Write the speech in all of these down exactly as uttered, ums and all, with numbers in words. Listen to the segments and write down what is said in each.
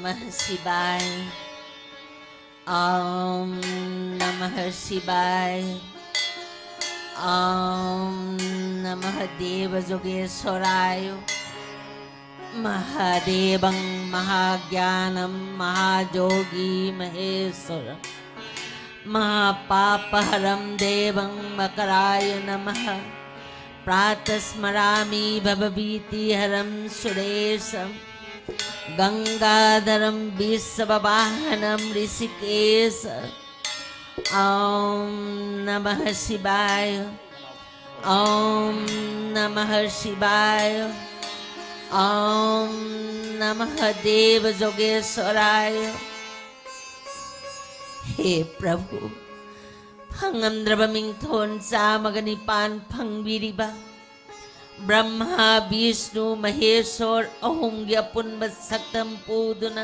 नमः शिवाय। ॐ नमः शिवाय। ॐ नमः देवजोगेश्वराय। महादेवं महाज्ञानं महाजोगी महेश्वर, महापापहरं देवं मकराय नमः। प्रातस्मरामि भवभीतिहरं सुरेशं गंगाधरं विश्ववाहनं ऋषिकेश। ॐ नमः शिवाय। ॐ नमः शिवाय। ॐ नमः देवजोगेश्वराय। हे प्रभु, ꯐꯪꯉꯝꯗ꯭ꯔꯕ ꯃꯤꯡꯊꯣꯟ ꯆꯥꯝꯃꯒ ꯅꯤꯄꯥꯟ ꯐꯪꯕꯤꯔꯤꯕ ꯕ꯭ꯔꯍ꯭ꯃꯥ, ꯕꯤꯁꯅꯨ, ꯃꯍꯦꯁꯣꯔ ꯑꯍꯨꯝꯒꯤ ꯑꯄꯨꯟꯕ ꯁꯛꯇꯝ ꯄꯨꯗꯨꯅ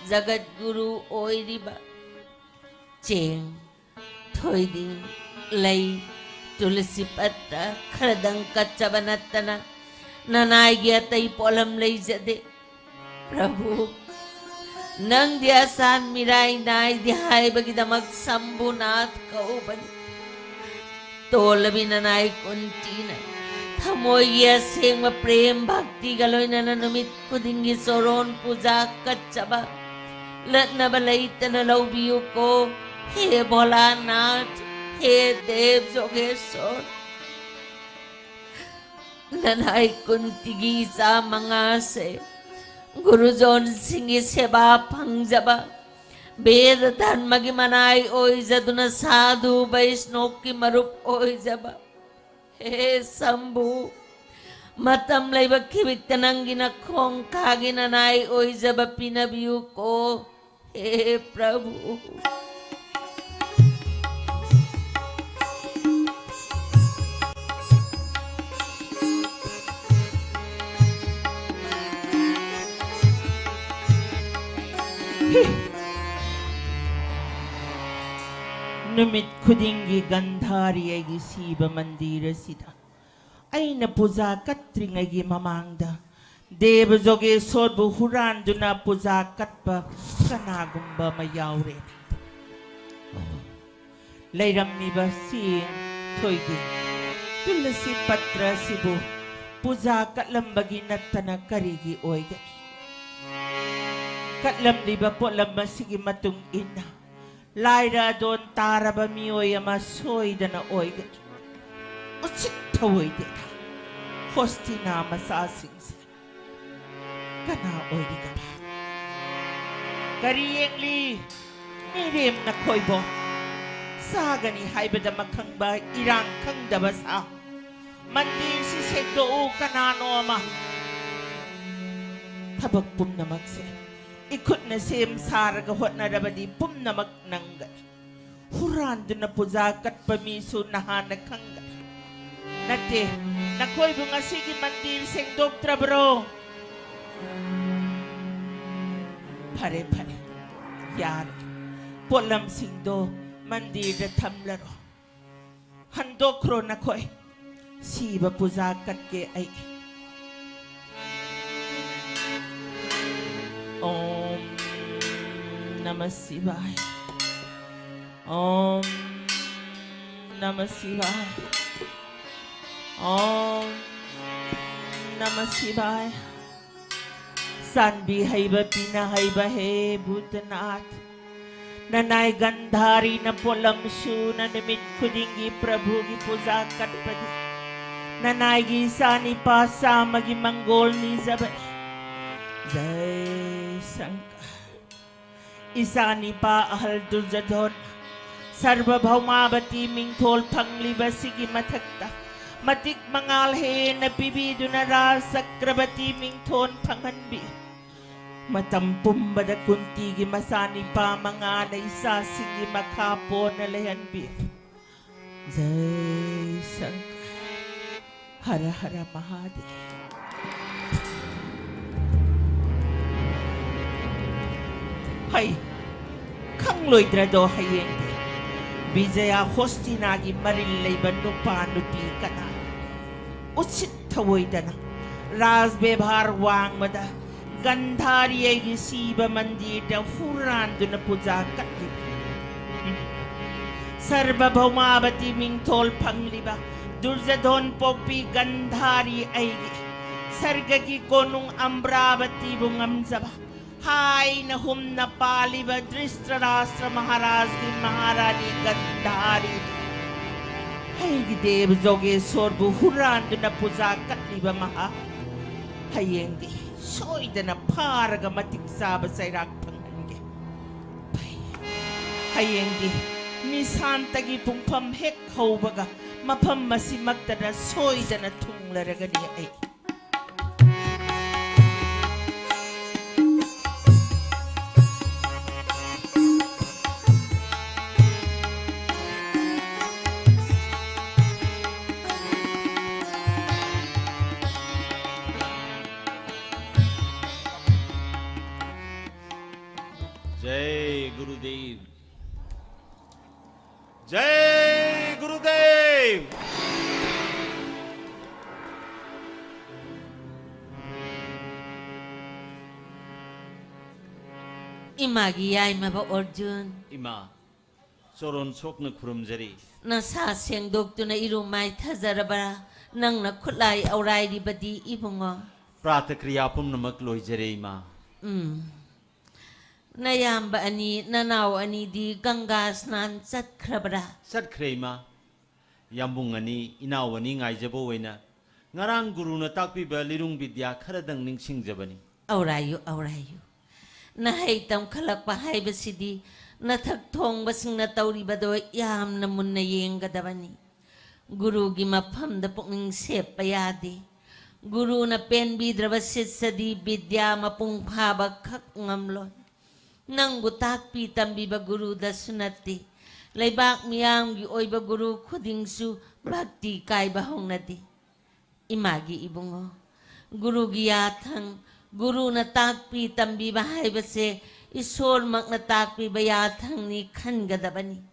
ꯖꯒꯠꯒꯨꯔꯨ ꯑꯣꯏꯔꯤꯕ ꯆꯦꯡ, ꯊꯣꯏꯗꯤꯡ, ꯂꯩ, ꯇꯨꯂꯁꯤ ꯄꯠꯇ꯭ꯔ ꯈꯔꯗꯪ ꯀꯠꯆꯕ ꯅꯠꯇꯅ ꯅꯅꯥꯏꯒꯤ ꯑꯇꯩ ꯄꯣꯠꯂꯝ ꯂꯩꯖꯗꯦ꯫ ꯄ꯭ꯔꯚꯨ, ꯅꯪꯗꯤ ꯑꯁꯥꯟ ꯃꯤꯔꯥꯏ ꯅꯥꯏꯗꯦ ꯍꯥꯏꯕꯒꯤꯗꯃꯛ ꯁꯝꯚꯨꯅꯥꯊ ꯀꯧꯕꯅꯤ꯫ ꯇꯣꯜꯂꯕꯤ ꯅꯅꯥꯏ ꯀꯨꯟꯇꯤꯅ ꯊꯃꯣꯏꯒꯤ ꯑꯁꯦꯡꯕ ꯄ꯭ꯔꯦꯝ ꯚꯛꯇꯤꯒ ꯂꯣꯏꯅꯅ ꯅꯨꯃꯤꯠ ꯈꯨꯗꯤꯡꯒꯤ ꯆꯣꯔꯣꯟ ꯄꯨꯖꯥ ꯀꯠꯆꯕ ꯂꯠꯅꯕ ꯂꯩꯇꯅ ꯂꯧꯕꯤꯌꯨꯀꯣ꯫ ꯍꯦ ꯚꯣꯂꯥꯅꯥꯊ, ꯍꯦ ꯗꯦꯕ ꯖꯣꯒꯦꯁꯣꯔ, ꯅꯅꯥꯏ ꯀꯨꯟꯇꯤꯒꯤ ꯏꯆꯥ ꯃꯉꯥꯁꯦ ꯒꯨꯔꯨꯖꯣꯟꯁꯤꯡꯒꯤ ꯁꯦꯕꯥ ꯐꯪꯖꯕ, ꯕꯦꯗ ꯙꯔꯃꯒꯤ ꯃꯅꯥꯏ ꯑꯣꯏꯖꯗꯨꯅ ꯁꯥꯙꯨ ꯕꯩꯁꯅꯣꯞꯀꯤ ꯃꯔꯨꯞ ꯑꯣꯏꯖꯕ, ꯍꯦ ꯁꯝꯚꯨ, ꯃꯇꯝ ꯂꯩꯕ ꯈꯤꯕꯤꯛꯇ ꯅꯪꯒꯤ ꯅꯈꯣꯡ ꯈꯥꯒꯤ ꯅꯅꯥꯏ ꯑꯣꯏꯖꯕ ꯄꯤꯅꯕꯤꯌꯨꯀꯣ꯫ ꯍꯦ ꯄ꯭ꯔꯚꯨ, ꯅꯨꯃꯤꯠ ꯈꯨꯗꯤꯡꯒꯤ ꯒꯟꯙꯥꯔꯤ ꯑꯩꯒꯤ ꯁꯤꯕ ꯃꯟꯗꯤꯔ ꯑꯁꯤꯗ ꯑꯩꯅ ꯄꯨꯖꯥ ꯀꯠꯇ꯭ꯔꯤꯉꯩꯒꯤ ꯃꯃꯥꯡꯗ ꯗꯦꯕ ꯖꯣꯒꯦꯁꯣꯔꯕꯨ ꯍꯨꯔꯥꯟꯗꯨꯅ ꯄꯨꯖꯥ ꯀꯠꯄ ꯀꯅꯥꯒꯨꯝꯕ ꯑꯃ ꯌꯥꯎꯔꯦ꯫ ꯂꯩꯔꯝꯃꯤꯕ ꯆꯦꯡ ꯊꯣꯏꯗꯤꯡ ꯇꯨꯂꯁꯤ ꯄꯇ꯭ꯔ ꯑꯁꯤꯕꯨ ꯄꯨꯖꯥ ꯀꯠꯂꯝꯕꯒꯤ ꯅꯠꯇꯅ ꯀꯔꯤꯒꯤ ꯑꯣꯏꯒꯅꯤ? ꯀꯠꯂꯝꯂꯤꯕ ꯄꯣꯠꯂꯝ ꯑꯁꯤꯒꯤ ꯃꯇꯨꯡ ꯏꯟꯅ ꯂꯥꯏꯔ ꯑꯗꯣꯟ ꯇꯥꯔꯕ ꯃꯤꯑꯣꯏ ꯑꯃ ꯁꯣꯏꯗꯅ ꯑꯣꯏꯒꯅꯤ꯫ ꯎꯆꯤꯠ ꯊꯑꯣꯏꯗꯦꯗ ꯍꯣꯁꯇꯤꯅꯥ ꯃꯆꯥꯁꯤꯡꯁꯦ꯫ ꯀꯅꯥ ꯑꯣꯏꯔꯤꯒꯕ? ꯀꯔꯤ ꯌꯦꯡꯂꯤ? ꯃꯤꯔꯦꯝ ꯅꯈꯣꯏꯕꯣ꯫ ꯆꯥꯒꯅꯤ ꯍꯥꯏꯕꯗ ꯃꯈꯪꯕ ꯏꯔꯥꯡ ꯈꯪꯗꯕ ꯁꯥ꯫ ꯃꯟꯗꯤꯔꯁꯤ ꯁꯦꯡꯗꯣꯛꯎ ꯀꯅꯥꯅꯣ ꯑꯃ꯫ ꯊꯕꯛ ꯄꯨꯝꯅꯃꯛꯁꯦ ꯏꯈꯨꯠꯅ ꯁꯦꯝ ꯁꯥꯔꯒ ꯍꯣꯠꯅꯔꯕꯗꯤ ꯄꯨꯝꯅꯃꯛ ꯅꯪꯒꯅꯤ꯫ ꯍꯨꯔꯥꯟꯗꯨꯅ ꯄꯨꯖꯥ ꯀꯠꯄ ꯃꯤꯁꯨ ꯅꯍꯥꯟꯅ ꯈꯪꯒꯅꯤ꯫ ꯅꯠꯇꯦ, ꯅꯈꯣꯏꯕꯨ ꯉꯁꯤꯒꯤ ꯃꯟꯗꯤꯔ ꯁꯦꯡꯗꯣꯛꯇ꯭ꯔꯕ꯭ꯔꯣ? ꯐꯔꯦ, ꯐꯔꯦ, ꯌꯥꯔꯦ꯫ ꯄꯣꯠꯂꯝꯁꯤꯡꯗꯣ ꯃꯟꯗꯤꯔꯗ ꯊꯝꯂꯔꯣ꯫ ꯍꯟꯗꯣꯛꯈ꯭ꯔꯣ ꯅꯈꯣꯏ꯫ ꯁꯤꯕ ꯄꯨꯖꯥ ꯀꯠꯀꯦ ꯑꯩ꯫ ॐ नमः शिवाय। ॐ नमः शिवाय। ॐ नमः शिवाय। ꯆꯥꯟꯕꯤ ꯍꯩꯕ ꯄꯤꯅ ꯍꯩꯕ ꯍꯦ ꯚꯨꯇꯅꯥꯊ, ꯅꯅꯥꯏ ꯒꯟꯙꯥꯔꯤꯅ ꯄꯣꯠꯂꯝ ꯁꯨꯅ ꯅꯨꯃꯤꯠ ꯈꯨꯗꯤꯡꯒꯤ ꯄ꯭ꯔꯚꯨꯒꯤ ꯄꯨꯖꯥ ꯀꯠꯄꯗꯤ ꯅꯅꯥꯏꯒꯤ ꯏꯆꯥ ꯅꯤꯄꯥ ꯆꯥꯝꯃꯒꯤ ꯃꯪꯒꯣꯜ ꯅꯤꯖꯕꯅꯤ꯫ ꯖꯩ ꯁꯪꯀꯔ꯫ ꯏꯆꯥ ꯅꯤꯄꯥ ꯑꯍꯜ ꯗꯨꯔꯖꯣꯙꯣꯟ ꯁꯔꯚ ꯚꯧꯃꯥꯕꯇꯤ ꯃꯤꯡꯊꯣꯜ ꯐꯪꯂꯤꯕꯁꯤꯒꯤ ꯃꯊꯛꯇ ꯃꯇꯤꯛ ꯃꯉꯥꯜ ꯍꯦꯟꯅ ꯄꯤꯕꯤꯗꯨꯅ ꯔꯥꯖ ꯆꯀ꯭ꯔꯕꯇꯤ ꯃꯤꯡꯊꯣꯜ ꯐꯪꯍꯟꯕꯤ꯫ ꯃꯇꯝ ꯄꯨꯝꯕꯗ ꯀꯨꯟꯇꯤꯒꯤ ꯃꯆꯥ ꯅꯤꯄꯥ ꯃꯉꯥꯅ ꯏꯆꯥꯁꯤꯡꯒꯤ ꯃꯈꯥ ꯄꯣꯟꯅ ꯂꯩꯍꯟꯕꯤ꯫ ꯖꯩ ꯁꯪꯀꯔ꯫ ꯍꯔ ꯍꯔ ꯃꯍꯥꯗꯦꯕ꯫ ꯍꯩ, ꯈꯪꯂꯣꯏꯗ꯭ꯔꯗꯣ ꯍꯌꯦꯡꯗꯤ ꯕꯤꯖꯌꯥ ꯍꯣꯁꯇꯤꯅꯥꯒꯤ ꯃꯔꯤꯜ ꯂꯩꯕ ꯅꯨꯄꯥ ꯅꯨꯄꯤ ꯀꯅꯥ ꯎꯁꯤꯠ ꯊꯑꯣꯏꯗꯅ ꯔꯥꯖ ꯕꯦꯚꯥꯔ ꯋꯥꯡꯃꯗ ꯒꯟꯙꯥꯔꯤ ꯑꯩꯒꯤ ꯁꯤꯕ ꯃꯟꯗꯤꯔꯗ ꯍꯨꯔꯥꯟꯗꯨꯅ ꯄꯨꯖꯥ ꯀꯠꯂꯤꯕ꯫ ꯁꯔꯕ ꯚꯧꯃꯥꯕꯇꯤ ꯃꯤꯡꯊꯣꯜ ꯐꯪꯂꯤꯕ ꯗꯨꯔꯖꯙꯣꯟ ꯄꯣꯛꯄꯤ ꯒꯟꯙꯥꯔꯤ ꯑꯩꯒꯤ ꯁꯔꯒꯒꯤ ꯀꯣꯅꯨꯡ ꯑꯝꯕ꯭ꯔꯥꯕꯇꯤꯕꯨ ꯉꯝꯖꯕ ꯍꯥꯏꯅ ꯍꯨꯝꯅ ꯄꯥꯜꯂꯤꯕ ꯙ꯭ꯔꯤꯁꯇ꯭ꯔꯥꯁꯇ꯭ꯔ ꯃꯍꯥꯔꯥꯖꯒꯤ ꯃꯍꯥꯔꯥꯅꯤ ꯒꯟꯙꯥꯔꯤꯅꯤ꯫ ꯑꯩꯒꯤ ꯗꯦꯕ ꯖꯣꯒꯦꯁꯣꯔꯕꯨ ꯍꯨꯔꯥꯟꯗꯨꯅ ꯄꯨꯖꯥ ꯀꯠꯂꯤꯕ ꯃꯍꯥꯛ ꯍꯌꯦꯡꯗꯤ ꯁꯣꯏꯗꯅ ꯐꯥꯔꯒ ꯃꯇꯤꯛ ꯆꯥꯕ ꯆꯩꯔꯥꯛ ꯐꯪꯍꯟꯒꯦ꯫ ꯐꯩ꯫ ꯍꯌꯦꯡꯗꯤ ꯅꯤꯁꯥꯟꯇꯒꯤ ꯄꯨꯡꯐꯝ ꯍꯦꯛ ꯍꯧꯕꯒ ꯃꯐꯝ ꯑꯁꯤꯃꯛꯇꯗ ꯁꯣꯏꯗꯅ ꯊꯨꯡꯂꯔꯒꯅꯤ ꯑꯩ꯫ जय गुरुदेव। जय गुरुदेव। ꯏꯃꯥꯒꯤ ꯌꯥꯏꯃꯕ ꯑꯣꯔꯖꯨꯟ꯫ ꯏꯃꯥ, ꯆꯣꯔꯣꯟ ꯁꯣꯛꯅ ꯈꯨꯔꯨꯝꯖꯔꯤ꯫ ꯅꯁꯥ ꯁꯦꯡꯗꯣꯛꯇꯨꯅ ꯏꯔꯨ ꯃꯥꯏꯊꯖꯔꯕ꯭ꯔꯥ? ꯅꯪꯅ ꯈꯨꯠꯂꯥꯏ ꯑꯧꯔꯥꯏꯔꯤꯕꯗꯤ ꯏꯕꯨꯡꯉꯣ? ꯄ꯭ꯔꯥꯇ ꯀ꯭ꯔꯤꯌꯥ ꯄꯨꯝꯅꯃꯛ ꯂꯣꯏꯖꯔꯦ, ꯏꯃꯥ꯫ ꯎꯝ꯫ ꯅꯌꯥꯝꯕ ꯑꯅꯤ, ꯅꯅꯥꯎ ꯑꯅꯤꯗꯤ ꯒꯪꯒꯥ ꯁ꯭ꯅꯥꯟ ꯆꯠꯈ꯭ꯔꯕ꯭ꯔꯥ? ꯆꯠꯈ꯭ꯔꯦ, ꯏꯃꯥ꯫ ꯌꯥꯝꯕꯨꯡ ꯑꯅꯤ, ꯏꯅꯥꯎ ꯑꯅꯤ ꯉꯥꯏꯖꯕ ꯑꯣꯏꯅ ꯉꯔꯥꯡ ꯒꯨꯔꯨꯅ ꯇꯥꯛꯄꯤꯕ ꯂꯤꯔꯨꯡ ꯕꯤꯗ꯭ꯌꯥ ꯈꯔꯗꯪ ꯅꯤꯡꯁꯤꯡꯖꯕꯅꯤ꯫ ꯑꯧꯔꯥꯏꯌꯨ, ꯑꯧꯔꯥꯏꯌꯨ꯫ ꯅꯍꯩ ꯇꯝꯈꯠꯂꯛꯄ ꯍꯥꯏꯕꯁꯤꯗꯤ ꯅꯊꯛ ꯊꯣꯡꯕꯁꯤꯡꯅ ꯇꯧꯔꯤꯕꯗꯣ ꯌꯥꯝꯅ ꯃꯨꯟꯅ ꯌꯦꯡꯒꯗꯕꯅꯤ꯫ ꯒꯨꯔꯨꯒꯤ ꯃꯐꯝꯗ ꯄꯨꯛꯅꯤꯡ ꯁꯦꯞꯄ ꯌꯥꯗꯦ꯫ ꯒꯨꯔꯨꯅ ꯄꯦꯟꯕꯤꯗ꯭ꯔꯕ ꯁꯤꯁ꯭ꯌꯗꯤ ꯕꯤꯗ꯭ꯌꯥ ꯃꯄꯨꯡ ꯐꯥꯕ ꯈꯛ ꯉꯝꯂꯣꯏ꯫ ꯅꯪꯕꯨ ꯇꯥꯛꯄꯤ ꯇꯝꯕꯤꯕ ꯒꯨꯔꯨꯗꯁꯨ ꯅꯠꯇꯦ, ꯂꯩꯕꯥꯛ ꯃꯤꯌꯥꯝꯒꯤ ꯑꯣꯏꯕ ꯒꯨꯔꯨ ꯈꯨꯗꯤꯡꯁꯨ ꯚꯛꯇꯤ ꯀꯥꯏꯕ ꯍꯧꯅꯗꯦ꯫ ꯏꯃꯥꯒꯤ ꯏꯕꯨꯡꯉꯣ, ꯒꯨꯔꯨꯒꯤ ꯌꯥꯊꯪ, ꯒꯨꯔꯨꯅ ꯇꯥꯛꯄꯤ ꯇꯝꯕꯤꯕ ꯍꯥꯏꯕꯁꯦ ꯏꯁꯣꯔꯃꯛꯅ ꯇꯥꯛꯄꯤꯕ ꯌꯥꯊꯪꯅꯤ ꯈꯟꯒꯗꯕꯅꯤ꯫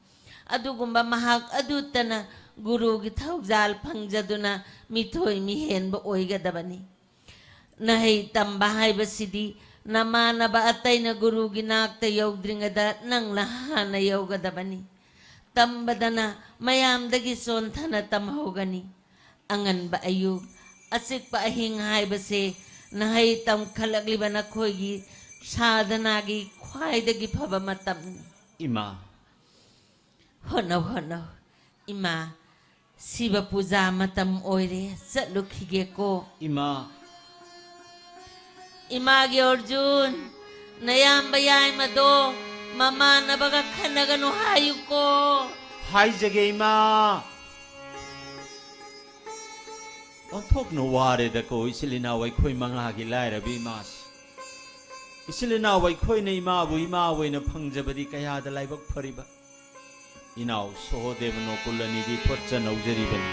ꯑꯗꯨꯒꯨꯝꯕ ꯃꯍꯥꯛ ꯑꯗꯨꯇꯅ ꯒꯨꯔꯨꯒꯤ ꯊꯧꯖꯥꯜ ꯐꯪꯖꯗꯨꯅ ꯃꯤꯊꯣꯏ ꯃꯤꯍꯦꯟꯕ ꯑꯣꯏꯒꯗꯕꯅꯤ꯫ ꯅꯍꯩ ꯇꯝꯕ ꯍꯥꯏꯕꯁꯤꯗꯤ ꯅꯃꯥꯟꯅꯕ ꯑꯇꯩꯅ ꯒꯨꯔꯨꯒꯤ ꯅꯥꯛꯇ ꯌꯧꯗ꯭ꯔꯤꯉꯩꯗ ꯅꯪꯅ ꯍꯥꯟꯅ ꯌꯧꯒꯗꯕꯅꯤ꯫ ꯇꯝꯕꯗꯅ ꯃꯌꯥꯝꯗꯒꯤ ꯆꯣꯟꯊꯅ ꯇꯝꯍꯧꯒꯅꯤ꯫ ꯑꯉꯟꯕ ꯑꯌꯨꯛ, ꯑꯆꯤꯛꯄ ꯑꯍꯤꯡ ꯍꯥꯏꯕꯁꯦ ꯅꯍꯩ ꯇꯝꯈꯠꯂꯛꯂꯤꯕ ꯅꯈꯣꯏꯒꯤ ꯁꯥꯙꯅꯥꯒꯤ ꯈ꯭ꯋꯥꯏꯗꯒꯤ ꯐꯕ ꯃꯇꯝꯅꯤ꯫ ꯏꯃꯥ꯫ ꯍꯣꯠꯅꯧ, ꯍꯣꯠꯅꯧ꯫ ꯏꯃꯥ, ꯁꯤꯕ ꯄꯨꯖꯥ ꯃꯇꯝ ꯑꯣꯏꯔꯦ, ꯆꯠꯂꯨꯈꯤꯒꯦꯀꯣ꯫ ꯏꯃꯥ꯫ ꯏꯃꯥꯒꯤ ꯑꯔꯖꯨꯟ, ꯅꯌꯥꯝꯕ ꯌꯥꯏꯃꯗꯣ ꯃꯃꯥꯟꯅꯕꯒ ꯈꯟꯅꯒꯅꯨ ꯍꯥꯏꯌꯨꯀꯣ꯫ ꯍꯥꯏꯖꯒꯦ, ꯏꯃꯥ꯫ ꯑꯣꯟꯊꯣꯛꯅ ꯋꯥꯔꯦꯗꯀꯣ, ꯏꯆꯤꯜ ꯏꯅꯥꯎ ꯑꯩꯈꯣꯏ ꯃꯉꯥꯒꯤ ꯂꯥꯏꯔꯕꯤ ꯏꯃꯥꯁꯤ꯫ ꯏꯆꯤꯜ ꯏꯅꯥꯎ ꯑꯩꯈꯣꯏꯅ ꯏꯃꯥꯕꯨ ꯏꯃꯥ ꯑꯣꯏꯅ ꯐꯪꯖꯕꯗꯤ ꯀꯌꯥꯗ ꯂꯥꯏꯕꯛ ꯐꯔꯤꯕ꯫ ꯏꯅꯥꯎ ꯁꯣꯍꯣꯗꯦꯕ ꯅꯣꯀꯨꯜ ꯑꯅꯤꯗꯤ ꯊꯣꯠꯆ ꯅꯧꯖꯔꯤꯕꯅꯤ꯫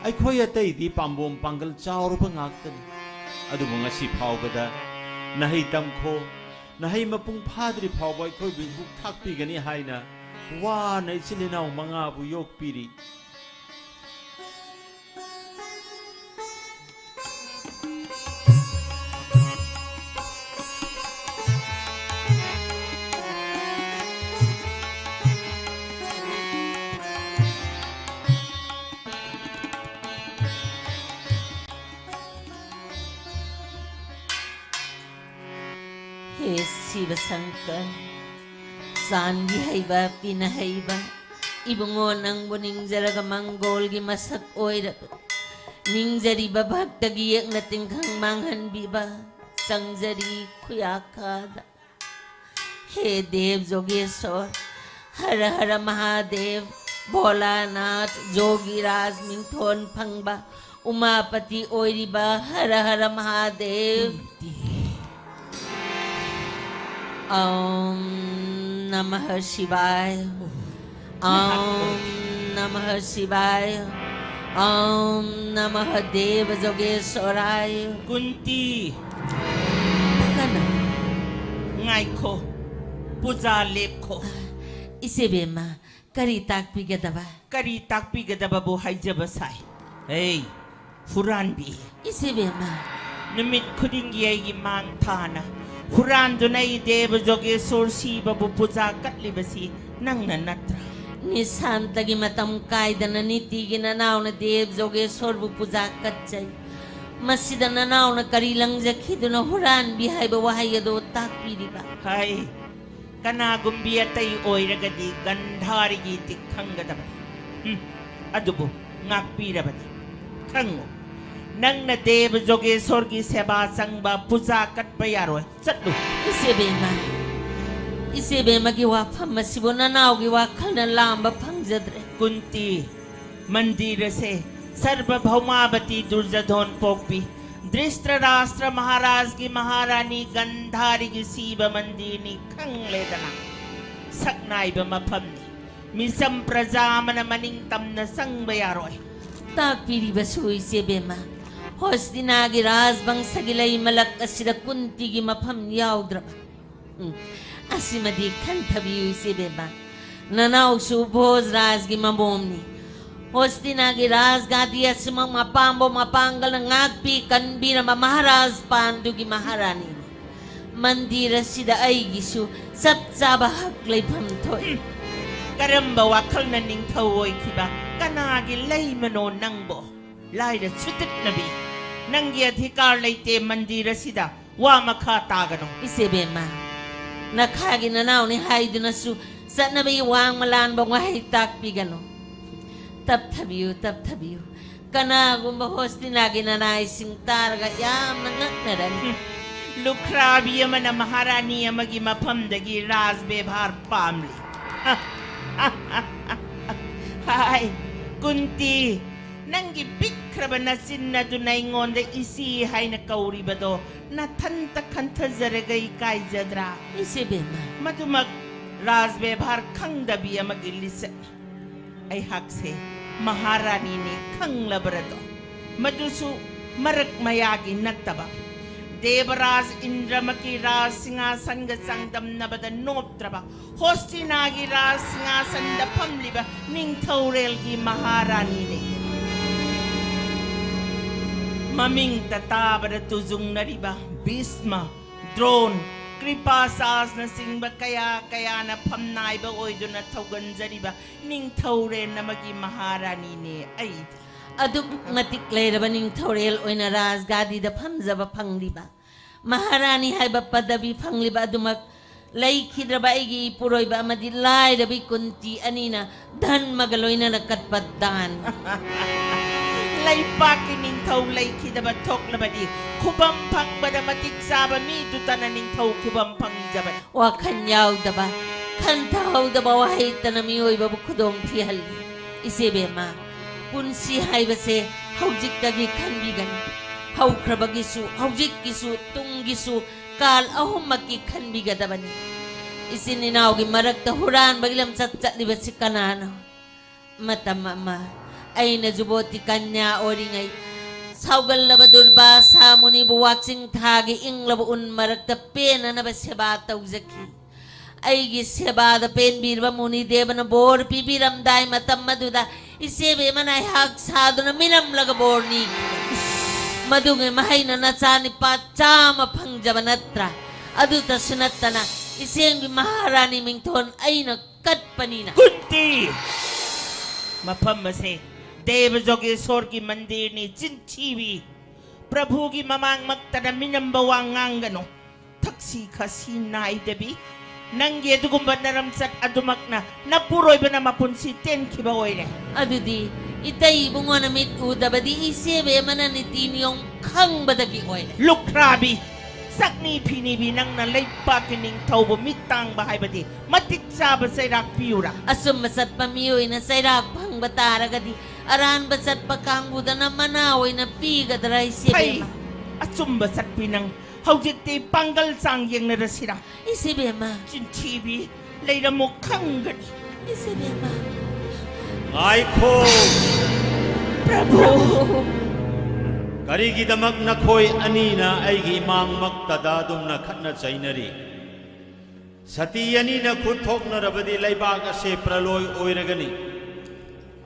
ꯑꯩꯈꯣꯏ ꯑꯇꯩꯗꯤ ꯄꯥꯝꯕꯣꯝ ꯄꯥꯡꯒꯜ ꯆꯥꯎꯔꯕ ꯉꯥꯛꯇꯅꯤ꯫ ꯑꯗꯨꯕꯨ ꯉꯁꯤ ꯐꯥꯎꯕꯗ ꯅꯍꯩ ꯇꯝꯈꯣ, ꯅꯍꯩ ꯃꯄꯨꯡ ꯐꯥꯗ꯭ꯔꯤ ꯐꯥꯎꯕ ꯑꯩꯈꯣꯏꯕꯨ ꯏꯕꯨꯛ ꯊꯥꯛꯄꯤꯒꯅꯤ ꯍꯥꯏꯅ ꯋꯥꯅ ꯏꯆꯤꯜ ꯏꯅꯥꯎ ꯃꯉꯥꯕꯨ ꯌꯣꯛꯄꯤꯔꯤ꯫ ꯍꯦ ꯁꯤꯕ ꯁꯪꯀꯔ, ꯆꯥꯟꯕꯤ ꯍꯩꯕ, ꯄꯤꯅ ꯍꯩꯕ, ꯏꯕꯨꯡꯉꯣ ꯅꯪꯕꯨ ꯅꯤꯡꯖꯔꯒ ꯃꯪꯒꯣꯜꯒꯤ ꯃꯁꯛ ꯑꯣꯏꯔꯕ, ꯅꯤꯡꯖꯔꯤꯕ ꯚꯛꯇꯒꯤ ꯌꯦꯛꯅ ꯇꯤꯡꯈꯪ ꯃꯥꯡꯍꯟꯕꯤꯕ ꯆꯪꯖꯔꯤ ꯈꯨꯌꯥꯀꯥꯗ꯫ ꯍꯦ ꯗꯦꯕ ꯖꯣꯒꯦꯁꯣꯔ, ꯍꯔ ꯍꯔ ꯃꯍꯥꯗꯦꯕ, ꯚꯣꯂꯥꯅꯥꯊ, ꯖꯣꯒꯤꯔꯥꯖ ꯃꯤꯡꯊꯣꯟ ꯐꯪꯕ, ꯎꯃꯥꯄꯇꯤ ꯑꯣꯏꯔꯤꯕ ꯍꯔ ꯍꯔ ꯃꯍꯥꯗꯦꯕ꯫ ꯀꯨꯟꯇꯤ꯫ ॐ नमः शिवाय। ॐ नमः शिवाय। ॐ नमः देव जोगेश्वराय। ꯀꯨꯟꯇꯤ꯫ ꯀꯅꯥ? ꯉꯥꯏꯈꯣ꯫ ꯄꯨꯖꯥ ꯂꯦꯞꯈꯣ꯫ ꯏꯆꯦꯕꯦꯝꯃ, ꯀꯔꯤ ꯇꯥꯛꯄꯤꯒꯗꯕ? ꯀꯔꯤ ꯇꯥꯛꯄꯤꯒꯗꯕꯕꯨ ꯍꯥꯏꯖꯕ ꯁꯥꯏ꯫ ꯍꯦ, ꯍꯨꯔꯥꯟꯕꯤ꯫ ꯏꯆꯦꯕꯦꯝꯃ, ꯅꯨꯃꯤꯠ ꯈꯨꯗꯤꯡꯒꯤ ꯑꯩꯒꯤ ꯃꯥꯡ ꯊꯥꯅ ꯍꯨꯔꯥꯟꯗꯨꯅ ꯑꯩ ꯗꯦꯕ ꯖꯣꯒꯦꯁꯣꯔ ꯁꯤꯕꯕꯨ ꯄꯨꯖꯥ ꯀꯠꯂꯤꯕꯁꯤ ꯅꯪꯅ ꯅꯠꯇ꯭ꯔꯥ? ꯅꯤꯁꯥꯟꯇꯒꯤ ꯃꯇꯝ ꯀꯥꯏꯗꯅ ꯅꯤꯇꯤꯒꯤ ꯅꯅꯥꯎꯅ ꯗꯦꯕ ꯖꯣꯒꯦꯁꯣꯔꯕꯨ ꯄꯨꯖꯥ ꯀꯠꯆꯩ꯫ ꯃꯁꯤꯗ ꯅꯅꯥꯎꯅ ꯀꯔꯤ ꯂꯪꯖꯈꯤꯗꯨꯅ ꯍꯨꯔꯥꯟꯕꯤ ꯍꯥꯏꯕ ꯋꯥꯍꯩ ꯑꯗꯨ ꯇꯥꯛꯄꯤꯔꯤꯕ? ꯍꯥꯏ, ꯀꯅꯥꯒꯨꯝꯕꯤ ꯑꯇꯩ ꯑꯣꯏꯔꯒꯗꯤ ꯒꯟꯙꯥꯔꯤꯒꯤꯗꯤ ꯈꯪꯒꯗꯕꯅꯤ꯫ ꯎꯝ, ꯑꯗꯨꯕꯨ ꯉꯥꯛꯄꯤꯔꯕꯅꯤ꯫ ꯈꯪꯉꯨ, ꯅꯪꯅ ꯗꯦꯕ ꯖꯣꯒꯦꯁꯣꯔꯒꯤ ꯁꯦꯕꯥ ꯆꯪꯕ ꯄꯨꯖꯥ ꯀꯠꯄ ꯌꯥꯔꯣꯏ꯫ ꯆꯠꯂꯨ꯫ ꯏꯆꯦꯕꯦꯝꯃ, ꯏꯆꯦꯕꯦꯝꯃꯒꯤ ꯋꯥꯐꯝ ꯑꯁꯤꯕꯨ ꯅꯅꯥꯎꯒꯤ ꯋꯥꯈꯜꯅ ꯂꯥꯝꯕ ꯐꯪꯖꯗ꯭ꯔꯦ꯫ ꯀꯨꯟꯇꯤ, ꯃꯟꯗꯤꯔ ꯑꯁꯦ ꯁꯔꯕ ꯚꯧꯃꯥꯕꯇꯤ ꯗꯨꯔꯖꯣꯙꯣꯟ ꯄꯣꯛꯄꯤ ꯙ꯭ꯔꯤꯁꯇ꯭ꯔꯥꯁꯇ꯭ꯔ ꯃꯍꯥꯔꯥꯖꯒꯤ ꯃꯍꯥꯔꯥꯅꯤ ꯒꯟꯙꯥꯔꯤꯒꯤ ꯁꯤꯕ ꯃꯟꯗꯤꯔꯅꯤ ꯈꯪꯂꯦꯗꯅ꯫ ꯁꯛꯅꯥꯏꯕ ꯃꯐꯝꯅꯤ꯫ ꯃꯤꯆꯝ ꯄ꯭ꯔꯖꯥ ꯑꯃꯅ ꯃꯅꯤꯡ ꯇꯝꯅ ꯆꯪꯕ ꯌꯥꯔꯣꯏ꯫ ꯇꯥꯛꯄꯤꯔꯤꯕꯁꯨ ꯏꯆꯦꯕꯦꯝꯃ, ꯍꯣꯁꯇꯤꯅꯥꯒꯤ ꯔꯥꯖꯕꯪꯁꯒꯤ ꯂꯩꯃꯂꯛ ꯑꯁꯤꯗ ꯀꯨꯟꯇꯤꯒꯤ ꯃꯐꯝ ꯌꯥꯎꯗ꯭ꯔꯕ? ꯎꯝ, ꯑꯁꯤꯃꯗꯤ ꯈꯟꯊꯕꯤꯌꯨ ꯏꯆꯦꯕꯦꯝꯃ꯫ ꯅꯅꯥꯎꯁꯨ ꯚꯣꯖꯔꯥꯖꯒꯤ ꯃꯃꯣꯝꯅꯤ꯫ ꯍꯣꯁꯇꯤꯅꯥꯒꯤ ꯔꯥꯖꯒꯥꯗꯤ ꯑꯁꯤꯃꯛ ꯃꯄꯥꯝꯕꯣ ꯃꯄꯥꯡꯒꯜꯅ ꯉꯥꯛꯄꯤ ꯀꯟꯕꯤꯔꯝꯕ ꯃꯍꯥꯔꯥꯖ ꯄꯥꯟꯗꯨꯒꯤ ꯃꯍꯥꯔꯥꯅꯤꯅꯤ꯫ ꯃꯟꯗꯤꯔ ꯑꯁꯤꯗ ꯑꯩꯒꯤꯁꯨ ꯆꯞ ꯆꯥꯕ ꯍꯛ ꯂꯩꯐꯝ ꯊꯣꯛꯏ꯫ ꯀꯔꯝꯕ ꯋꯥꯈꯜꯅ ꯅꯤꯡꯊꯧ ꯑꯣꯏꯈꯤꯕ? ꯀꯅꯥꯒꯤ ꯂꯩꯃꯅꯣ ꯅꯪꯕꯣ? ꯂꯥꯏꯔ ꯁꯨꯇꯤꯛꯅꯕꯤ, ꯅꯪꯒꯤ ꯑꯙꯤꯀꯥꯔ ꯂꯩꯇꯦ ꯃꯟꯗꯤꯔ ꯑꯁꯤꯗ꯫ ꯋꯥ ꯃꯈꯥ ꯇꯥꯒꯅꯨ꯫ ꯏꯆꯦꯕꯦꯝꯃ, ꯅꯈꯥꯒꯤ ꯅꯅꯥꯎꯅꯤ ꯍꯥꯏꯗꯨꯅꯁꯨ ꯆꯠꯅꯕꯒꯤ ꯋꯥꯡꯃ ꯂꯥꯟꯕ ꯋꯥꯍꯩ ꯇꯥꯛꯄꯤꯒꯅꯨ꯫ ꯇꯞꯊꯕꯤꯌꯨ, ꯇꯞꯊꯕꯤꯌꯨ꯫ ꯀꯅꯥꯒꯨꯝꯕ ꯍꯣꯁꯇꯤꯅꯥꯒꯤ ꯅꯅꯥꯏꯁꯤꯡ ꯇꯥꯔꯒ ꯌꯥꯝꯅ ꯉꯛꯅꯔꯅꯤ꯫ ꯍꯨꯝ, ꯂꯨꯈ꯭ꯔꯥꯕꯤ ꯑꯃꯅ ꯃꯍꯥꯔꯥꯅꯤ ꯑꯃꯒꯤ ꯃꯐꯝꯗꯒꯤ ꯔꯥꯖ ꯕꯦꯚꯥꯔ ꯄꯥꯝꯂꯤ꯫ ꯍꯥꯏ, ꯀꯨꯟꯇꯤ, ꯅꯪꯒꯤ ꯄꯤꯛꯈ꯭ꯔꯕ ꯅꯆꯤꯟ ꯑꯗꯨꯅ ꯑꯩꯉꯣꯟꯗ ꯏꯆꯦ ꯍꯥꯏꯅ ꯀꯧꯔꯤꯕꯗꯣ ꯅꯊꯟꯇ ꯈꯟꯊꯖꯔꯒ ꯏꯀꯥꯏꯖꯗ꯭ꯔꯥ? ꯏꯆꯦꯕꯦꯝꯃ꯫ ꯃꯗꯨꯃꯛ ꯔꯥꯖ ꯕꯦꯚꯥꯔ ꯈꯪꯗꯕꯤ ꯑꯃꯒꯤ ꯂꯤꯆꯠꯅꯤ꯫ ꯑꯩꯍꯥꯛꯁꯦ ꯃꯍꯥꯔꯥꯅꯤꯅꯤ ꯈꯪꯂꯕ꯭ꯔꯗꯣ? ꯃꯗꯨꯁꯨ ꯃꯔꯛ ꯃꯌꯥꯒꯤ ꯅꯠꯇꯕ, ꯗꯦꯕꯔꯥꯖ ꯏꯟꯗ꯭ꯔꯃꯛꯀꯤ ꯔꯥꯖ ꯁꯤꯡꯍꯥꯁꯟꯒ ꯆꯥꯡꯗꯝꯅꯕꯗ ꯅꯣꯞꯇ꯭ꯔꯕ ꯍꯣꯁꯇꯤꯅꯥꯒꯤ ꯔꯥꯖ ꯁꯤꯡꯍꯥꯁꯟꯗ ꯐꯝꯂꯤꯕ ꯅꯤꯡꯊꯧꯔꯦꯜꯒꯤ ꯃꯍꯥꯔꯥꯅꯤꯅꯤ꯫ ꯃꯃꯤꯡꯇ ꯇꯥꯕꯗ ꯇꯨꯖꯨꯡꯅꯔꯤꯕ ꯚꯤꯁꯃ, ꯗ꯭ꯔꯣꯟ, ꯀ꯭ꯔꯤꯄꯥꯆꯥꯁꯅꯆꯤꯡꯕ ꯀꯌꯥ ꯀꯌꯥꯅ ꯐꯝꯅꯥꯏꯕ ꯑꯣꯏꯗꯨꯅ ꯊꯧꯒꯟꯖꯔꯤꯕ ꯅꯤꯡꯊꯧꯔꯦꯜ ꯑꯃꯒꯤ ꯃꯍꯥꯔꯥꯅꯤꯅꯦ ꯑꯩꯗꯤ꯫ ꯑꯗꯨꯛ ꯃꯇꯤꯛ ꯂꯩꯔꯕ ꯅꯤꯡꯊꯧꯔꯦꯜ ꯑꯣꯏꯅ ꯔꯥꯖꯒꯥꯗꯤꯗ ꯐꯝꯖꯕ ꯐꯪꯂꯤꯕ, ꯃꯍꯥꯔꯥꯅꯤ ꯍꯥꯏꯕ ꯄꯗꯕꯤ ꯐꯪꯂꯤꯕ ꯑꯗꯨꯃꯛ ꯂꯩꯈꯤꯗ꯭ꯔꯕ ꯑꯩꯒꯤ ꯏꯄꯨꯔꯣꯏꯕ ꯑꯃꯗꯤ ꯂꯥꯏꯔꯕꯤ ꯀꯨꯟꯇꯤ ꯑꯅꯤꯅ ꯙꯟꯃꯒ ꯂꯣꯏꯅꯅ ꯀꯠꯄ ꯗꯥꯟ꯫ ꯂꯩꯄꯥꯛꯀꯤ ꯅꯤꯡꯊꯧ ꯂꯩꯈꯤꯗꯕ ꯊꯣꯛꯂꯕꯗꯤ ꯈꯨꯕꯝ ꯐꯪꯕꯗ ꯃꯇꯤꯛ ꯆꯥꯕ ꯃꯤꯗꯨꯇꯅ ꯅꯤꯡꯊꯧ ꯈꯨꯕꯝ ꯐꯪꯖꯕꯅꯤ꯫ ꯋꯥꯈꯜ ꯌꯥꯎꯗꯕ, ꯈꯟꯊꯍꯧꯗꯕ ꯋꯥꯍꯩꯇꯅ ꯃꯤꯑꯣꯏꯕꯕꯨ ꯈꯨꯗꯣꯡ ꯊꯤꯍꯜꯂꯤ꯫ ꯏꯆꯦꯕꯦꯝꯃ, ꯄꯨꯟꯁꯤ ꯍꯥꯏꯕꯁꯦ ꯍꯧꯖꯤꯛꯇꯒꯤ ꯈꯟꯕꯤꯒꯅꯤ꯫ ꯍꯧꯈ꯭ꯔꯕꯒꯤꯁꯨ, ꯍꯧꯖꯤꯛꯀꯤꯁꯨ, ꯇꯨꯡꯒꯤꯁꯨ ꯀꯥꯜ ꯑꯍꯨꯝꯃꯛꯀꯤ ꯈꯟꯕꯤꯒꯗꯕꯅꯤ꯫ ꯏꯆꯤꯟ ꯏꯅꯥꯎꯒꯤ ꯃꯔꯛꯇ ꯍꯨꯔꯥꯟꯕꯒꯤ ꯂꯝꯆꯠ ꯆꯠꯂꯤꯕꯁꯤ ꯀꯅꯥꯅꯣ? ꯃꯇꯝ ꯑꯃ ꯑꯩꯅ ꯖꯨꯕꯣꯇꯤ ꯀꯟꯌꯥ ꯑꯣꯏꯔꯤꯉꯩ, ꯁꯥꯎꯒꯜꯂꯕ ꯗꯨꯔꯕꯥꯁꯥ ꯃꯨꯅꯤꯕꯨ ꯋꯥꯛꯆꯤꯡ ꯊꯥꯒꯤ ꯏꯪꯂꯕ ꯎꯟ ꯃꯔꯛꯇ ꯄꯦꯟꯅꯅꯕ ꯁꯦꯕꯥ ꯇꯧꯖꯈꯤ꯫ ꯑꯩꯒꯤ ꯁꯦꯕꯥꯗ ꯄꯦꯟꯕꯤꯔꯕ ꯃꯨꯅꯤꯗꯦꯕꯅ ꯕꯣꯔ ꯄꯤꯕꯤꯔꯝꯗꯥꯏ ꯃꯇꯝ ꯑꯗꯨꯗ ꯏꯆꯦꯕꯦꯝꯃꯅ ꯑꯩꯍꯥꯛ ꯁꯥꯗꯨꯅ ꯃꯤꯅꯝꯂꯒ ꯕꯣꯔ ꯅꯤꯈꯤ꯫ ꯃꯗꯨꯒꯤ ꯃꯍꯩꯅ ꯅꯆꯥꯅꯤꯄꯥ ꯆꯥꯝꯃ ꯐꯪꯖꯕ ꯅꯠꯇ꯭ꯔꯥ? ꯑꯗꯨꯇꯁꯨ ꯅꯠꯇꯅ ꯏꯆꯦꯝꯒꯤ ꯃꯍꯥꯔꯥꯅꯤ ꯃꯤꯡꯊꯣꯟ ꯑꯩꯅ ꯀꯠꯄꯅꯤꯅ꯫ ꯀꯨꯟꯇꯤ! ꯃꯐꯝ ꯑꯁꯦ ꯗꯦꯕ ꯖꯣꯒꯦꯁꯣꯔꯒꯤ ꯃꯟꯗꯤꯔꯅꯤ, ꯆꯤꯟꯊꯤꯕꯤ꯫ ꯄ꯭ꯔꯚꯨꯒꯤ ꯃꯃꯥꯡꯃꯛꯇꯗ ꯃꯤꯅꯝꯕ ꯋꯥ ꯉꯥꯡꯒꯅꯨ꯫ ꯊꯛꯁꯤ ꯈꯥꯁꯤ ꯅꯥꯏꯗꯕꯤ꯫ ꯅꯪꯒꯤ ꯑꯗꯨꯒꯨꯝꯕ ꯅꯔꯝꯆꯠ ꯑꯗꯨꯃꯛꯅ ꯅꯄꯨꯔꯣꯏꯕꯅ ꯃꯄꯨꯟꯁꯤ ꯇꯦꯟꯈꯤꯕ ꯑꯣꯏꯔꯦ꯫ ꯑꯗꯨꯗꯤ ꯏꯇꯩ ꯏꯕꯨꯡꯉꯣꯅ ꯃꯤꯠ ꯎꯗꯕꯗꯤ ꯏꯆꯦꯕꯦꯝꯃꯅ ꯅꯤꯇꯤ ꯅꯤꯌꯣꯝ ꯈꯪꯕꯗꯒꯤ ꯑꯣꯏꯔꯦ꯫ ꯂꯨꯈ꯭ꯔꯥꯕꯤ, ꯁꯛꯅꯤ ꯐꯤꯅꯤꯕꯤ, ꯅꯪꯅ ꯂꯩꯄꯥꯛꯀꯤ ꯅꯤꯡꯊꯧꯕꯨ ꯃꯤꯠ ꯇꯥꯡꯕ ꯍꯥꯏꯕꯗꯤ ꯃꯇꯤꯛ ꯆꯥꯕ ꯆꯩꯔꯥꯛ ꯄꯤꯌꯨꯔꯥ? ꯑꯆꯨꯝꯕ ꯆꯠꯄ ꯃꯤꯑꯣꯏꯅ ꯆꯩꯔꯥꯛ ꯐꯪꯕ ꯇꯥꯔꯒꯗꯤ ꯑꯔꯥꯟꯕ ꯆꯠꯄ ꯀꯥꯡꯕꯨꯗꯅ ꯃꯅꯥ ꯑꯣꯏꯅ ꯄꯤꯒꯗ꯭ꯔꯥ, ꯐꯩ, ꯏꯆꯦꯕꯦꯝꯃ? ꯑꯆꯨꯝꯕ ꯆꯠꯄꯤ ꯅꯪ꯫ ꯍꯧꯖꯤꯛꯇꯤ ꯄꯥꯡꯒꯜ ꯆꯥꯡ ꯌꯦꯡꯅꯔꯁꯤꯔꯥ? ꯏꯆꯦꯕꯦꯝꯃ꯫ ꯆꯤꯟꯊꯤꯕꯤ, ꯂꯩꯔꯝꯃꯨ ꯈꯪꯒꯅꯤ꯫ ꯏꯆꯦꯕꯦꯝꯃ꯫ ꯉꯥꯏꯈꯣ꯫ ꯄ꯭ꯔꯚꯨ꯫ ꯀꯔꯤꯒꯤꯗꯃꯛ ꯅꯈꯣꯏ ꯑꯅꯤꯅ ꯑꯩꯒꯤ ꯏꯃꯥꯡꯃꯛꯇꯗ ꯑꯗꯨꯝꯅ ꯈꯠꯅ ꯆꯩꯅꯔꯤ? ꯁꯇꯤ ꯑꯅꯤꯅ ꯈꯨꯠ ꯊꯣꯛꯅꯔꯕꯗꯤ ꯂꯩꯕꯥꯛ ꯑꯁꯦ ꯄ꯭ꯔꯂꯣꯏ ꯑꯣꯏꯔꯒꯅꯤ꯫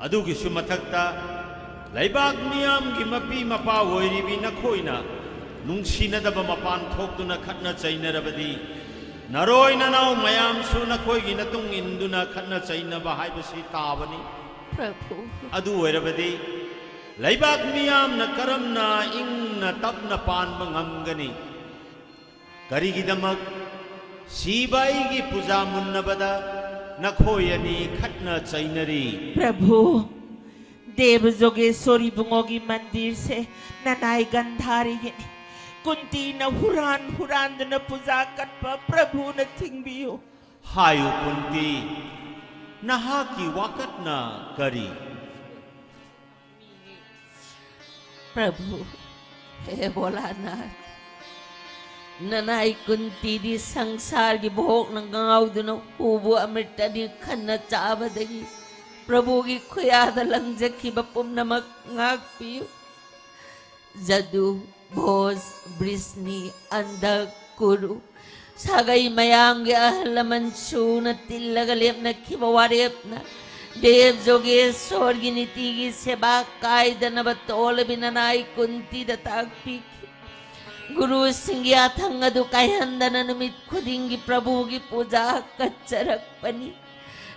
ꯑꯗꯨꯒꯤꯁꯨ ꯃꯊꯛꯇ ꯂꯩꯕꯥꯛ ꯃꯤꯌꯥꯝꯒꯤ ꯃꯄꯤ ꯃꯄꯥ ꯑꯣꯏꯔꯤꯕꯤ ꯅꯈꯣꯏꯅ ꯅꯨꯡꯁꯤꯅꯗꯕ ꯃꯄꯥꯟ ꯊꯣꯛꯇꯨꯅ ꯈꯠꯅ ꯆꯩꯅꯔꯕꯗꯤ, ꯅꯔꯣꯏ ꯅꯅꯥꯎ ꯃꯌꯥꯝꯁꯨ ꯅꯈꯣꯏꯒꯤ ꯃꯇꯨꯡ ꯏꯟꯗꯨꯅ ꯈꯠꯅ ꯆꯩꯅꯕ ꯍꯥꯏꯕꯁꯤ ꯇꯥꯕꯅꯤ꯫ ꯄ꯭ꯔꯚꯨ꯫ ꯑꯗꯨ ꯑꯣꯏꯔꯕꯗꯤ ꯂꯩꯕꯥꯛ ꯃꯤꯌꯥꯝꯅ ꯀꯔꯝꯅ ꯏꯪꯅ ꯇꯞꯅ ꯄꯥꯟꯕ ꯉꯝꯒꯅꯤ? ꯀꯔꯤꯒꯤꯗꯃꯛ ꯁꯤꯕꯥꯏꯒꯤ ꯄꯨꯖꯥ ꯃꯨꯟꯅꯕꯗ ꯅꯈꯣꯏ ꯑꯅꯤ ꯈꯠꯅ ꯆꯩꯅꯔꯤ? ꯄ꯭ꯔꯚꯨ, ꯗꯦꯕ ꯖꯣꯒꯦꯁꯣꯔꯤ ꯕꯨꯡꯉꯣꯒꯤ ꯃꯟꯗꯤꯔꯁꯦ ꯅꯅꯥꯏ ꯒꯟꯙꯥꯔꯤꯒꯤꯅꯤ꯫ ꯀꯨꯟꯇꯤꯅ ꯍꯨꯔꯥꯟ ꯍꯨꯔꯥꯟꯗꯨꯅ ꯄꯨꯖꯥ ꯀꯠꯄ ꯄ꯭ꯔꯚꯨꯅ ꯊꯤꯡꯕꯤꯌꯨ꯫ ꯍꯥꯏꯌꯨ ꯀꯨꯟꯇꯤ, ꯅꯍꯥꯛꯀꯤ ꯋꯥꯀꯠꯅ ꯀꯔꯤ? ꯄ꯭ꯔꯚꯨ, ꯍꯦ ꯚꯣꯂꯥꯅꯥꯊ, ꯅꯅꯥꯏ ꯀꯨꯟꯇꯤꯗꯤ ꯁꯪꯁꯥꯔꯒꯤ ꯚꯣꯛꯅ ꯉꯥꯎꯗꯨꯅ ꯍꯨꯕꯨ ꯑꯃ꯭ꯔꯤꯇꯅꯤ ꯈꯟꯅ ꯆꯥꯕꯗꯒꯤ ꯄ꯭ꯔꯚꯨꯒꯤ ꯈꯨꯌꯥꯗ ꯂꯪꯖꯈꯤꯕ ꯄꯨꯝꯅꯃꯛ ꯉꯥꯛꯄꯤꯌꯨ꯫ ꯖꯗꯨ, ꯚꯣꯖ, ꯕ꯭ꯔꯤꯁꯅꯤ, ꯑꯟꯙꯛ, ꯀꯨꯔꯨ, ꯁꯥꯒꯩ ꯃꯌꯥꯝꯒꯤ ꯑꯍꯜ ꯂꯃꯟ ꯁꯨꯅ ꯇꯤꯜꯂꯒ ꯂꯦꯞꯅꯈꯤꯕ ꯋꯥꯔꯦꯞꯅ ꯗꯦꯕ ꯖꯣꯒꯦꯁꯣꯔꯒꯤ ꯅꯤꯇꯤꯒꯤ ꯁꯦꯕꯥ ꯀꯥꯏꯗꯅꯕ ꯇꯣꯜꯂꯕꯤ ꯅꯅꯥꯏ ꯀꯨꯟꯇꯤꯗ ꯇꯥꯛꯄꯤꯈꯤ꯫ ꯒꯨꯔꯨꯁꯤꯡꯒꯤ ꯑꯊꯪ ꯑꯗꯨ ꯀꯥꯏꯍꯟꯗꯅ ꯅꯨꯃꯤꯠ ꯈꯨꯗꯤꯡꯒꯤ ꯄ꯭ꯔꯚꯨꯒꯤ ꯄꯨꯖꯥ ꯀꯠꯆꯔꯛꯄꯅꯤ꯫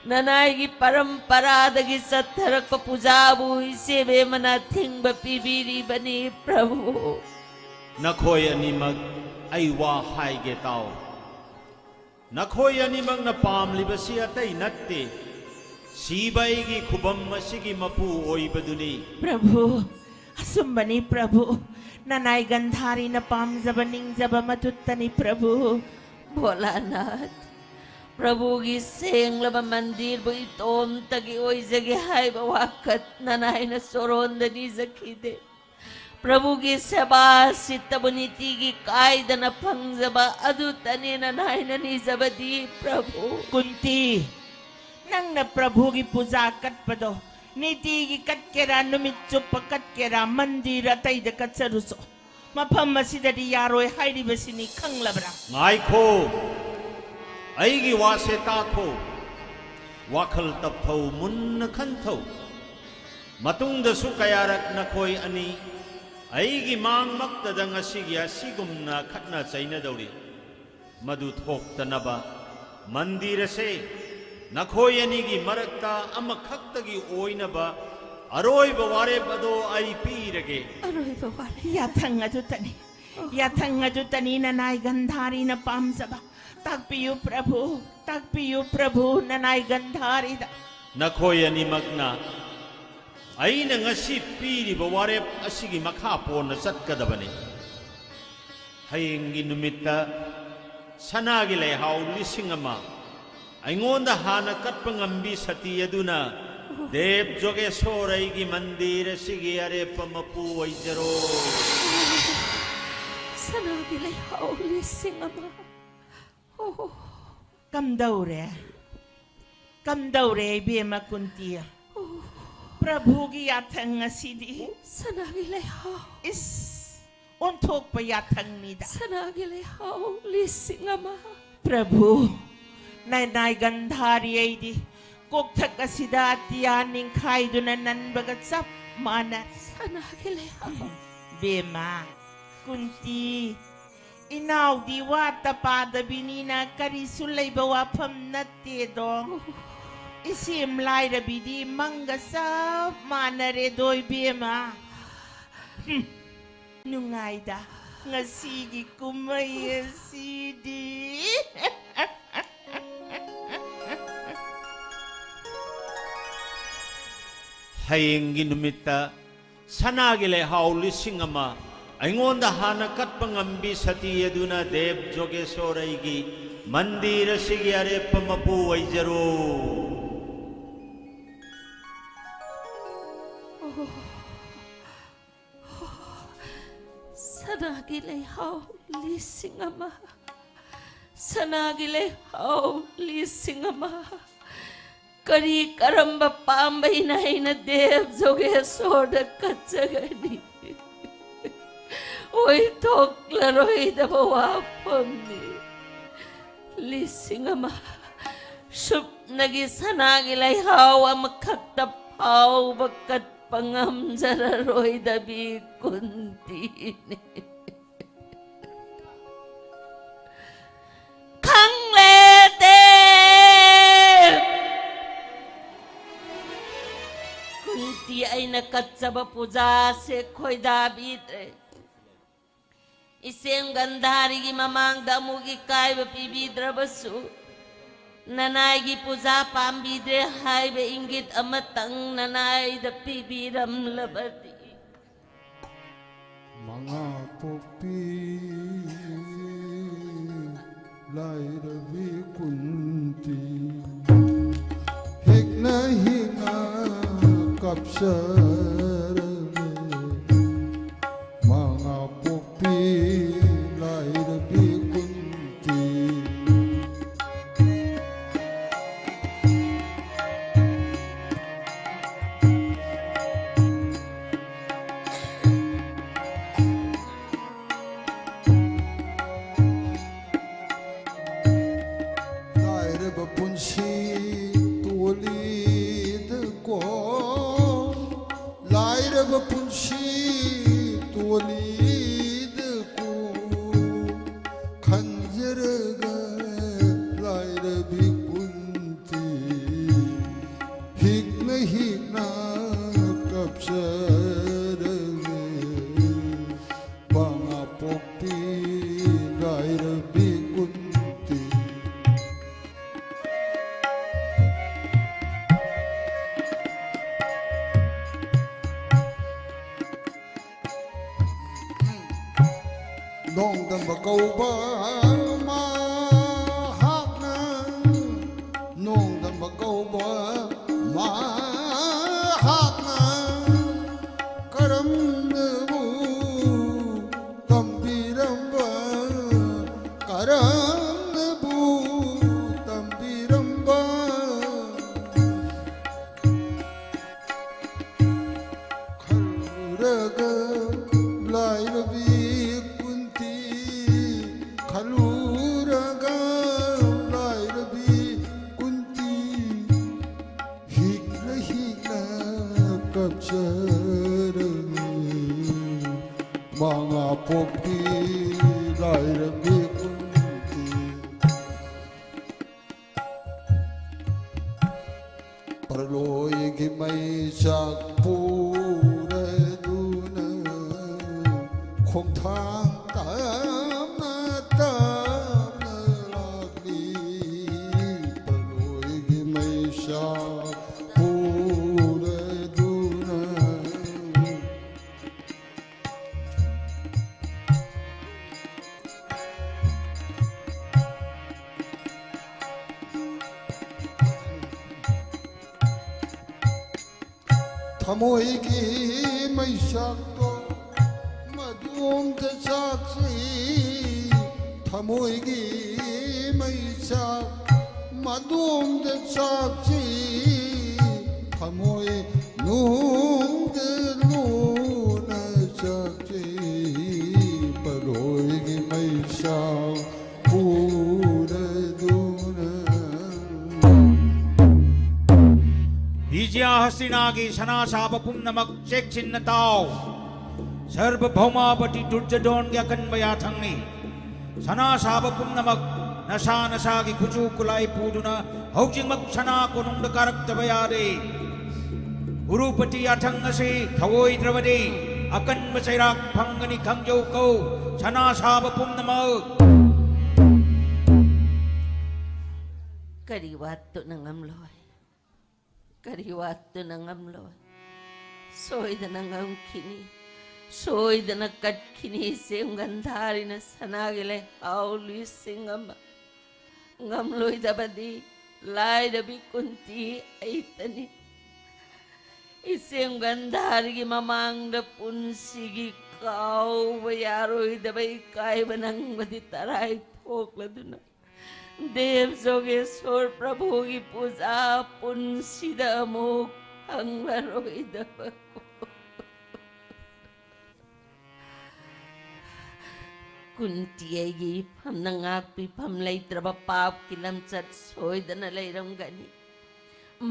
ꯅꯅꯥꯏꯒꯤ ꯄꯔꯝꯄꯔꯥꯗꯒꯤ ꯆꯠꯊꯔꯛꯄ ꯄꯨꯖꯥꯕꯨ ꯏꯆꯦꯕꯦꯝꯃꯅ ꯑꯊꯤꯡꯕ ꯄꯤꯕꯤꯔꯤꯕꯅꯤ, ꯄ꯭ꯔꯚꯨ꯫ ꯅꯈꯣꯏ ꯑꯅꯤꯃꯛ, ꯑꯩ ꯋꯥ ꯍꯥꯏꯒꯦ ꯇꯥꯎ꯫ ꯅꯈꯣꯏ ꯑꯅꯤꯃꯛꯅ ꯄꯥꯝꯂꯤꯕꯁꯤ ꯑꯇꯩ ꯅꯠꯇꯦ, ꯁꯤꯕꯥꯏꯒꯤ ꯈꯨꯕꯝ ꯑꯁꯤꯒꯤ ꯃꯄꯨ ꯑꯣꯏꯕꯗꯨꯅꯤ꯫ ꯄ꯭ꯔꯚꯨ, ꯑꯆꯨꯝꯕꯅꯤ ꯄ꯭ꯔꯚꯨ, ꯅꯅꯥꯏ ꯒꯟꯙꯥꯔꯤꯅ ꯄꯥꯝꯖꯕ ꯅꯤꯡꯖꯕ ꯃꯗꯨꯇꯅꯤ ꯄ꯭ꯔꯚꯨ꯫ ꯚꯣꯂꯥꯅꯥꯊ, ꯄ꯭ꯔꯚꯨꯒꯤ ꯁꯦꯡꯂꯕ ꯃꯟꯗꯤꯔꯕꯨ ꯏꯇꯣꯝꯇꯒꯤ ꯑꯣꯏꯖꯒꯦ ꯍꯥꯏꯕ ꯋꯥꯈꯜ ꯅꯅꯥꯏꯅ ꯆꯣꯔꯣꯟꯗ ꯅꯤꯖꯈꯤꯗꯦ꯫ ꯄ꯭ꯔꯚꯨꯒꯤ ꯁꯦꯕꯥ ꯁꯤꯠꯇꯕꯨ ꯅꯤꯇꯤꯒꯤ ꯀꯥꯏꯗꯅ ꯐꯪꯖꯕ ꯑꯗꯨꯇꯅꯤ ꯅꯅꯥꯏꯅ ꯅꯤꯖꯕꯗꯤ, ꯄ꯭ꯔꯚꯨ꯫ ꯀꯨꯟꯇꯤ, ꯅꯪꯅ ꯄ꯭ꯔꯚꯨꯒꯤ ꯄꯨꯖꯥ ꯀꯠꯄꯗꯣ ꯅꯤꯇꯤꯒꯤ ꯀꯠꯀꯦꯔꯥ, ꯅꯨꯃꯤꯠ ꯆꯨꯞꯄ ꯀꯠꯀꯦꯔꯥ, ꯃꯟꯗꯤꯔ ꯑꯇꯩꯗ ꯀꯠꯆꯔꯨꯁꯣ꯫ ꯃꯐꯝ ꯑꯁꯤꯗꯗꯤ ꯌꯥꯔꯣꯏ ꯍꯥꯏꯔꯤꯕꯁꯤꯅꯤ, ꯈꯪꯂꯕ꯭ꯔꯥ? ꯉꯥꯏꯈꯣ, ꯑꯩꯒꯤ ꯋꯥꯁꯦ ꯇꯥꯈꯣ꯫ ꯋꯥꯈꯜ ꯇꯞꯊꯧ, ꯃꯨꯟꯅ ꯈꯟꯊꯧ꯫ ꯃꯇꯨꯡꯗꯁꯨ ꯀꯌꯥꯔꯛ ꯅꯈꯣꯏ ꯑꯅꯤ ꯑꯩꯒꯤ ꯃꯥꯡꯃꯛꯇꯗ ꯉꯁꯤꯒꯤ ꯑꯁꯤꯒꯨꯝꯅ ꯈꯠꯅ ꯆꯩꯅꯗꯧꯔꯤ꯫ ꯃꯗꯨ ꯊꯣꯛꯇꯅꯕ ꯃꯟꯗꯤꯔ ꯑꯁꯦ ꯅꯈꯣꯏ ꯑꯅꯤꯒꯤ ꯃꯔꯛꯇ ꯑꯃꯈꯛꯇꯒꯤ ꯑꯣꯏꯅꯕ ꯑꯔꯣꯏꯕ ꯋꯥꯔꯦꯞ ꯑꯗꯣ ꯑꯩ ꯄꯤꯔꯒꯦ꯫ ꯑꯔꯣꯏꯕ ꯋꯥꯔꯦꯞ꯫ ꯌꯥꯊꯪ ꯑꯗꯨꯇꯅꯤ꯫ ꯌꯥꯊꯪ ꯑꯗꯨꯇꯅꯤ ꯅꯅꯥꯏ ꯒꯟꯙꯥꯔꯤꯅ ꯄꯥꯝꯖꯕ꯫ ꯇꯥꯛꯄꯤꯌꯨ ꯄ꯭ꯔꯚꯨ, ꯇꯥꯛꯄꯤꯌꯨ ꯄ꯭ꯔꯚꯨ ꯅꯅꯥꯏ ꯒꯟꯙꯥꯔꯤꯗ꯫ ꯅꯈꯣꯏ ꯑꯅꯤꯃꯛꯅ ꯑꯩꯅ ꯉꯁꯤ ꯄꯤꯔꯤꯕ ꯋꯥꯔꯦꯞ ꯑꯁꯤꯒꯤ ꯃꯈꯥ ꯄꯣꯟꯅ ꯆꯠꯀꯗꯕꯅꯤ꯫ ꯍꯌꯦꯡꯒꯤ ꯅꯨꯃꯤꯠꯇ ꯁꯅꯥꯒꯤ ꯂꯩꯍꯥꯎ ꯂꯤꯁꯤꯡ ꯑꯃ ꯑꯩꯉꯣꯟꯗ ꯍꯥꯟꯅ ꯀꯠꯄ ꯉꯝꯕꯤ ꯁꯇꯤ ꯑꯗꯨꯅ ꯗꯦꯕ ꯖꯣꯒꯦꯁꯣꯔ ꯑꯩꯒꯤ ꯃꯟꯗꯤꯔ ꯑꯁꯤꯒꯤ ꯑꯔꯦꯞꯄ ꯃꯄꯨ ꯑꯣꯏꯖꯔꯣ꯫ ꯁꯅꯥꯒꯤ ꯂꯩꯍꯥꯎ ꯂꯤꯁꯤꯡ ꯑꯃ꯫ ꯑꯣ꯫ ꯀꯝꯗꯧꯔꯦ? ꯀꯝꯗꯧꯔꯦ ꯏꯕꯦꯝꯃ ꯀꯨꯟꯇꯤ? ꯑꯣ꯫ ꯄ꯭ꯔꯚꯨꯒꯤ ꯌꯥꯊꯪ ꯑꯁꯤꯗꯤ꯫ ꯁꯅꯥꯒꯤ ꯂꯩꯍꯥꯎ꯫ ꯏꯁ, ꯑꯣꯟꯊꯣꯛꯄ ꯌꯥꯊꯪꯅꯤꯗ꯫ ꯁꯅꯥꯒꯤ ꯂꯩꯍꯥꯎ ꯂꯤꯁꯤꯡ ꯑꯃ꯫ ꯄ꯭ꯔꯚꯨ, ꯅꯅꯥꯏ ꯒꯟꯙꯥꯔꯤ ꯑꯩꯗꯤ ꯀꯣꯛꯊꯛ ꯑꯁꯤꯗ ꯑꯇꯤꯌꯥ ꯅꯤꯡꯈꯥꯏꯗꯨꯅ ꯅꯟꯕꯒ ꯆꯞ ꯃꯥꯟꯅꯔꯦ꯫ ꯁꯅꯥꯒꯤ ꯂꯩꯍꯥꯎ꯫ ꯕꯦꯝꯃ, ꯀꯨꯟꯇꯤ, ꯏꯅꯥꯎꯗꯤ ꯋꯥꯠꯇ ꯄꯥꯗꯕꯤꯅꯤꯅ ꯀꯔꯤꯁꯨ ꯂꯩꯕ ꯋꯥꯐꯝ ꯅꯠꯇꯦꯗꯣ꯫ ꯏꯁꯦꯝ ꯂꯥꯏꯔꯕꯤꯗꯤ ꯃꯪꯒ ꯆꯞ ꯃꯥꯟꯅꯔꯦꯗꯣ ꯏꯕꯦꯝꯃ꯫ ꯍꯨꯝ, ꯅꯨꯡꯉꯥꯏꯗ ꯉꯁꯤꯒꯤ ꯀꯨꯝꯍꯩ ꯑꯁꯤꯗꯤ꯫ ꯍꯌꯦꯡꯒꯤ ꯅꯨꯃꯤꯠꯇ ꯁꯅꯥꯒꯤ ꯂꯩꯍꯥꯎ ꯂꯤꯁꯤꯡ ꯑꯃ ꯑꯩꯉꯣꯟꯗ ꯍꯥꯟꯅ ꯀꯠꯄ ꯉꯝꯕꯤ ꯁꯇꯤ ꯑꯗꯨꯅ ꯗꯦꯕ ꯖꯣꯒꯦꯁꯣꯔ ꯑꯩꯒꯤ ꯃꯟꯗꯤꯔ ꯑꯁꯤꯒꯤ ꯑꯔꯦꯞꯄ ꯃꯄꯨ ꯑꯣꯏꯖꯔꯣ꯫ ꯑꯣ, ꯁꯅꯥꯒꯤ ꯂꯩꯍꯥꯎ ꯂꯤꯁꯤꯡ ꯑꯃ, ꯁꯅꯥꯒꯤ ꯂꯩꯍꯥꯎ ꯂꯤꯁꯤꯡ ꯑꯃ꯫ ꯀꯔꯤ ꯀꯔꯝꯕ ꯄꯥꯝꯕꯩꯅ ꯑꯩꯅ ꯗꯦꯕ ꯖꯣꯒꯦꯁꯣꯔꯗ ꯀꯠꯆꯒꯅꯤ? ꯑꯣꯏꯊꯣꯛꯂꯔꯣꯏꯗꯕ ꯋꯥꯐꯝꯅꯤ꯫ ꯂꯤꯁꯤꯡ ꯑꯃ ꯁꯨꯞꯅꯒꯤ ꯁꯅꯥꯒꯤ ꯂꯩꯍꯥꯎ ꯑꯃꯈꯛꯇ ꯐꯥꯎꯕ ꯀꯠꯄ ꯉꯝꯖꯔꯔꯣꯏꯗꯕꯤ ꯀꯨꯟꯇꯤꯅꯤ꯫ ꯈꯪꯂꯦꯇꯦ꯫ ꯀꯨꯟꯇꯤ ꯑꯩꯅ ꯀꯠꯆꯕ ꯄꯨꯖꯥꯁꯦ ꯈꯣꯏꯗꯥꯕꯤꯗ꯭ꯔꯦ꯫ ꯏꯆꯦꯝ ꯒꯟꯙꯥꯔꯤꯒꯤ ꯃꯃꯥꯡꯗ ꯑꯃꯨꯛ ꯏꯀꯥꯏꯕ ꯄꯤꯕꯤꯗ꯭ꯔꯕꯁꯨ, ꯅꯅꯥꯏꯒꯤ ꯄꯨꯖꯥ ꯄꯥꯝꯕꯤꯗ꯭ꯔꯦ ꯍꯥꯏꯕ ꯏꯪꯒꯤꯠ ꯑꯃꯇꯪ ꯅꯅꯥꯏꯗ ꯄꯤꯕꯤꯔꯝꯂꯕꯗꯤ꯫ ꯃꯉꯥ ꯄꯣꯛꯄꯤ ꯂꯥꯏꯔꯕꯤ ꯀꯨꯟꯇꯤ, ꯍꯤꯛꯅ ꯍꯤꯛꯅ ꯀꯞꯆꯔꯒꯦ꯫ ꯃꯉꯥ ꯄꯣꯛꯄꯤ ꯂꯥꯏꯔꯕꯤ ꯀꯨꯟꯇꯤ꯫ ꯂꯥꯏꯔꯕ ꯄꯨꯟꯁꯤ ꯇꯣꯜꯂꯤꯗꯀꯣ, ꯂꯥꯏꯔꯕ ꯄꯨꯟꯁꯤ ꯇꯣꯜꯂꯤꯗꯀꯣ, ꯈꯟꯖꯔꯒ ꯂꯥꯏꯔꯕꯤ ꯀꯨꯟꯇꯤ, ꯍꯤꯛꯅ ꯍꯤꯛꯅ ꯀꯞꯆꯔꯒꯦ꯫ ꯃꯉꯥ ꯄꯣꯛꯄꯤ ꯂꯥꯏꯔꯕꯤ ꯀꯨꯟꯇꯤ꯫ ꯅꯣꯡꯗꯝꯕ ꯀꯧꯕ ꯃꯍꯥꯛꯅ, ꯅꯣꯡꯗꯝꯕ ꯀꯧꯕ ꯃꯍꯥꯛꯅ ꯀꯔꯝꯅꯕꯨ ꯇꯝꯕꯤꯔꯝꯕ, ꯀꯔꯝꯅꯕꯨ ꯇꯝꯕꯤꯔꯝꯕ, ꯈꯜꯂꯨꯔꯒ ꯂꯥꯏꯔꯕꯤ ꯀꯨꯟꯇꯤ, ꯈꯜꯂꯨꯔꯒ ꯂꯥꯏꯔꯕꯤ ꯀꯨꯟꯇꯤ, ꯍꯤꯛꯅ ꯍꯤꯛꯅ ꯆꯥꯛ ꯄꯨꯔꯗꯨꯅ ꯈꯣꯡꯊꯥꯡ ꯇꯞꯅ ꯇꯞꯅ ꯂꯥꯛꯂꯤ꯫ ꯄꯂꯣꯏꯒꯤ ꯃꯩꯁꯥꯛ ꯄꯨꯔꯗꯨꯅ꯫ ꯊꯃꯣꯏꯒꯤ ꯃꯩꯁꯥꯛꯇꯣ ꯃꯗꯣꯝꯗ ꯆꯥꯛꯁꯤ꯫ ꯊꯃꯣꯏꯒꯤ ꯃꯩꯁꯥꯛ ꯃꯗꯣꯝꯗ ꯆꯥꯛꯁꯤ꯫ ꯊꯃꯣꯏ ꯅꯨꯡꯗ ꯂꯨꯅ ꯆꯥꯛꯁꯤ꯫ ꯄꯔꯣꯏꯒꯤ ꯃꯩꯁꯥꯛ ꯄꯨꯔꯗꯨꯅ꯫ ꯕꯤꯖꯌꯥ ꯍꯁꯤꯅꯥꯒꯤ ꯁꯅꯥ ꯁꯥꯕ ꯄꯨꯝꯅꯃꯛ ꯆꯦꯛꯁꯤꯟꯅ ꯇꯥꯎ꯫ ꯁꯔꯕ ꯚꯧꯃꯥꯄꯇꯤ ꯗꯨꯔꯖꯣꯙꯣꯟꯒꯤ ꯑꯀꯟꯕ ꯌꯥꯊꯪꯅꯤ꯫ ꯁꯅꯥ ꯁꯥꯕ ꯄꯨꯝꯅꯃꯛ ꯅꯁꯥ ꯅꯁꯥꯒꯤ ꯈꯨꯠꯁꯨ ꯈꯨꯠꯂꯥꯏ ꯄꯨꯗꯨꯅ ꯍꯧꯖꯤꯛꯃꯛ ꯁꯅꯥ ꯀꯣꯅꯨꯡꯗ ꯀꯥꯔꯛꯇꯕ ꯌꯥꯗꯦ꯫ ꯒꯨꯔꯨꯄꯇꯤ ꯌꯥꯊꯪ ꯑꯁꯤ ꯊꯧꯑꯣꯏꯗ꯭ꯔꯕꯗꯤ ꯑꯀꯟꯕ ꯆꯩꯔꯥꯛ ꯐꯪꯒꯅꯤ ꯈꯪꯖꯧꯀꯣ꯫ ꯁꯅꯥ ꯁꯥꯕ ꯄꯨꯝꯅꯃꯛ꯫ ꯀꯔꯤ ꯋꯥꯠꯇꯨꯅ ꯉꯝꯂꯣꯏ? ꯀꯔꯤ ꯋꯥꯠꯇꯨꯅ ꯉꯝꯂꯣꯏ? ꯁꯣꯏꯗꯅ ꯉꯝꯈꯤꯅꯤ, ꯁꯣꯏꯗꯅ ꯀꯠꯈꯤꯅꯤ꯫ ꯏꯆꯦꯝ ꯒꯟꯙꯥꯔꯤꯅ ꯁꯅꯥꯒꯤ ꯂꯩꯍꯥꯎ ꯂꯤꯁꯤꯡ ꯑꯃ ꯉꯝꯂꯣꯏꯗꯕꯗꯤ ꯂꯥꯏꯔꯕꯤ ꯀꯨꯟꯇꯤ ꯑꯩꯇꯅꯤ꯫ ꯏꯆꯦꯝ ꯒꯟꯙꯥꯔꯤꯒꯤ ꯃꯃꯥꯡꯗ ꯄꯨꯟꯁꯤꯒꯤ ꯀꯥꯎꯕ ꯌꯥꯔꯣꯏꯗꯕ ꯏꯀꯥꯏꯕ ꯅꯪꯕꯗꯤ ꯇꯔꯥꯏ ꯊꯣꯛꯂꯗꯨꯅ ꯗꯦꯕ ꯖꯣꯒꯦꯁꯣꯔ ꯄ꯭ꯔꯚꯨꯒꯤ ꯄꯨꯖꯥ ꯄꯨꯟꯁꯤꯗ ꯑꯃꯨꯛ ꯐꯪꯂꯔꯣꯏꯗꯕ꯫ ꯀꯨꯟꯇꯤ ꯑꯩꯒꯤ ꯏꯐꯝꯅ ꯉꯥꯛꯄꯤꯐꯝ ꯂꯩꯇ꯭ꯔꯕ ꯄꯥꯞꯀꯤ ꯂꯝꯆꯠ ꯁꯣꯏꯗꯅ ꯂꯩꯔꯝꯒꯅꯤ꯫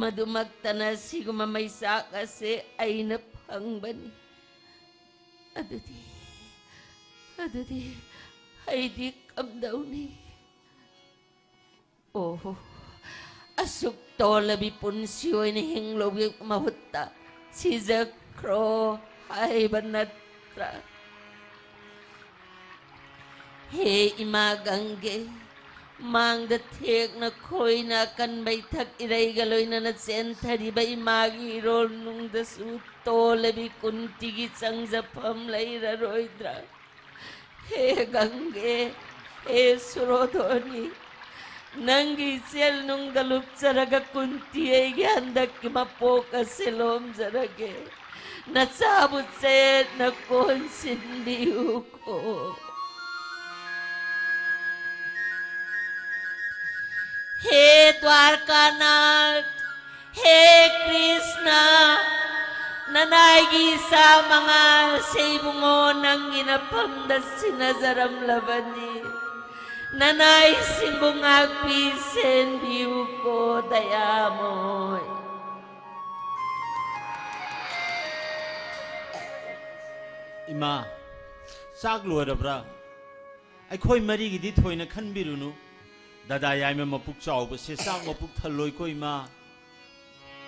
ꯃꯗꯨꯃꯛꯇꯅ ꯁꯤꯒꯨꯝꯕ ꯃꯩꯆꯥꯛ ꯑꯁꯦ ꯑꯩꯅ ꯐꯪꯕꯅꯤ꯫ ꯑꯗꯨꯗꯤ, ꯑꯗꯨꯗꯤ ꯑꯩꯗꯤ ꯀꯝꯗꯧꯅꯤ? ꯑꯣꯍꯣ, ꯑꯁꯨꯛ ꯇꯣꯜꯂꯕꯤ ꯄꯨꯟꯁꯤ ꯑꯣꯏꯅ ꯍꯤꯡꯂꯧꯕꯒꯤ ꯃꯍꯨꯠꯇ ꯁꯤꯖꯈ꯭ꯔꯣ ꯍꯥꯏꯕ ꯅꯠꯇ꯭ꯔꯥ? ꯍꯦ ꯏꯃꯥ ꯒꯪꯒꯦ, ꯃꯥꯡꯗ ꯊꯦꯛꯅ ꯈꯣꯏꯅ ꯑꯀꯟꯕ ꯏꯊꯛ ꯏꯔꯩꯒ ꯂꯣꯏꯅꯅ ꯆꯦꯟꯊꯔꯤꯕ ꯏꯃꯥꯒꯤ ꯏꯔꯣꯜ ꯅꯨꯡꯗꯁꯨ ꯇꯣꯜꯂꯕꯤ ꯀꯨꯟꯇꯤꯒꯤ ꯆꯪꯖꯐꯝ ꯂꯩꯔꯔꯣꯏꯗ꯭ꯔꯥ? ꯍꯦ ꯒꯪꯒꯦ, ꯍꯦ ꯁꯨꯔꯣꯙꯣꯅꯤ, ꯅꯪꯒꯤ ꯏꯆꯦꯜ ꯅꯨꯡꯗ ꯂꯨꯞꯆꯔꯒ ꯀꯨꯟꯇꯤ ꯑꯩꯒꯤ ꯍꯟꯗꯛꯀꯤ ꯃꯄꯣꯛ ꯑꯁꯤ ꯂꯣꯝꯖꯔꯒꯦ꯫ ꯅꯆꯥꯕꯨ ꯆꯦꯠꯅ ꯀꯣꯟꯁꯤꯟꯕꯤꯌꯨꯀꯣ꯫ ꯍꯦ ꯗ꯭ꯋꯥꯔꯀꯥꯅꯥꯊ, ꯍꯦ ꯀ꯭ꯔꯤꯁꯅ, ꯅꯅꯥꯏꯒꯤ ꯏꯆꯥ ꯃꯉꯥꯁꯦ ꯏꯕꯨꯡꯉꯣ ꯅꯪꯒꯤ ꯅꯐꯝꯗ ꯁꯤꯟꯅꯖꯔꯝꯂꯕꯅꯤ꯫ ꯅꯅꯥꯏꯁꯤꯡꯕꯨ ꯉꯥꯛꯄꯤ ꯁꯦꯟꯕꯤꯌꯨꯀꯣ ꯗꯌꯥꯃꯣꯏ꯫ ꯏꯃꯥ, ꯆꯥꯛ ꯂꯣꯏꯔꯕ꯭ꯔꯥ? ꯑꯩꯈꯣꯏ ꯃꯔꯤꯒꯤꯗꯤ ꯊꯣꯏꯅ ꯈꯟꯕꯤꯔꯨꯅꯨ꯫ ꯗꯗꯥ ꯌꯥꯏꯃ ꯃꯄꯨꯛ ꯆꯥꯎꯕꯁꯦ ꯆꯥꯛ ꯃꯄꯨꯛ ꯊꯜꯂꯣꯏꯀꯣ, ꯏꯃꯥ꯫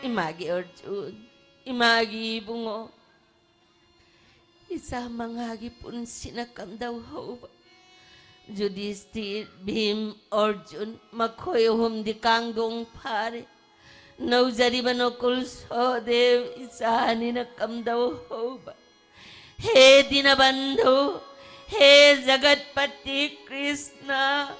ꯏꯃꯥꯒꯤ ꯑꯔꯖꯨꯟ, ꯏꯃꯥꯒꯤ ꯏꯕꯨꯡꯉꯣ, ꯏꯆꯥ ꯃꯉꯥꯒꯤ ꯄꯨꯟꯁꯤꯅ ꯀꯝꯗꯧꯍꯧꯕ? ꯌꯨꯙꯤꯁꯇꯤꯔ, ꯚꯤꯝ, ꯑꯔꯖꯨꯟ, ꯃꯈꯣꯏ ꯑꯍꯨꯝꯗꯤ ꯀꯥꯡꯗꯣꯡ ꯐꯥꯔꯦ꯫ ꯅꯧꯖꯔꯤꯕ ꯅꯀꯨꯜ ꯁꯍꯗꯦꯕ ꯏꯆꯥꯅꯤꯅ ꯀꯝꯗꯧꯍꯧꯕ? ꯍꯦ ꯗꯤꯅꯕꯟꯙꯨ, ꯍꯦ ꯖꯒꯠꯄꯇꯤ ꯀ꯭ꯔꯤꯁꯅ,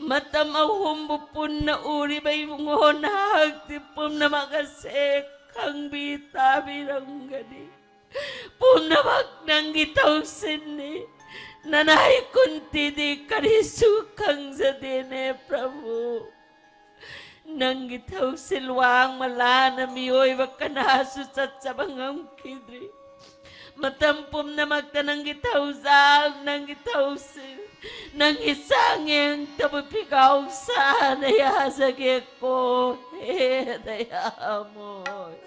ꯃꯇꯝ ꯑꯍꯨꯝꯕꯨ ꯄꯨꯟꯅ ꯎꯔꯤꯕ ꯏꯕꯨꯡꯉꯣ ꯅꯍꯥꯛꯇꯤ ꯄꯨꯝꯅꯃꯛ ꯑꯁꯦ ꯈꯪꯕꯤ ꯇꯥꯕꯤꯔꯝꯒꯅꯤ꯫ ꯄꯨꯝꯅꯃꯛ ꯅꯪꯒꯤ ꯊꯧꯁꯤꯟꯅꯤ꯫ ꯅꯅꯥꯏ ꯀꯨꯟꯇꯤꯗꯤ ꯀꯔꯤꯁꯨ ꯈꯪꯖꯗꯦꯅꯦ ꯄ꯭ꯔꯚꯨ꯫ ꯅꯪꯒꯤ ꯊꯧꯁꯤꯜ ꯋꯥꯡꯃ ꯂꯥꯟꯅ ꯃꯤꯑꯣꯏꯕ ꯀꯅꯥꯁꯨ ꯆꯠꯆꯕ ꯉꯝꯈꯤꯗ꯭ꯔꯤ꯫ ꯃꯇꯝ ꯄꯨꯝꯅꯃꯛꯇ ꯅꯪꯒꯤ ꯊꯧꯖꯥꯜ, ꯅꯪꯒꯤ ꯊꯧꯁꯤꯜ, ꯅꯪꯒꯤ ꯆꯥꯡꯌꯦꯡꯇꯕꯨ ꯐꯤꯒꯥꯎ ꯁꯥꯅ ꯌꯥꯖꯒꯦꯀꯣ ꯍꯦ ꯗꯌꯥꯃꯣꯏ꯫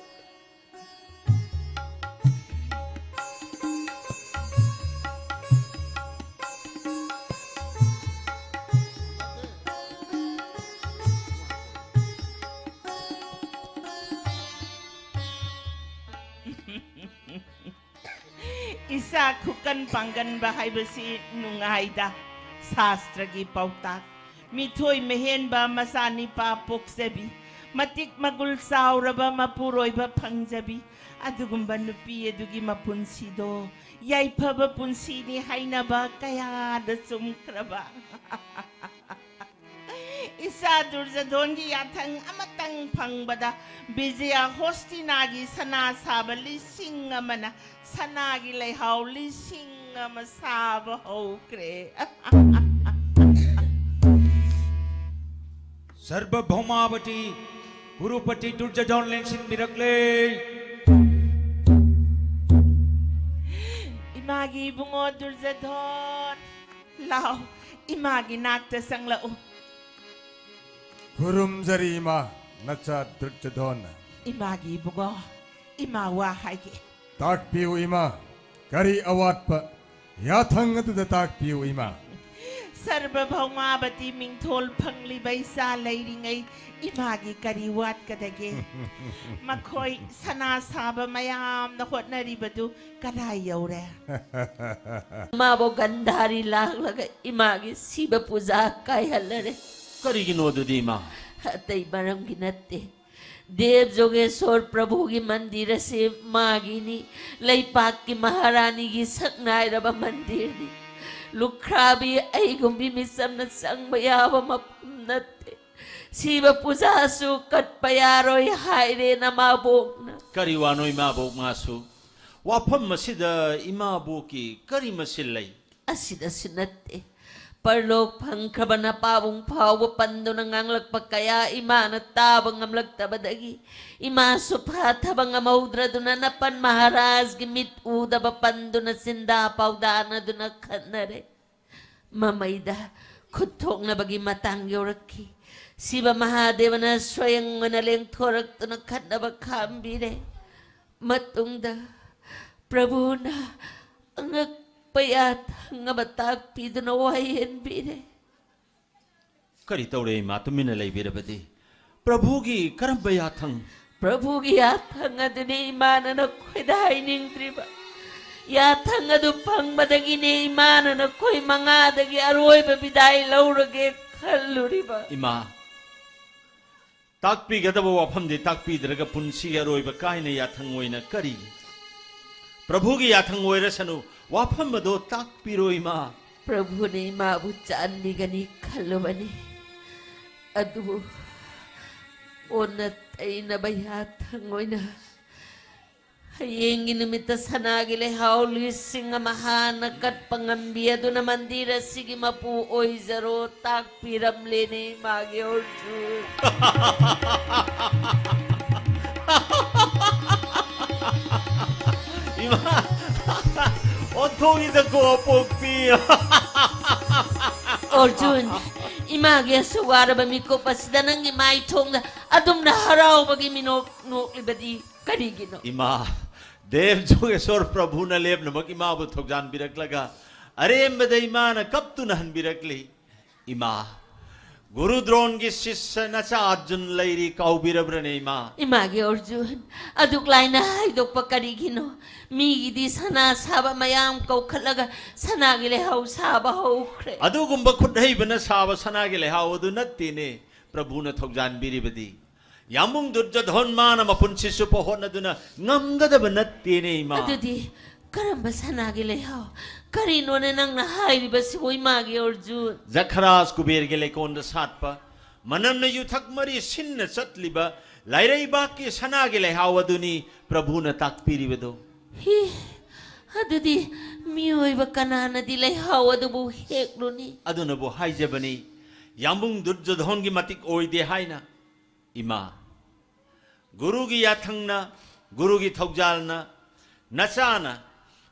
ꯏꯆꯥ ꯈꯨꯀꯟ ꯄꯥꯡꯒꯟꯕ ꯍꯥꯏꯕꯁꯤ ꯅꯨꯡꯉꯥꯏꯗ꯫ ꯁꯥꯁꯇ꯭ꯔꯒꯤ ꯄꯥꯎꯇꯥꯛ, ꯃꯤꯊꯣꯏ ꯃꯍꯦꯟꯕ ꯃꯆꯥꯅꯤꯄꯥ ꯄꯣꯛꯆꯕꯤ, ꯃꯇꯤꯛ ꯃꯒꯨꯜ ꯆꯥꯎꯔꯕ ꯃꯄꯨꯔꯣꯏꯕ ꯐꯪꯖꯕꯤ, ꯑꯗꯨꯒꯨꯝꯕ ꯅꯨꯄꯤ ꯑꯗꯨꯒꯤ ꯃꯄꯨꯟꯁꯤꯗꯣ ꯌꯥꯏꯐꯕ ꯄꯨꯟꯁꯤꯅꯤ ꯍꯥꯏꯅꯕ ꯀꯌꯥꯗ ꯆꯨꯝꯈ꯭ꯔꯕ꯫ ꯏꯆꯥ ꯗꯨꯔꯖꯣꯙꯣꯟꯒꯤ ꯌꯥꯊꯪ ꯑꯃꯇꯪ ꯐꯪꯕꯗ ꯕꯤꯖꯌ ꯍꯣꯁꯇꯤꯅꯥꯒꯤ ꯁꯅꯥ ꯁꯥꯕ ꯂꯤꯁꯤꯡ ꯑꯃꯅ ꯁꯅꯥꯒꯤ ꯂꯩꯍꯥꯎ ꯂꯤꯁꯤꯡ ꯑꯃ ꯁꯥꯕ ꯍꯧꯈ꯭ꯔꯦ꯫ ꯁꯔꯚ ꯚꯧꯃꯥꯕꯇꯤ ꯀꯨꯔꯨꯄꯇꯤ ꯗꯨꯔꯖꯣꯙꯣꯟ ꯂꯦꯡꯁꯤꯟꯕꯤꯔꯛꯂꯦ꯫ ꯏꯃꯥꯒꯤ ꯏꯕꯨꯡꯉꯣ ꯗꯨꯔꯖꯣꯙꯣꯟ, ꯂꯥꯎ, ꯏꯃꯥꯒꯤ ꯅꯥꯛꯇ ꯆꯪꯂꯛꯎ꯫ ꯈꯨꯔꯨꯝꯖꯔꯤ ꯏꯃꯥ, ꯅꯆꯥ ꯗꯨꯔꯖꯣꯙꯣꯟ꯫ ꯏꯃꯥꯒꯤ ꯏꯕꯨꯡꯉꯣ, ꯏꯃꯥ ꯋꯥ ꯍꯥꯏꯒꯦ꯫ ꯇꯥꯛꯄꯤꯌꯨ ꯏꯃꯥ, ꯀꯔꯤ ꯑꯋꯥꯠꯄ? ꯌꯥꯊꯪ ꯑꯗꯨꯗ ꯇꯥꯛꯄꯤꯌꯨ ꯏꯃꯥ꯫ ꯁꯔꯚ ꯚꯧꯃꯥꯕꯇꯤ ꯃꯤꯡꯊꯣꯜ ꯐꯪꯂꯤꯕ ꯏꯆꯥ ꯂꯩꯔꯤꯉꯩ ꯏꯃꯥꯒꯤ ꯀꯔꯤ ꯋꯥꯠꯀꯗꯒꯦ? ꯃꯈꯣꯏ ꯁꯅꯥ ꯁꯥꯕ ꯃꯌꯥꯝꯅ ꯍꯣꯠꯅꯔꯤꯕꯗꯨ ꯀꯗꯥꯏ ꯌꯧꯔꯦ? ꯏꯃꯥꯕꯨ ꯒꯟꯙꯥꯔꯤ ꯂꯥꯛꯂꯒ ꯏꯃꯥꯒꯤ ꯁꯤꯕ ꯄꯨꯖꯥ ꯀꯥꯏꯍꯜꯂꯔꯦ꯫ ꯀꯔꯤꯒꯤꯅꯣ ꯑꯗꯨꯗꯤ ꯏꯃꯥ? ꯑꯇꯩ ꯃꯔꯝꯒꯤ ꯅꯠꯇꯦ꯫ ꯗꯦꯕ ꯖꯣꯒꯦꯁꯣꯔ ꯄ꯭ꯔꯚꯨꯒꯤ ꯃꯟꯗꯤꯔ ꯑꯁꯤ ꯃꯥꯒꯤꯅꯤ꯫ ꯂꯩꯄꯥꯛꯀꯤ ꯃꯍꯥꯔꯥꯅꯤꯒꯤ ꯁꯛꯅꯥꯏꯔꯕ ꯃꯟꯗꯤꯔꯅꯤ꯫ ꯂꯨꯈ꯭ꯔꯥꯕꯤ ꯑꯩꯒꯨꯝꯕꯤ ꯃꯤꯆꯝꯅ ꯆꯪꯕ ꯌꯥꯕ ꯃꯐꯝ ꯅꯠꯇꯦ꯫ ꯁꯤꯕ ꯄꯨꯖꯥꯁꯨ ꯀꯠꯄ ꯌꯥꯔꯣꯏ ꯍꯥꯏꯔꯦ ꯅꯃꯥꯕꯣꯛꯅ꯫ ꯀꯔꯤ ꯋꯥꯅꯣ ꯏꯃꯥꯕꯣꯛ ꯃꯥꯁꯨ? ꯋꯥꯐꯝ ꯑꯁꯤꯗ ꯏꯃꯥꯕꯣꯛꯀꯤ ꯀꯔꯤ ꯃꯁꯤꯜ ꯂꯩ? ꯑꯁꯤꯗꯁꯨ ꯅꯠꯇꯦ, ꯄꯔꯂꯣꯛ ꯐꯪꯈ꯭ꯔꯕ ꯅꯄꯥꯕꯨꯡ ꯐꯥꯎꯕ ꯄꯟꯗꯨꯅ ꯉꯥꯡꯂꯛꯄ ꯀꯌꯥ ꯏꯃꯥꯅ ꯇꯥꯕ ꯉꯝꯂꯛꯇꯕꯗꯒꯤ ꯏꯃꯥꯁꯨ ꯐꯥꯊꯕ ꯉꯝꯍꯧꯗ꯭ꯔꯗꯨꯅ ꯅꯄꯟ ꯃꯍꯥꯔꯥꯖꯒꯤ ꯃꯤꯠ ꯎꯗꯕ ꯄꯟꯗꯨꯅ ꯆꯤꯟꯗꯥ ꯄꯥꯎꯗꯥꯅꯗꯨꯅ ꯈꯠꯅꯔꯦ꯫ ꯃꯃꯩꯗ ꯈꯨꯠ ꯊꯣꯛꯅꯕꯒꯤ ꯃꯇꯥꯡ ꯌꯧꯔꯛꯈꯤ꯫ ꯁꯤꯕ ꯃꯍꯥꯗꯦꯕꯅ ꯁ꯭ꯋꯌꯪ ꯑꯣꯏꯅ ꯂꯦꯡꯊꯣꯔꯛꯇꯨꯅ ꯈꯠꯅꯕ ꯈꯥꯝꯕꯤꯔꯦ꯫ ꯃꯇꯨꯡꯗ ꯄ꯭ꯔꯚꯨꯅ ꯑꯉꯛꯄ ꯌꯥꯊꯪ ꯑꯃ ꯇꯥꯛꯄꯤꯗꯨꯅ ꯋꯥꯌꯦꯟꯕꯤꯔꯦ꯫ ꯀꯔꯤ ꯇꯧꯔꯦ ꯏꯃꯥ, ꯇꯨꯃꯤꯟꯅ ꯂꯩꯕꯤꯔꯕꯗꯤ? ꯄ꯭ꯔꯚꯨꯒꯤ ꯀꯔꯝꯕ ꯌꯥꯊꯪ? ꯄ꯭ꯔꯚꯨꯒꯤ ꯌꯥꯊꯪ ꯑꯗꯨꯅꯤ ꯏꯃꯥꯅ ꯅꯈꯣꯏꯗ ꯍꯥꯏꯅꯤꯡꯗ꯭ꯔꯤꯕ꯫ ꯌꯥꯊꯪ ꯑꯗꯨ ꯐꯪꯕꯗꯒꯤꯅꯦ ꯏꯃꯥꯅ ꯅꯈꯣꯏ ꯃꯉꯥꯗꯒꯤ ꯑꯔꯣꯏꯕ ꯕꯤꯗꯥꯏ ꯂꯧꯔꯒꯦ ꯈꯜꯂꯨꯔꯤꯕ꯫ ꯏꯃꯥ, ꯇꯥꯛꯄꯤꯒꯗꯕ ꯋꯥꯐꯝꯗꯤ ꯇꯥꯛꯄꯤꯗ꯭ꯔꯒ ꯄꯨꯟꯁꯤꯒꯤ ꯑꯔꯣꯏꯕ ꯀꯥꯏꯅ ꯌꯥꯊꯪ ꯑꯣꯏꯅ ꯀꯔꯤ? ꯄ꯭ꯔꯚꯨꯒꯤ ꯌꯥꯊꯪ ꯑꯣꯏꯔꯁꯅꯨ, ꯋꯥꯐꯝ ꯑꯗꯣ ꯇꯥꯛꯄꯤꯔꯣ ꯏꯃꯥ꯫ ꯄ꯭ꯔꯚꯨꯅ ꯏꯃꯥꯕꯨ ꯆꯥꯟꯕꯤꯒꯅꯤ ꯈꯜꯂꯨꯕꯅꯤ, ꯑꯗꯨꯕꯨ ꯑꯣꯟꯅ ꯇꯩꯅꯕ ꯌꯥꯊꯪ ꯑꯣꯏꯅ ꯍꯌꯦꯡꯒꯤ ꯅꯨꯃꯤꯠꯇ ꯁꯅꯥꯒꯤ ꯂꯩꯍꯥꯎ ꯂꯤꯁꯤꯡ ꯑꯃ ꯍꯥꯟꯅ ꯀꯠꯄ ꯉꯝꯕꯤ ꯑꯗꯨꯅ ꯃꯟꯗꯤꯔ ꯑꯁꯤꯒꯤ ꯃꯄꯨ ꯑꯣꯏꯖꯔꯣ ꯇꯥꯛꯄꯤꯔꯝꯂꯦꯅꯦ ꯏꯃꯥꯒꯤ ꯑꯣꯔꯖꯨꯟ꯫ ꯏꯃꯥ, ꯑꯣꯟꯊꯣꯛꯏꯗꯀꯣ ꯑꯄꯣꯛꯄꯤ꯫ ꯑꯣꯔꯖꯨꯟ, ꯏꯃꯥꯒꯤ ꯑꯁꯨꯛ ꯋꯥꯔꯕ ꯃꯤꯀꯨꯞ ꯑꯁꯤꯗ ꯅꯪꯒꯤ ꯃꯥꯏꯊꯣꯡꯗ ꯑꯗꯨꯝꯅ ꯍꯔꯥꯎꯕꯒꯤ ꯃꯤꯅꯣꯛ ꯅꯣꯛꯂꯤꯕꯗꯤ ꯀꯔꯤꯒꯤꯅꯣ? ꯏꯃꯥ, ꯗꯦꯕ ꯖꯣꯒꯦꯁꯣꯔ ꯄ꯭ꯔꯚꯨꯅ ꯂꯦꯞꯅꯃꯛ ꯏꯃꯥꯕꯨ ꯊꯧꯖꯥꯟꯕꯤꯔꯛꯂꯒ ꯑꯔꯦꯝꯕꯗ ꯏꯃꯥꯅ ꯀꯞꯇꯨꯅ ꯍꯟꯕꯤꯔꯛꯂꯤ꯫ ꯏꯃꯥ, ꯒꯨꯔꯨ ꯗ꯭ꯔꯣꯟꯒꯤ ꯁꯤꯁ꯭ꯌ ꯅꯆꯥ ꯑꯔꯖꯨꯟ ꯂꯩꯔꯤ, ꯀꯥꯎꯕꯤꯔꯕ꯭ꯔꯅꯦ ꯏꯃꯥ? ꯏꯃꯥꯒꯤ ꯑꯣꯔꯖꯨꯟ, ꯑꯗꯨꯛ ꯂꯥꯏꯅ ꯍꯥꯏꯗꯣꯛꯄ ꯀꯔꯤꯒꯤꯅꯣ? ꯃꯤꯒꯤꯗꯤ ꯁꯅꯥ ꯁꯥꯕ ꯃꯌꯥꯝ ꯀꯧꯈꯠꯂꯒ ꯁꯅꯥꯒꯤ ꯂꯩꯍꯥꯎ ꯁꯥꯕ ꯍꯧꯈ꯭ꯔꯦ꯫ ꯑꯗꯨꯒꯨꯝꯕ ꯈꯨꯠꯍꯩꯕꯅ ꯁꯥꯕ ꯁꯅꯥꯒꯤ ꯂꯩꯍꯥꯎ ꯑꯗꯨ ꯅꯠꯇꯦꯅꯦ ꯄ꯭ꯔꯚꯨꯅ ꯊꯧꯖꯥꯟꯕꯤꯔꯤꯕꯗꯤ꯫ ꯌꯥꯝꯕꯨꯡ ꯗꯨꯔꯖꯣꯙꯣꯟ ꯃꯥꯅ ꯃꯄꯨꯟꯁꯤ ꯆꯨꯞꯄ ꯍꯣꯠꯅꯗꯨꯅ ꯉꯝꯒꯗꯕ ꯅꯠꯇꯦꯅꯦ ꯏꯃꯥ꯫ ꯑꯗꯨꯗꯤ ꯀꯔꯝꯕ ꯁꯅꯥꯒꯤ ꯂꯩꯍꯥꯎ? ꯀꯔꯤꯅꯣꯅꯦ ꯅꯪꯅ ꯍꯥꯏꯔꯤꯕꯁꯤꯕꯨ ꯏꯃꯥꯒꯤ ꯑꯣꯔꯖꯨꯟ? ꯖꯈꯔꯥꯖ ꯀꯨꯕꯦꯔꯒꯤ ꯂꯩꯀꯣꯜꯗ ꯁꯥꯠꯄ, ꯃꯅꯝꯅ ꯌꯨꯊꯛ ꯃꯔꯤ ꯁꯤꯟꯅ ꯆꯠꯂꯤꯕ ꯂꯥꯏꯔꯩꯕꯥꯛꯀꯤ ꯁꯅꯥꯒꯤ ꯂꯩꯍꯥꯎ ꯑꯗꯨꯅꯤ ꯄ꯭ꯔꯚꯨꯅ ꯇꯥꯛꯄꯤꯔꯤꯕꯗꯣ꯫ ꯍꯤ, ꯑꯗꯨꯗꯤ ꯃꯤꯑꯣꯏꯕ ꯀꯅꯥꯅꯗꯤ ꯂꯩꯍꯥꯎ ꯑꯗꯨꯕꯨ ꯍꯦꯛꯂꯨꯅꯤ? ꯑꯗꯨꯅꯕꯨ ꯍꯥꯏꯖꯕꯅꯤ, ꯌꯥꯝꯕꯨꯡ ꯗꯨꯔꯖꯣꯙꯣꯟꯒꯤ ꯃꯇꯤꯛ ꯑꯣꯏꯗꯦ ꯍꯥꯏꯅ꯫ ꯏꯃꯥ, ꯒꯨꯔꯨꯒꯤ ꯌꯥꯊꯪꯅ, ꯒꯨꯔꯨꯒꯤ ꯊꯧꯖꯥꯜꯅ, ꯅꯆꯥꯅ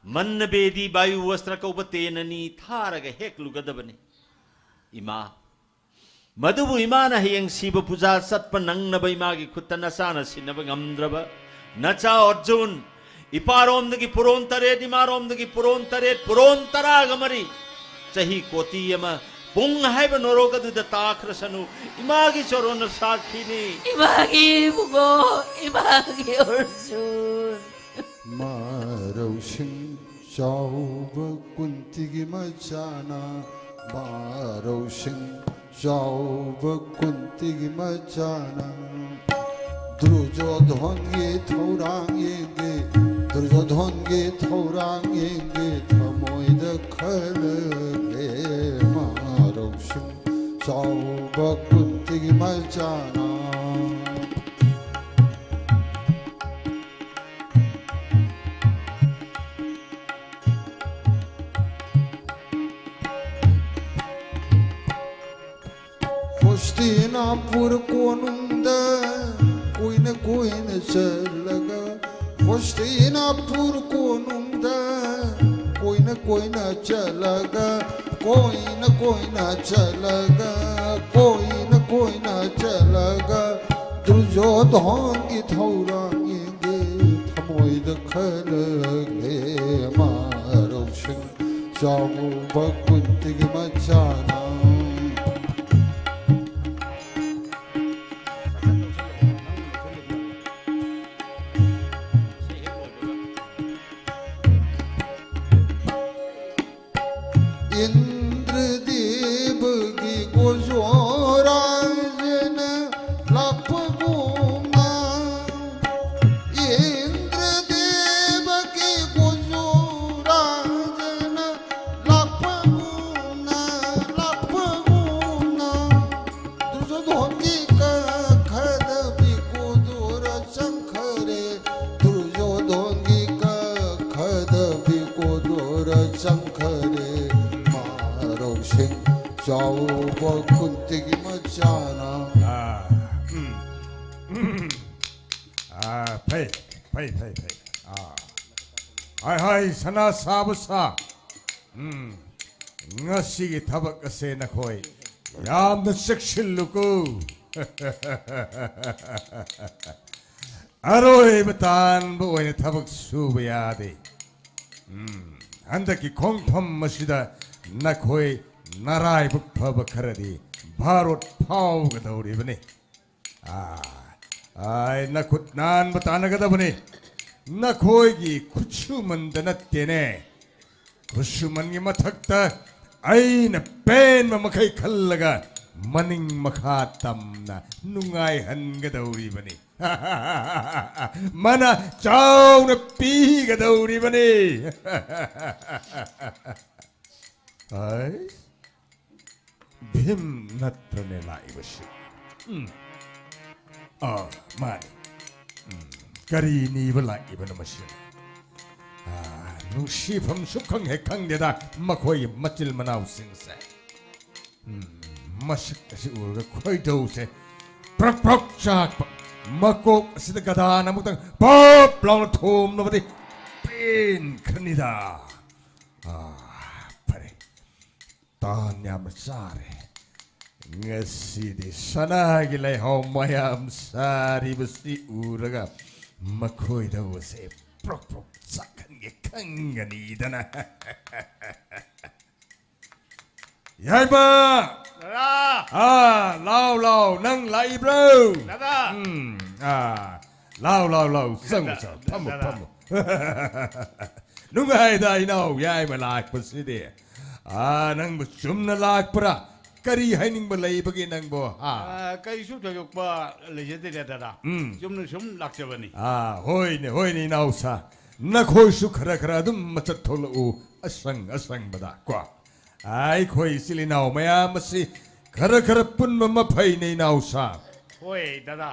ꯃꯟꯅ ꯕꯦꯗꯤ ꯕꯥꯌꯨ ꯋꯁꯇ꯭ꯔ ꯀꯧꯕ ꯇꯦꯟ ꯑꯅꯤ ꯊꯥꯔꯒ ꯍꯦꯛꯂꯨꯒꯗꯕꯅꯤ꯫ ꯏꯃꯥ, ꯃꯗꯨꯕꯨ ꯏꯃꯥꯅ ꯍꯌꯦꯡ ꯁꯤꯕ ꯄꯨꯖꯥ ꯆꯠꯄ ꯅꯪꯅꯕ ꯏꯃꯥꯒꯤ ꯈꯨꯠꯇ ꯅꯆꯥꯅ ꯁꯤꯟꯅꯕ ꯉꯝꯗ꯭ꯔꯕ ꯅꯆꯥ ꯑꯔꯖꯨꯟ, ꯏꯄꯥꯔꯣꯝꯗꯒꯤ ꯄꯨꯔꯣꯟ ꯇꯔꯦꯠ, ꯏꯃꯥꯔꯣꯝꯗꯒꯤ ꯄꯨꯔꯣꯟ ꯇꯔꯦꯠ, ꯄꯨꯔꯣꯟ ꯇꯔꯥꯒ ꯃꯔꯤ, ꯆꯍꯤ ꯀꯣꯇꯤ ꯑꯃ, ꯄꯨꯡ ꯍꯥꯏꯕ ꯅꯣꯔꯣꯛ ꯑꯗꯨꯗ ꯇꯥꯈ꯭ꯔꯁꯅꯨ꯫ ꯏꯃꯥꯒꯤ ꯆꯣꯔꯣꯟꯅ ꯁꯥꯈꯤꯅꯤ꯫ ꯏꯃꯥꯒꯤ ꯏꯕꯨꯡꯉꯣ, ꯏꯃꯥꯒꯤ ꯑꯔꯖꯨꯟ꯫ ꯃꯔꯧꯁꯤꯡ ꯆꯥꯎꯕ ꯀꯨꯟꯇꯤꯒꯤ ꯃꯆꯥꯅ ꯃꯔꯧꯁꯤꯡ ꯆꯥꯎꯕ ꯀꯨꯟꯇꯤꯒꯤ ꯃꯆꯥꯅ ꯗꯨꯔꯖꯣꯙꯣꯟꯒꯤ ꯊꯧꯔꯥꯡ ꯌꯦꯡꯒꯦ, ꯗꯨꯔꯖꯣꯙꯣꯟꯒꯤ ꯊꯧꯔꯥꯡ ꯌꯦꯡꯒꯦ, ꯊꯃꯣꯏꯗ ꯈꯜꯂꯒꯦ ꯃꯔꯧꯁꯤꯡ ꯆꯥꯎꯕ ꯀꯨꯟꯇꯤꯒꯤ ꯃꯆꯥꯅ꯫ ꯍꯣꯁꯇꯤꯅꯥꯄꯨꯔ ꯀꯣꯅꯨꯡꯗ ꯀꯣꯏꯅ ꯀꯣꯏꯅ ꯆꯠꯂꯒ, ꯍꯣꯁꯇꯤꯅꯥꯄꯨꯔ ꯀꯣꯅꯨꯡꯗ ꯀꯣꯏꯅ ꯀꯣꯏꯅ ꯆꯠꯂꯒ, ꯀꯣꯏꯅ ꯀꯣꯏꯅ ꯆꯠꯂꯒ, ꯀꯣꯏꯅ ꯀꯣꯏꯅ ꯆꯠꯂꯒ, ꯗꯨꯔꯖꯣꯙꯣꯟꯒꯤ ꯊꯧꯔꯥꯡ ꯌꯦꯡꯒꯦ, ꯊꯃꯣꯏꯗ ꯈꯜꯂꯒꯦ ꯃꯔꯧꯁꯤꯡ ꯆꯥꯎꯕ ꯀꯨꯟꯇꯤꯒꯤ ꯃꯆꯥꯅ꯫ ꯏꯟꯗ꯭ꯔꯗꯦꯕꯒꯤ ꯒꯣꯖꯣꯔꯥꯖꯅ ꯂꯥꯛꯄꯒꯨꯝꯅ, ꯏꯟꯗ꯭ꯔꯗꯦꯕꯒꯤ ꯒꯣꯖꯣꯔꯥꯖꯅ ꯂꯥꯛꯄꯒꯨꯝꯅ, ꯂꯥꯛꯄꯒꯨꯝꯅ, ꯗꯨꯔꯖꯣꯙꯣꯟꯒꯤ ꯀꯈꯗ ꯕꯤꯀꯣꯗꯣꯔ ꯆꯪꯈꯔꯦ, ꯗꯨꯔꯖꯣꯙꯣꯟꯒꯤ ꯀꯈꯗ ꯕꯤꯀꯣꯗꯣꯔ ꯆꯪꯈꯔꯦ, ꯃꯔꯧꯁꯤꯡ ꯆꯥꯎꯕ ꯀꯨꯟꯇꯤꯒꯤ ꯃꯆꯥꯅ꯫ ꯑꯥ, ꯎꯝ, ꯎꯝ꯫ ꯑꯥ, ꯐꯩ, ꯐꯩ, ꯐꯩ, ꯐꯩ꯫ ꯑꯥ꯫ ꯍꯥꯏ, ꯍꯥꯏ, ꯁꯅꯥ ꯁꯥꯕ ꯁꯥ꯫ ꯎꯝ, ꯉꯁꯤꯒꯤ ꯊꯕꯛ ꯑꯁꯦ ꯅꯈꯣꯏ ꯌꯥꯝꯅ ꯆꯦꯛꯁꯤꯜꯂꯨꯀꯣ꯫ ꯑꯔꯣꯏꯕ ꯇꯥꯟꯕ ꯑꯣꯏꯅ ꯊꯕꯛ ꯁꯨꯕ ꯌꯥꯗꯦ꯫ ꯎꯝ, ꯍꯟꯗꯛꯀꯤ ꯈꯣꯡꯐꯝ ꯑꯁꯤꯗ ꯅꯈꯣꯏ ꯅꯔꯥꯏꯕꯛ ꯐꯕ ꯈꯔꯗꯤ ꯚꯥꯔꯣꯠ ꯐꯥꯎꯒꯗꯧꯔꯤꯕꯅꯤ꯫ ꯑꯥ, ꯑꯥꯏ, ꯅꯈꯨꯠ ꯅꯥꯟꯕ ꯇꯥꯟꯅꯒꯗꯕꯅꯤ꯫ ꯅꯈꯣꯏꯒꯤ ꯈꯨꯠꯁꯨꯃꯟꯗ ꯅꯠꯇꯦꯅꯦ, ꯈꯨꯠꯁꯨꯃꯟꯒꯤ ꯃꯊꯛꯇ ꯑꯩꯅ ꯄꯦꯟꯕ ꯃꯈꯩ ꯈꯜꯂꯒ ꯃꯅꯤꯡ ꯃꯈꯥ ꯇꯝꯅ ꯅꯨꯡꯉꯥꯏꯍꯟꯒꯗꯧꯔꯤꯕꯅꯤ꯫ ꯃꯅꯥ ꯆꯥꯎꯅ ꯄꯤꯒꯗꯧꯔꯤꯕꯅꯤ꯫ ꯑꯩ ꯚꯤꯝ ꯅꯠꯇ꯭ꯔꯅꯦ ꯂꯥꯛꯏꯕꯁꯤ? ꯎꯝ꯫ ꯑꯥ, ꯃꯥꯅꯤ꯫ ꯎꯝ, ꯀꯔꯤ ꯅꯤꯕ ꯂꯥꯛꯏꯕꯅꯣ ꯃꯁꯤꯅ? ꯑꯥ, ꯅꯨꯡꯁꯤꯐꯝ ꯁꯨꯈꯪ ꯍꯦꯛ ꯈꯪꯗꯦꯗ ꯃꯈꯣꯏꯒꯤ ꯃꯆꯤꯜ ꯃꯅꯥꯎꯁꯤꯡꯁꯦ꯫ ꯎꯝ, ꯃꯁꯛ ꯑꯁꯤ ꯎꯔꯒ ꯈꯣꯏꯗꯧꯁꯦ ꯄ꯭ꯔꯣꯛ ꯄ꯭ꯔꯣꯛ ꯆꯥꯛꯄ, ꯃꯀꯣꯛ ꯑꯁꯤꯗ ꯒꯗꯥꯅ ꯑꯃꯨꯛꯇꯪ ꯄꯣꯞ ꯂꯥꯎꯅ ꯊꯣꯝꯂꯕꯗꯤ ꯄꯦꯟꯈ꯭ꯔꯅꯤꯗ꯫ ꯑꯥ, ꯐꯔꯦ, ꯇꯥꯟ ꯌꯥꯝꯅ ꯆꯥꯔꯦ꯫ ꯉꯁꯤꯗꯤ ꯁꯅꯥꯒꯤ ꯂꯩꯍꯥꯎ ꯃꯌꯥꯝ ꯁꯥꯔꯤꯕꯁꯤ ꯎꯔꯒ ꯃꯈꯣꯏꯗ ꯎꯁꯦ ꯄ꯭ꯔꯣꯛ ꯄ꯭ꯔꯣꯛ ꯆꯥꯛꯍꯟꯒꯦ ꯈꯪꯒꯅꯤꯗꯅ꯫ ꯌꯥꯏꯃ! ꯗꯗꯥ! ꯑꯥ, ꯂꯥꯎ, ꯂꯥꯎ, ꯅꯪ ꯂꯥꯛꯏꯕ꯭ꯔꯣ? ꯗꯗꯥ! ꯎꯝ, ꯑꯥ, ꯂꯥꯎ, ꯂꯥꯎ, ꯂꯥꯎ, ꯆꯪꯉꯨ, ꯗꯗꯥ, ꯆꯪꯉꯨ, ꯐꯝꯃꯨ, ꯗꯗꯥ꯫ ꯐꯝꯃꯨ꯫ ꯅꯨꯡꯉꯥꯏꯗ ꯏꯅꯥꯎ ꯌꯥꯏꯃ ꯂꯥꯛꯄꯁꯤꯗꯤ꯫ ꯑꯥ, ꯅꯪꯕꯨ ꯆꯨꯝꯅ ꯂꯥꯛꯄ꯭ꯔꯥ? ꯀꯔꯤ ꯍꯥꯏꯅꯤꯡꯕ ꯂꯩꯕꯒꯦ ꯅꯪꯕꯨ? ꯍꯥ? ꯑꯥ, ꯀꯩꯁꯨ ꯊꯣꯏꯗꯣꯛꯄ ꯂꯩꯖꯗꯦꯗ, ꯗꯗꯥ꯫ ꯎꯝ꯫ ꯆꯨꯝꯅ ꯁꯨꯝ ꯂꯥꯛꯆꯕꯅꯤ꯫ ꯑꯥ, ꯍꯣꯏꯅꯦ, ꯍꯣꯏꯅꯦ, ꯏꯅꯥꯎꯁꯥ꯫ ꯅꯈꯣꯏꯁꯨ ꯈꯔ ꯈꯔ ꯑꯗꯨꯝ ꯃꯆꯠ ꯊꯣꯛꯂꯛꯎ, ꯑꯁꯪ ꯑꯁꯪꯕꯗ ꯀꯣ꯫ ꯑꯩꯈꯣꯏ ꯏꯆꯤꯜ ꯏꯅꯥꯎ ꯃꯌꯥꯝ ꯑꯁꯤ ꯈꯔ ꯈꯔ ꯄꯨꯟꯕ ꯑꯃ ꯐꯩꯅꯦ, ꯏꯅꯥꯎꯁꯥ꯫ ꯍꯣꯏ, ꯗꯗꯥ꯫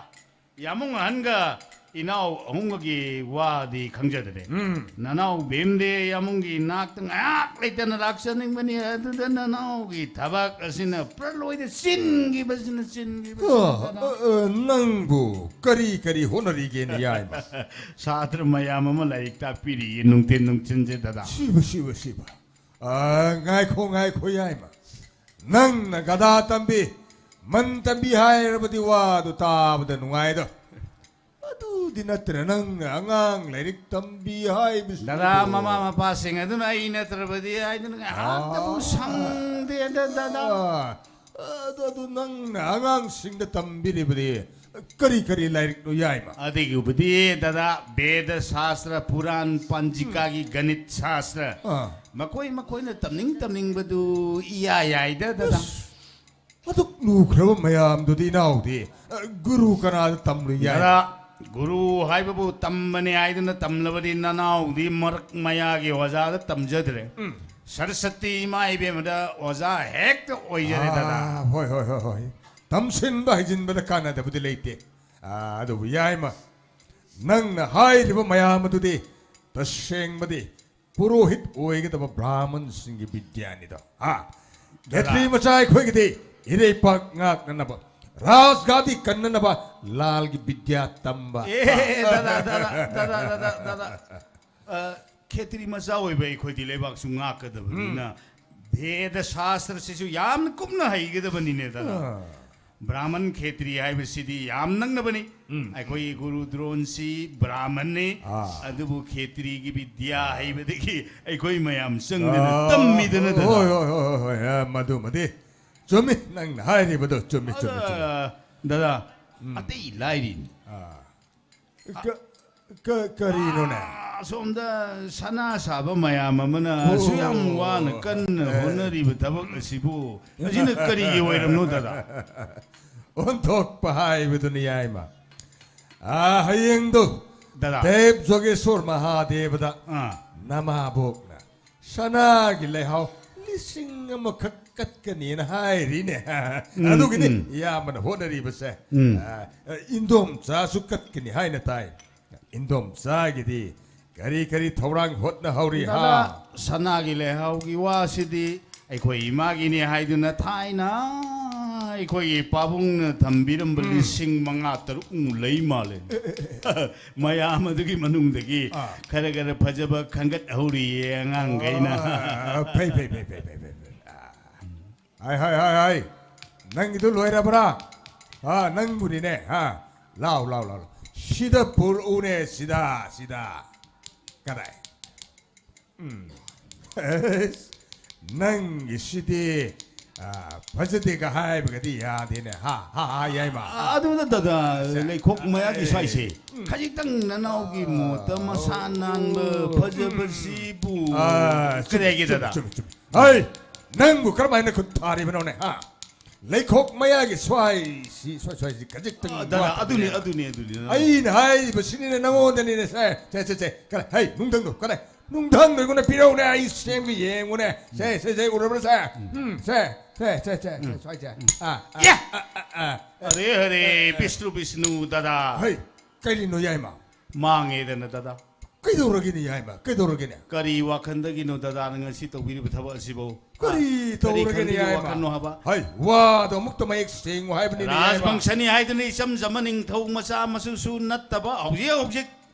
ꯌꯥꯃꯨꯡ ꯑꯍꯟꯒ ꯏꯅꯥꯎ ꯑꯍꯨꯝꯒꯒꯤ ꯋꯥꯗꯤ ꯈꯪꯖꯗ꯭ꯔꯦ꯫ ꯎꯝ꯫ ꯅꯅꯥꯎ ꯚꯤꯝꯗꯤ ꯌꯥꯃꯨꯡꯒꯤ ꯅꯥꯛꯇ ꯉꯥꯏꯍꯥꯛ ꯂꯩꯇꯅ ꯂꯥꯛꯆꯅꯤꯡꯕꯅꯤ꯫ ꯑꯗꯨꯗ ꯅꯅꯥꯎꯒꯤ ꯊꯕꯛ ꯑꯁꯤꯅ ꯄꯨꯔꯥ ꯂꯣꯏꯗ ꯆꯤꯟꯈꯤꯕꯁꯤꯅ, ꯆꯤꯟꯈꯤꯕꯁꯤꯅ, ꯑ, ꯗꯗꯥ꯫ ꯑ, ꯑ, ꯅꯪꯕꯨ ꯀꯔꯤ ꯀꯔꯤ ꯍꯣꯠꯅꯔꯤꯒꯦꯅꯦ, ꯌꯥꯏꯃ? ꯁꯥꯇ꯭ꯔ ꯃꯌꯥꯝ ꯑꯃ ꯂꯥꯏꯔꯤꯛ ꯇꯥꯛꯄꯤꯔꯤꯌꯦ ꯅꯨꯡꯊꯤꯟ ꯅꯨꯡꯊꯤꯟꯁꯦ, ꯗꯗꯥ꯫ ꯁꯤꯕ, ꯁꯤꯕ, ꯁꯤꯕ꯫ ꯑ, ꯉꯥꯏꯈꯣ, ꯉꯥꯏꯈꯣ, ꯌꯥꯏꯃ꯫ ꯅꯪꯅ ꯒꯗꯥ ꯇꯝꯕꯤ, ꯃꯟ ꯇꯝꯕꯤ ꯍꯥꯏꯔꯕꯗꯤ ꯋꯥꯗꯨ ꯇꯥꯕꯗ ꯅꯨꯡꯉꯥꯏꯗꯣ꯫ ꯑꯗꯨꯗꯤ ꯅꯠꯇꯅ ꯅꯪꯅ ꯑꯉꯥꯡ ꯂꯥꯏꯔꯤꯛ ꯇꯝꯕꯤ ꯍꯥꯏꯕꯁꯤꯕꯨ꯫ ꯗꯗꯥ, ꯃꯃꯥ ꯃꯄꯥꯁꯤꯡ ꯑꯗꯨꯅ ꯑꯩ ꯅꯠꯇ꯭ꯔꯕꯗꯤ ꯍꯥꯏꯗꯨꯅ ꯉꯥꯏꯍꯥꯛꯇꯕꯨ ꯑꯥ꯫ ꯁꯪꯗꯦꯗ, ꯗꯗꯥ꯫ ꯑꯥ, ꯑꯗꯨ, ꯑꯗꯨ ꯅꯪꯅ ꯑꯉꯥꯡꯁꯤꯡꯗ ꯇꯝꯕꯤꯔꯤꯕꯗꯤ ꯀꯔꯤ ꯀꯔꯤ ꯂꯥꯏꯔꯤꯛꯅꯣ ꯌꯥꯏꯃ? ꯑꯗꯨꯒꯤꯕꯨꯗꯤ ꯗꯗꯥ, ꯕꯦꯗ ꯁꯥꯁꯇ꯭ꯔ, ꯄꯨꯔꯥꯟ, ꯄꯟꯖꯤꯀꯥꯒꯤ ꯒꯅꯤꯠ ꯁꯥꯁꯇ꯭ꯔ, ꯑꯥ꯫ ꯃꯈꯣꯏ ꯃꯈꯣꯏꯅ ꯇꯝꯅꯤꯡ ꯇꯝꯅꯤꯡꯕꯗꯨ ꯏꯌꯥ ꯌꯥꯏꯗ ꯗꯗꯥ꯫ ꯑꯗꯨꯛ ꯂꯨꯈ꯭ꯔꯕ ꯃꯌꯥꯝꯗꯨꯗꯤ ꯏꯅꯥꯎꯗꯤ, ꯑ, ꯒꯨꯔꯨ ꯀꯅꯥꯗ ꯇꯝꯂꯨ ꯌꯥꯏ? ꯗꯗꯥ, ꯒꯨꯔꯨ ꯍꯥꯏꯕꯕꯨ ꯇꯝꯕꯅꯦ ꯍꯥꯏꯗꯨꯅ ꯇꯝꯂꯕꯗꯤ ꯅꯅꯥꯎꯗꯤ ꯃꯔꯛ ꯃꯌꯥꯒꯤ ꯑꯣꯖꯥꯗ ꯇꯝꯖꯗ꯭ꯔꯦ꯫ ꯁꯔꯁꯇꯤ ꯏꯃꯥ ꯏꯕꯦꯝꯃꯗ ꯑꯣꯖꯥ ꯍꯦꯛꯇ ꯑꯣꯏꯖꯔꯦ ꯗꯗꯥ꯫ ꯑꯥ, ꯍꯣꯏ ꯍꯣꯏ ꯍꯣꯏ ꯍꯣꯏ꯫ ꯇꯝꯁꯤꯟꯕ ꯍꯩꯖꯤꯟꯕꯗ ꯀꯥꯟꯅꯗꯕꯗꯤ ꯂꯩꯇꯦ꯫ ꯑꯥ, ꯑꯗꯨꯕꯨ ꯌꯥꯏꯃ, ꯅꯪꯅ ꯍꯥꯏꯔꯤꯕ ꯃꯌꯥꯝ ꯑꯗꯨꯗꯤ ꯇꯁꯦꯡꯕꯗꯤ ꯄꯨꯔꯣꯍꯤꯠ ꯑꯣꯏꯒꯗꯕ ꯕ꯭ꯔꯥꯍꯃꯟꯁꯤꯡꯒꯤ ꯕꯤꯗ꯭ꯌꯥꯅꯤꯗꯣ꯫ ꯍꯥ? ꯗꯗꯥ꯫ ꯈꯦꯇ꯭ꯔꯤ ꯃꯆꯥ ꯑꯩꯈꯣꯏꯒꯤꯗꯤ ꯏꯔꯩꯄꯥꯛ ꯉꯥꯛꯅꯅꯕ, ꯔꯥꯖꯒꯥꯗꯤ ꯀꯟꯅꯅꯕ ꯂꯥꯜꯒꯤ ꯕꯤꯗ꯭ꯌꯥ ꯇꯝꯕ꯫ ꯑꯦ, ꯗꯗꯥ, ꯗꯗꯥ, ꯗꯗꯥ, ꯗꯗꯥ, ꯗꯗꯥ꯫ ꯑ, ꯈꯦꯇ꯭ꯔꯤ ꯃꯆꯥ ꯑꯣꯏꯕ ꯑꯩꯈꯣꯏꯗꯤ ꯂꯩꯕꯥꯛꯁꯨ ꯉꯥꯛꯀꯗꯕꯅꯤꯅ ꯚꯦꯗ ꯁꯥꯁꯇ꯭ꯔꯁꯤꯁꯨ ꯌꯥꯝꯅ ꯀꯨꯞꯅ ꯍꯩꯒꯗꯕꯅꯤꯅꯦ ꯗꯗꯥ꯫ ꯑꯥ꯫ ꯕ꯭ꯔꯥꯍꯃꯟ ꯈꯦꯇ꯭ꯔꯤ ꯍꯥꯏꯕꯁꯤꯗꯤ ꯌꯥꯝ ꯅꯛꯅꯕꯅꯤ꯫ ꯑꯩꯈꯣꯏꯒꯤ ꯒꯨꯔꯨ ꯗ꯭ꯔꯣꯟꯁꯤ ꯕ꯭ꯔꯥꯍꯃꯟꯅꯤ꯫ ꯑꯥ꯫ ꯑꯗꯨꯕꯨ ꯈꯦꯇ꯭ꯔꯤꯒꯤ ꯕꯤꯗ꯭ꯌꯥ ꯍꯩꯕꯗꯒꯤ ꯑꯩꯈꯣꯏ ꯃꯌꯥꯝ ꯆꯪꯗꯅ ꯇꯝꯃꯤꯗꯅ ꯗꯗꯥ꯫ ꯍꯣꯏ ꯍꯣꯏ ꯍꯣꯏ ꯍꯣꯏ ꯍꯣꯏ, ꯑ, ꯃꯗꯨꯃꯗꯤ ꯆꯨꯝꯃꯤ, ꯅꯪꯅ ꯍꯥꯏꯔꯤꯕꯗꯣ ꯆꯨꯝꯃꯤ ꯆꯨꯝꯃꯤ ꯆꯨꯝꯃꯤ꯫ ꯑꯗ, ꯗꯗꯥ, ꯑꯇꯩ ꯂꯥꯏꯔꯤ꯫ ꯑꯥ꯫ ꯀ-, ꯀ-, ꯀꯔꯤꯅꯣꯅꯦ? ꯑꯥ, ꯑꯁꯣꯝꯗ ꯁꯅꯥ ꯁꯥꯕ ꯃꯌꯥꯝ ꯑꯃꯅ ꯑꯣ꯫ ꯑꯁꯨꯛ ꯌꯥꯝ ꯋꯥꯅ ꯀꯟꯅ ꯑꯦ꯫ ꯍꯣꯠꯅꯔꯤꯕ ꯊꯕꯛ ꯑꯁꯤꯕꯨ ꯑꯁꯤꯅ ꯀꯔꯤꯒꯤ ꯑꯣꯏꯔꯝꯅꯣ ꯗꯗꯥ? ꯑꯣꯟꯊꯣꯛꯄ ꯍꯥꯏꯕꯗꯨꯅꯤ ꯌꯥꯏꯃ꯫ ꯑꯥ, ꯍꯌꯦꯡꯗꯨ ꯗꯗꯥ꯫ ꯗꯦꯕ ꯖꯣꯒꯦꯁꯣꯔ ꯃꯍꯥꯗꯦꯕꯗ ꯑꯥ꯫ ꯅꯃꯥꯕꯣꯛꯅ ꯁꯅꯥꯒꯤ ꯂꯩꯍꯥꯎ ꯂꯤꯁꯤꯡ ꯑꯃꯈꯛ ꯀꯠꯀꯅꯤꯅ ꯍꯥꯏꯔꯤꯅꯦ꯫ ꯎꯝ, ꯑꯗꯨꯒꯤꯅꯤ ꯎꯝ꯫ ꯏꯌꯥꯝꯕꯅ ꯍꯣꯠꯅꯔꯤꯕꯁꯦ꯫ ꯎꯝ꯫ ꯑ, ꯏꯟꯗꯣꯝꯆꯥꯁꯨ ꯀꯠꯀꯅꯤ ꯍꯥꯏꯅ ꯇꯥꯏ꯫ ꯏꯟꯗꯣꯝꯆꯥꯒꯤꯗꯤ ꯀꯔꯤ ꯀꯔꯤ ꯊꯧꯔꯥꯡ ꯍꯣꯠꯅꯍꯧꯔꯤ, ꯍꯥ? ꯗꯗꯥ, ꯁꯅꯥꯒꯤ ꯂꯩꯍꯥꯎꯒꯤ ꯋꯥꯁꯤꯗꯤ ꯑꯩꯈꯣꯏ ꯏꯃꯥꯒꯤꯅꯤ ꯍꯥꯏꯗꯨꯅ ꯊꯥꯏꯅ ꯑꯩꯈꯣꯏꯒꯤ ꯄꯥꯕꯨꯡꯅ ꯊꯝꯕꯤꯔꯝꯕ ꯂꯤꯁꯤꯡ ꯃꯉꯥ ꯇꯔꯨꯛꯃꯨꯛ ꯂꯩ ꯃꯥꯜꯂꯦ꯫ ꯃꯌꯥꯝ ꯑꯗꯨꯒꯤ ꯃꯅꯨꯡꯗꯒꯤ ꯑꯥ꯫ ꯈꯔ ꯈꯔ ꯐꯖꯕ ꯈꯟꯒꯠꯍꯧꯔꯤꯌꯦ ꯑꯉꯥꯡꯈꯩꯅ꯫ ꯑ, ꯐꯩ, ꯐꯩ, ꯐꯩ꯫ ꯑ, ꯍꯥꯏ, ꯍꯥꯏ, ꯍꯥꯏ, ꯍꯥꯏ꯫ ꯅꯪꯒꯤꯗꯨ ꯂꯣꯏꯔꯕ꯭ꯔꯥ? ꯑ, ꯅꯪꯕꯨꯅꯤꯅꯦ꯫ ꯑ, ꯂꯥꯎ, ꯂꯥꯎ, ꯂꯥꯎ, ꯂꯥꯎ꯫ ꯁꯤꯗ ꯄꯨꯔꯛꯎꯅꯦ, ꯁꯤꯗ, ꯁꯤꯗ꯫ ꯀꯗꯥꯏ? ꯎꯝ꯫ ꯑꯦꯁ, ꯅꯪꯒꯤꯁꯤꯗꯤ ꯑ, ꯐꯖꯗꯦꯒ ꯍꯥꯏꯕꯒꯗꯤ ꯌꯥꯗꯦꯅꯦ꯫ ꯍꯥ, ꯍꯥ, ꯍꯥ, ꯌꯥꯏꯃ꯫ ꯑꯗꯨꯅ ꯗꯗꯥ, ꯂꯩꯈꯣꯛ ꯃꯌꯥꯒꯤ ꯁ꯭ꯋꯥꯏꯁꯦ ꯈꯖꯤꯛꯇꯪ ꯅꯅꯥꯎꯒꯤ ꯃꯣꯠꯇ ꯃꯁꯥ ꯅꯥꯟꯕ, ꯐꯖꯕꯁꯤꯕꯨ ꯑ, ꯆꯨꯝꯃꯤ, ꯀꯗꯥꯏꯒꯤ ꯆꯨꯝꯃꯤ, ꯗꯗꯥ? ꯆꯨꯝꯃꯤ, ꯆꯨꯝꯃꯤ꯫ ꯍꯩ, ꯅꯪꯕꯨ ꯀꯔꯝꯍꯥꯏꯅ ꯈꯨꯠ ꯊꯥꯔꯤꯕꯅꯣꯅꯦ? ꯍꯥ? ꯂꯩꯈꯣꯛ ꯃꯌꯥꯒꯤ ꯁ꯭ꯋꯥꯏꯁꯤ, ꯁ꯭ꯋꯥꯏ, ꯁ꯭ꯋꯥꯏꯁꯤ ꯈꯖꯤꯛꯇꯪ ꯑ, ꯗꯗꯥ, ꯋꯥꯠꯄꯅꯦ꯫ ꯑꯗꯨꯅꯦ, ꯑꯗꯨꯅꯦ, ꯑꯗꯨꯅꯦ, ꯅꯪ ꯑꯩꯅ ꯍꯥꯏꯔꯤꯕꯁꯤꯅꯤꯅꯦ ꯅꯪꯉꯣꯟꯗꯅꯤꯅꯦ꯫ ꯁꯦ, ꯁꯦ, ꯁꯦ, ꯁꯦ, ꯀꯔꯦ, ꯍꯩ, ꯅꯨꯡꯊꯪꯗꯣ, ꯀꯔꯦ, ꯅꯨꯡꯊꯪꯗꯣ ꯑꯩꯉꯣꯟꯗ ꯄꯤꯔꯧꯅꯦ, ꯑꯩ ꯁꯦꯝꯒꯦ ꯌꯦꯡꯉꯨꯅꯦ꯫ ꯁꯦ, ꯁꯦ, ꯁꯦ, ꯎꯔꯕ꯭ꯔꯥ ꯁꯦ? ꯎꯝ, ꯁꯦ, ꯁꯦ, ꯁꯦ, ꯁꯦ, ꯁ꯭ꯋꯥꯏꯁꯦ꯫ ꯑꯥ, ꯑꯥ, ꯌꯥ! ꯑꯥ, ꯑꯥ, ꯑꯥ꯫ ꯑꯔꯦ, ꯑꯔꯦ, ꯕꯤꯁꯅꯨ, ꯕꯤꯁꯅꯨ, ꯗꯗꯥ꯫ ꯍꯩ, ꯀꯔꯤꯅꯣ ꯌꯥꯏꯃ? ꯃꯥꯡꯉꯦꯗꯅ, ꯗꯗꯥ꯫ ꯀꯩꯗꯧꯔꯒꯦꯅꯦ ꯌꯥꯏꯃ? ꯀꯩꯗꯧꯔꯒꯦꯅꯦ? ꯀꯔꯤ ꯋꯥꯈꯟꯗꯒꯤꯅꯣ ꯗꯗꯥꯅ ꯉꯁꯤ ꯇꯧꯕꯤꯔꯤꯕ ꯊꯕꯛ ꯑꯁꯤꯕꯣ? ꯀꯔꯤ ꯀꯔꯤ ꯇꯧꯔꯒꯦꯅꯦ ꯈꯟꯕꯒꯤ ꯌꯥꯏꯃ? ꯋꯥꯈꯜꯅꯣ ꯍꯥꯏꯕ? ꯍꯩ, ꯋꯥꯗꯣ ꯑꯃꯨꯛꯇ ꯃꯌꯦꯛ ꯁꯦꯡꯉꯨ ꯍꯥꯏꯕꯅꯤꯅꯦ ꯌꯥꯏꯃ꯫ ꯔꯥꯖꯕꯪꯁꯅꯤ ꯍꯥꯏꯗꯨꯅ ꯏꯆꯝ ꯆꯝꯕ ꯅꯤꯡꯊꯧ ꯃꯆꯥ ꯃꯁꯨꯁꯨ ꯅꯠꯇꯕ, ꯍꯧꯖꯤꯛ ꯍꯧꯖꯤꯛ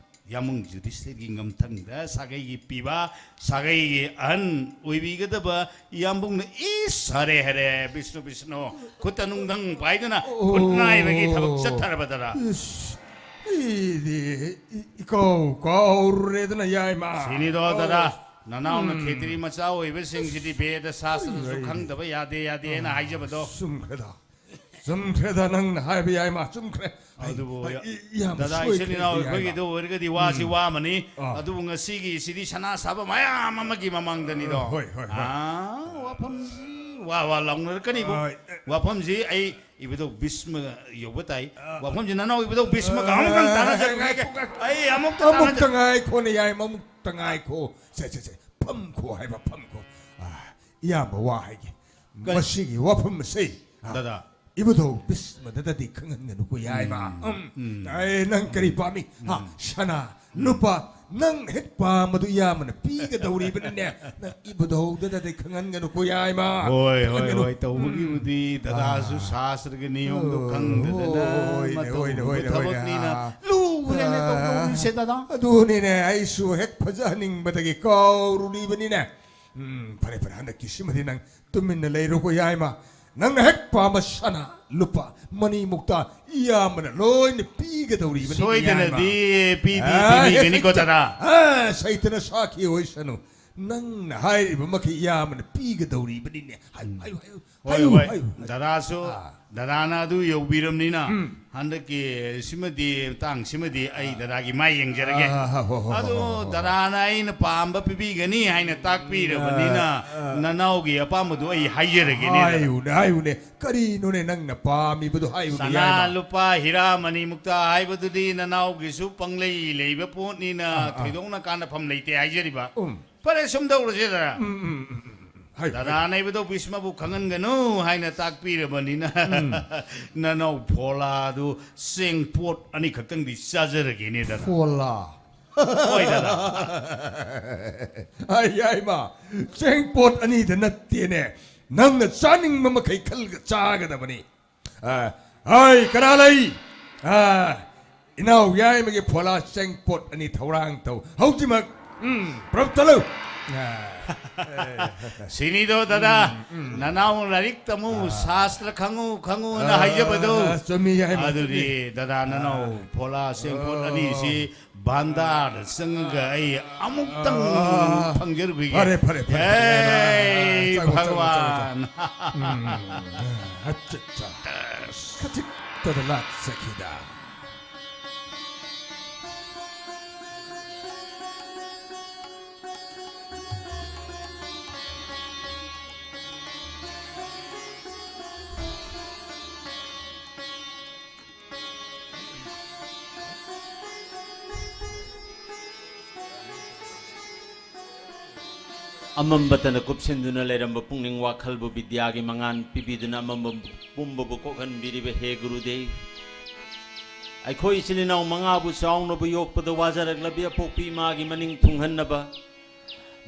ꯌꯥꯝꯕꯨꯡ ꯖꯨꯗꯤꯁꯇꯤꯔꯒꯤ ꯉꯝꯊꯪꯗ ꯁꯥꯒꯩꯒꯤ ꯄꯤꯕ, ꯁꯥꯒꯩꯒꯤ ꯑꯍꯟ ꯑꯣꯏꯕꯤꯒꯗꯕ ꯌꯥꯝꯕꯨꯡꯅ, ꯏꯁ, ꯍꯔꯦ ꯍꯔꯦ, ꯕꯤꯁꯅꯨ ꯕꯤꯁꯅꯨ, ꯈꯨꯠꯇ ꯅꯨꯡꯊꯪ ꯄꯥꯏꯗꯨꯅ ꯈꯨꯠ ꯅꯥꯏꯕꯒꯤ ꯊꯕꯛ ꯆꯠꯊꯔꯕꯗꯔ? ꯏꯁ, ꯑꯩꯗꯤ ꯏ-, ꯏꯀꯥꯎ ꯀꯥꯎꯔꯦꯗꯅ ꯌꯥꯏꯃ꯫ ꯁꯤꯅꯤꯗꯣ ꯗꯗꯥ, ꯅꯅꯥꯎꯅ ꯎꯝ꯫ ꯈꯦꯇ꯭ꯔꯤ ꯃꯆꯥ ꯑꯣꯏꯕꯁꯤꯡꯁꯤꯗꯤ ꯕꯦꯗ ꯁꯥꯁꯇ꯭ꯔꯁꯨ ꯑꯩ ꯈꯪꯗꯕ ꯌꯥꯗꯦ ꯌꯥꯗꯦꯅ ꯍꯥꯏꯖꯕꯗꯣ꯫ ꯆꯨꯝꯈ꯭ꯔꯦꯗ꯫ ꯆꯨꯝꯈ꯭ꯔꯦꯗ, ꯅꯪꯅ ꯍꯥꯏꯕ ꯌꯥꯏꯃ, ꯆꯨꯝꯈ꯭ꯔꯦ꯫ ꯑꯩ, ꯑꯗꯨꯕꯨ ꯑꯩ, ꯏ-, ꯏꯌꯥꯝꯕ ꯗꯗꯥ, ꯁꯣꯏꯈ꯭ꯔꯦ, ꯏꯆꯤꯟ ꯏꯅꯥꯎ ꯏꯌꯥꯝꯕ꯫ ꯑꯩꯈꯣꯏꯒꯤꯗ ꯑꯣꯏꯔꯒꯗꯤ ꯋꯥꯁꯤ ꯎꯝ꯫ ꯋꯥꯃꯅꯤ꯫ ꯑꯥ꯫ ꯑꯗꯨꯕꯨ ꯉꯁꯤꯒꯤ ꯁꯤꯗꯤ ꯁꯅꯥ ꯁꯥꯕ ꯃꯌꯥꯝ ꯑꯃꯒꯤ ꯃꯃꯥꯡꯗꯅꯤꯗꯣ꯫ ꯍꯣꯏ, ꯍꯣꯏ, ꯍꯣꯏ꯫ ꯑꯥ, ꯋꯥꯐꯝꯁꯤ ꯋꯥ ꯋꯥ ꯂꯥꯎꯅꯔꯛꯀꯅꯤꯕꯨ꯫ ꯑꯥ, ꯑꯦ꯫ ꯋꯥꯐꯝꯁꯤ ꯑꯩ ꯏꯕꯨꯙꯧ ꯚꯤꯁꯃ ꯌꯧꯕ ꯇꯥꯏ꯫ ꯑꯥ꯫ ꯋꯥꯐꯝꯁꯤ ꯅꯅꯥꯎ ꯏꯕꯨꯙꯧ ꯚꯤꯁꯃꯒ ꯑꯥ, ꯑꯃꯨꯛꯇꯪ ꯇꯥꯟꯅꯖꯔꯒꯦ꯫ ꯉꯥꯏꯈꯣ, ꯉꯥꯏꯈꯣ꯫ ꯑꯩ ꯑꯃꯨꯛꯇ ꯑꯃꯨꯛꯇ ꯇꯥꯟꯅꯖ- ꯉꯥꯏꯈꯣꯅꯦ ꯌꯥꯏꯃ, ꯑꯃꯨꯛꯇ ꯉꯥꯏꯈꯣ꯫ ꯁꯦ, ꯁꯦ, ꯁꯦ, ꯐꯝꯈꯣ ꯍꯥꯏꯕ, ꯐꯝꯈꯣ꯫ ꯑꯥ, ꯏꯌꯥꯝꯕ ꯋꯥ ꯍꯥꯏꯒꯦ꯫ ꯀꯔꯤ? ꯃꯁꯤꯒꯤ ꯋꯥꯐꯝ ꯑꯁꯤ, ꯑꯥ, ꯗꯗꯥ꯫ ꯏꯕꯨꯙꯧ ꯚꯤꯁꯃꯗꯗꯤ ꯈꯪꯍꯟꯒꯅꯨꯀꯣ ꯌꯥꯏꯃ꯫ ꯎꯝ, ꯎꯝ꯫ ꯑꯩ ꯅꯪ ꯀꯔꯤ ꯄꯥꯝꯃꯤ? ꯍꯥ? ꯎꯝ꯫ ꯁꯅꯥ, ꯎꯝ꯫ ꯂꯨꯄꯥ, ꯅꯪ ꯍꯦꯛ ꯄꯥꯝꯕꯗꯨ ꯏꯌꯥꯝꯕꯅ ꯄꯤꯒꯗꯧꯔꯤꯕꯅꯤꯅꯦ꯫ ꯅꯪ ꯏꯕꯨꯙꯧꯗꯗꯗꯤ ꯈꯪꯍꯟꯒꯅꯨꯀꯣ ꯌꯥꯏꯃ꯫ ꯍꯣꯏ, ꯍꯣꯏ, ꯈꯪꯍꯟꯒꯅꯨ꯫ ꯍꯣꯏ, ꯇꯧꯕꯒꯤꯕꯨꯗꯤ ꯎꯝ꯫ ꯗꯗꯥꯁꯨ ꯑꯥ꯫ ꯁꯥꯁꯇ꯭ꯔꯒꯤ ꯅꯤꯌꯣꯝꯗꯣ ꯑꯣ, ꯈꯪꯗꯗꯅ ꯍꯣꯏꯅꯦ, ꯃꯇꯧ ꯍꯣꯏꯅꯦ, ꯍꯣꯏꯅꯦ, ꯍꯣꯏꯅꯦ꯫ ꯊꯕꯛꯅꯤꯅ ꯑꯥ꯫ ꯂꯨꯈ꯭ꯔꯦꯅꯦ ꯑꯥ꯫ ꯇꯧꯗꯧꯔꯤꯁꯦ ꯗꯗꯥ꯫ ꯑꯗꯨꯅꯤꯅꯦ, ꯑꯩꯁꯨ ꯍꯦꯛ ꯐꯖꯍꯟꯅꯤꯡꯕꯗꯒꯤ ꯀꯥꯎꯔꯨꯔꯤꯕꯅꯤꯅꯦ꯫ ꯎꯝ, ꯐꯔꯦ, ꯐꯔꯦ, ꯍꯟꯗꯛꯀꯤꯁꯤꯃꯗꯤ ꯅꯪ ꯇꯨꯃꯤꯟꯅ ꯂꯩꯔꯣꯀꯣ ꯌꯥꯏꯃ꯫ ꯅꯪꯅ ꯍꯦꯛ ꯄꯥꯝꯕ ꯁꯅꯥ, ꯂꯨꯄꯥ, ꯃꯅꯤ ꯃꯨꯛꯇ ꯏꯌꯥꯝꯕꯅ ꯂꯣꯏꯅ ꯄꯤꯒꯗꯧꯔꯤꯕꯅꯤ ꯁꯣꯏꯗꯅꯗꯤ ꯌꯥꯏꯃ꯫ ꯄꯤꯗꯤ ꯑꯥ, ꯄꯤꯕꯤꯒꯅꯤꯀꯣ ꯍꯦꯛꯇ, ꯗꯗꯥ꯫ ꯑꯥ, ꯁꯩꯇꯅ ꯁꯥꯈꯤ ꯑꯣꯏꯁꯅꯨ꯫ ꯅꯪꯅ ꯍꯥꯏꯔꯤꯕ ꯃꯈꯩ ꯏꯌꯥꯝꯕꯅ ꯄꯤꯒꯗꯧꯔꯤꯕꯅꯤꯅꯦ꯫ ꯍꯥꯏꯌꯨ, ꯍꯥꯏꯌꯨ, ꯍꯥꯏꯌꯨ, ꯍꯣꯏ, ꯍꯥꯏꯌꯨ, ꯍꯣꯏ꯫ ꯍꯥꯏꯌꯨ, ꯍꯥꯏꯌꯨ꯫ ꯗꯗꯥꯁꯨ, ꯑꯥ꯫ ꯗꯗꯥꯅ ꯑꯗꯨ ꯌꯧꯕꯤꯔꯝꯅꯤꯅ, ꯎꯝ꯫ ꯍꯟꯗꯛꯀꯤ ꯁꯤꯃꯗꯤ, ꯃꯇꯥꯡꯁꯤꯃꯗꯤ ꯑꯩ ꯑꯥ꯫ ꯗꯗꯥꯒꯤ ꯃꯥꯏ ꯌꯦꯡꯖꯔꯒꯦ꯫ ꯑꯥ, ꯍꯣ, ꯍꯣ, ꯍꯣ, ꯑꯗꯣ ꯍꯣ, ꯍꯣ, ꯍꯣ꯫ ꯗꯗꯥꯅ ꯑꯩꯅ ꯄꯥꯝꯕ ꯄꯤꯕꯤꯒꯅꯤ ꯍꯥꯏꯅ ꯇꯥꯛꯄꯤꯔꯕꯅꯤꯅ, ꯑꯥ, ꯑꯥ꯫ ꯅꯅꯥꯎꯒꯤ ꯑꯄꯥꯝꯕꯗꯨ ꯑꯩ ꯍꯥꯏꯖꯔꯒꯦꯅꯦ, ꯗꯗꯥ꯫ ꯍꯥꯏꯌꯨꯅꯦ, ꯍꯥꯏꯌꯨꯅꯦ꯫ ꯀꯔꯤꯅꯣꯅꯦ ꯅꯪꯅ ꯄꯥꯝꯃꯤꯕꯗꯣ? ꯍꯥꯏꯌꯨꯅꯦ, ꯁꯅꯥ, ꯌꯥꯏꯃ꯫ ꯂꯨꯄꯥ, ꯍꯤꯔꯥ, ꯃꯅꯤ, ꯃꯨꯛꯇꯥ ꯍꯥꯏꯕꯗꯨꯗꯤ ꯅꯅꯥꯎꯒꯤꯁꯨ ꯄꯪꯂꯩ ꯂꯩꯕ ꯄꯣꯠꯅꯤꯅ, ꯑꯥ, ꯑꯥ꯫ ꯊꯣꯏꯗꯣꯛꯅ ꯀꯥꯟꯅꯐꯝ ꯂꯩꯇꯦ ꯍꯥꯏꯖꯔꯤꯕ꯫ ꯎꯝ꯫ ꯐꯔꯦ, ꯁꯨꯝ ꯇꯧꯔꯁꯦ, ꯗꯗꯥ꯫ ꯎꯝ, ꯎꯝ, ꯎꯝ, ꯎꯝ, ꯎꯝ꯫ ꯍꯥꯏꯌꯨ, ꯗꯗꯥꯅ ꯍꯥꯏꯌꯨ꯫ ꯏꯕꯨꯙꯧ ꯚꯤꯁꯃꯕꯨ ꯈꯪꯍꯟꯒꯅꯨ ꯍꯥꯏꯅ ꯇꯥꯛꯄꯤꯔꯕꯅꯤꯅ, ꯎꯝ꯫ ꯅꯅꯥꯎ ꯐꯣꯂꯥꯗꯨ ꯆꯦꯡ ꯄꯣꯠ ꯑꯅꯤꯈꯛꯇꯪꯗꯤ ꯆꯥꯖꯔꯒꯦꯅꯦ, ꯗꯗꯥ꯫ ꯐꯣꯂꯥ꯫ ꯍꯣꯏ, ꯗꯗꯥ꯫ ꯑꯩ, ꯌꯥꯏꯃ, ꯆꯦꯡ ꯄꯣꯠ ꯑꯅꯤꯗ ꯅꯠꯇꯦꯅꯦ꯫ ꯅꯪꯅ ꯆꯥꯅꯤꯡꯕ ꯃꯈꯩ ꯈꯜꯂꯒ ꯆꯥꯒꯗꯕꯅꯤ꯫ ꯑ, ꯍꯥꯏ, ꯀꯅꯥ ꯂꯩ? ꯑ, ꯏꯅꯥꯎ ꯌꯥꯏꯃꯒꯤ ꯐꯣꯂꯥ ꯆꯦꯡ ꯄꯣꯠ ꯑꯅꯤ ꯊꯧꯔꯥꯡ ꯇꯧ꯫ ꯍꯧꯖꯤꯛꯃꯛ꯫ ꯎꯝ, ꯄ꯭ꯔꯞ ꯆꯠꯂꯨ꯫ ꯑ, ꯁꯤꯅꯤꯗꯣ, ꯗꯗꯥ, ꯎꯝ, ꯎꯝ꯫ ꯅꯅꯥꯎ ꯂꯥꯏꯔꯤꯛ ꯇꯝꯃꯨ, ꯑ꯫ ꯁꯥꯁꯇ꯭ꯔ ꯈꯪꯉꯨ, ꯈꯪꯉꯨꯅ ꯑ, ꯍꯥꯏꯖꯕꯗꯣ꯫ ꯆꯨꯝꯃꯤ, ꯌꯥꯏꯃ, ꯑꯗꯨꯗꯤ ꯆꯨꯝꯃꯤ꯫ ꯗꯗꯥ, ꯅꯅꯥꯎ ꯑ꯫ ꯐꯣꯂꯥ ꯆꯦꯡ ꯄꯣꯠ ꯑꯅꯤꯁꯤ ꯑ꯫ ꯚꯥꯟꯗꯥꯔꯗ ꯆꯪꯉꯒ ꯑꯩ ꯑꯃꯨꯛꯇꯪ ꯑ꯫ ꯐꯪꯖꯔꯨꯈꯤꯒꯦ꯫ ꯐꯔꯦ, ꯐꯔꯦ, ꯐꯔꯦ, ꯐꯔꯦ꯫ ꯍꯦ, ꯆꯪꯉꯣ, ꯆꯪꯉꯣ, ꯆꯪꯉꯣ, ꯆꯪꯉꯣ꯫ ꯚꯒꯋꯥꯟ꯫ ꯎꯝ, ꯎꯝ, ꯎꯝ꯫ ꯑꯠꯆꯥ, ꯑꯠꯆꯥ꯫ ꯈꯖꯤꯛꯇꯗ ꯂꯥꯛꯆꯈꯤꯗ꯫ ꯑꯃꯝꯕꯇꯅ ꯀꯨꯞꯁꯤꯟꯗꯨꯅ ꯂꯩꯔꯝꯕ ꯄꯨꯛꯅꯤꯡ ꯋꯥꯈꯜꯕꯨ ꯕꯤꯗ꯭ꯌꯥꯒꯤ ꯃꯉꯥꯜ ꯄꯤꯕꯤꯗꯨꯅ ꯑꯃꯝꯕ ꯄꯨꯝꯕꯕꯨ ꯀꯣꯛꯍꯟꯕꯤꯔꯤꯕ ꯍꯦ ꯒꯨꯔꯨꯗꯦꯕ, ꯑꯩꯈꯣꯏ ꯏꯆꯤꯟ ꯏꯅꯥꯎ ꯃꯉꯥꯕꯨ ꯆꯥꯎꯅꯕ ꯌꯣꯛꯄꯗ ꯋꯥꯖꯔꯛꯂꯕꯤ ꯑꯄꯣꯛꯄꯤ ꯏꯃꯥꯒꯤ ꯃꯅꯤꯡ ꯊꯨꯡꯍꯟꯅꯕ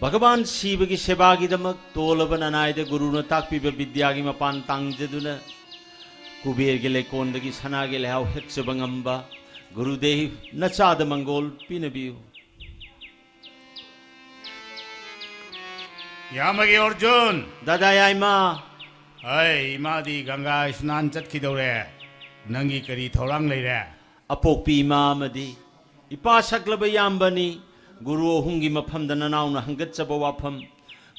ꯚꯒꯕꯥꯟ ꯁꯤꯕꯒꯤ ꯁꯦꯕꯥꯒꯤꯗꯃꯛ ꯇꯣꯜꯂꯕ ꯅꯅꯥꯏꯗ ꯒꯨꯔꯨꯅ ꯇꯥꯛꯄꯤꯕ ꯕꯤꯗ꯭ꯌꯥꯒꯤ ꯃꯄꯥꯟ ꯇꯥꯡꯖꯗꯨꯅ ꯀꯨꯕꯦꯔꯒꯤ ꯂꯩꯀꯣꯟꯗꯒꯤ ꯁꯅꯥꯒꯤ ꯂꯩꯍꯥꯎ ꯍꯦꯛꯆꯕ ꯉꯝꯕ ꯒꯨꯔꯨꯗꯦꯕ ꯅꯆꯥꯗ ꯃꯪꯒꯣꯜ ꯄꯤꯅꯕꯤꯌꯨ꯫ ꯌꯥꯝꯕꯒꯤ ꯑꯔꯖꯨꯟ꯫ ꯗꯥꯗꯥ ꯌꯥꯏꯃ꯫ ꯍꯩ, ꯏꯃꯥꯗꯤ ꯒꯪꯒꯥ ꯁ꯭ꯅꯥꯟ ꯆꯠꯈꯤꯗꯧꯔꯦ꯫ ꯅꯪꯒꯤ ꯀꯔꯤ ꯊꯧꯔꯥꯡ ꯂꯩꯔꯦ? ꯑꯄꯣꯛꯄꯤ ꯏꯃꯥ ꯑꯃꯗꯤ ꯏꯄꯥ ꯁꯛꯂꯕ ꯏꯌꯥꯝꯕꯅꯤ꯫ ꯒꯨꯔꯨ ꯑꯍꯨꯝꯒꯤ ꯃꯐꯝꯗ ꯅꯅꯥꯎꯅ ꯍꯪꯒꯠꯆꯕ ꯋꯥꯐꯝ,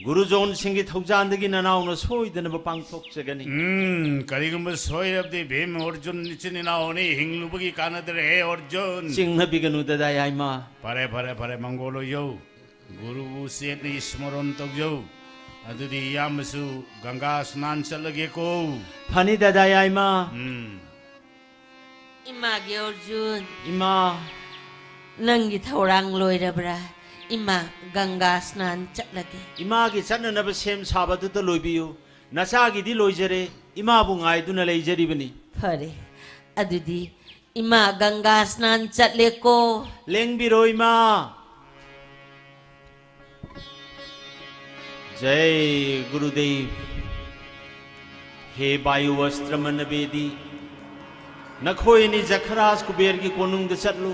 ꯒꯨꯔꯨꯖꯣꯟꯁꯤꯡꯒꯤ ꯊꯧꯖꯥꯟꯗꯒꯤ ꯅꯅꯥꯎꯅ ꯁꯣꯏꯗꯅꯕ ꯄꯥꯡꯊꯣꯛꯆꯒꯅꯤ꯫ ꯎꯝ, ꯀꯔꯤꯒꯨꯝꯕ ꯁꯣꯏꯔꯕꯗꯤ ꯚꯤꯝ ꯑꯔꯖꯨꯟ ꯏꯆꯤꯟ ꯏꯅꯥꯎꯅꯤ, ꯍꯤꯡꯂꯨꯕꯒꯤ ꯀꯥꯟꯅꯗ꯭ꯔꯦ, ꯍꯦ ꯑꯔꯖꯨꯟ꯫ ꯆꯤꯡꯅꯕꯤꯒꯅꯨ ꯗꯗꯥ ꯌꯥꯏꯃ꯫ ꯐꯔꯦ, ꯐꯔꯦ, ꯐꯔꯦ, ꯃꯪꯒꯣꯜ ꯑꯣꯏꯌꯧ꯫ ꯒꯨꯔꯨꯕꯨ ꯆꯦꯠꯅ ꯏꯁꯃꯔꯣꯟ ꯇꯧꯖꯧ꯫ ꯑꯗꯨꯗꯤ ꯏꯌꯥꯝꯕꯁꯨ ꯒꯪꯒꯥ ꯁ꯭ꯅꯥꯟ ꯆꯠꯂꯒꯦꯀꯣ꯫ ꯐꯅꯤ ꯗꯗꯥ ꯌꯥꯏꯃ꯫ ꯎꯝ꯫ ꯏꯃꯥꯒꯤ ꯑꯔꯖꯨꯟ, ꯏꯃꯥ, ꯅꯪꯒꯤ ꯊꯧꯔꯥꯡ ꯂꯣꯏꯔꯕ꯭ꯔꯥ? ꯏꯃꯥ ꯒꯪꯒꯥ ꯁ꯭ꯅꯥꯟ ꯆꯠꯂꯒꯦ꯫ ꯏꯃꯥꯒꯤ ꯆꯠꯅꯅꯕ ꯁꯦꯝ ꯁꯥꯕꯗꯨꯇ ꯂꯣꯏꯕꯤꯌꯨ꯫ ꯅꯆꯥꯒꯤꯗꯤ ꯂꯣꯏꯖꯔꯦ, ꯏꯃꯥꯕꯨ ꯉꯥꯏꯗꯨꯅ ꯂꯩꯖꯔꯤꯕꯅꯤ꯫ ꯐꯔꯦ, ꯑꯗꯨꯗꯤ ꯏꯃꯥ ꯒꯪꯒꯥ ꯁ꯭ꯅꯥꯟ ꯆꯠꯂꯦꯀꯣ꯫ ꯂꯦꯡꯕꯤꯔꯣ ꯏꯃꯥ꯫ ꯖꯩ ꯒꯨꯔꯨꯗꯦꯕ꯫ ꯍꯦ ꯕꯥꯌꯨ ꯑꯁꯇ꯭ꯔ ꯃꯅꯕꯦꯗꯤ, ꯅꯈꯣꯏ ꯑꯅꯤ ꯖꯈꯔꯥꯖ ꯀꯨꯕꯦꯔꯒꯤ ꯀꯣꯅꯨꯡꯗ ꯆꯠꯂꯨ꯫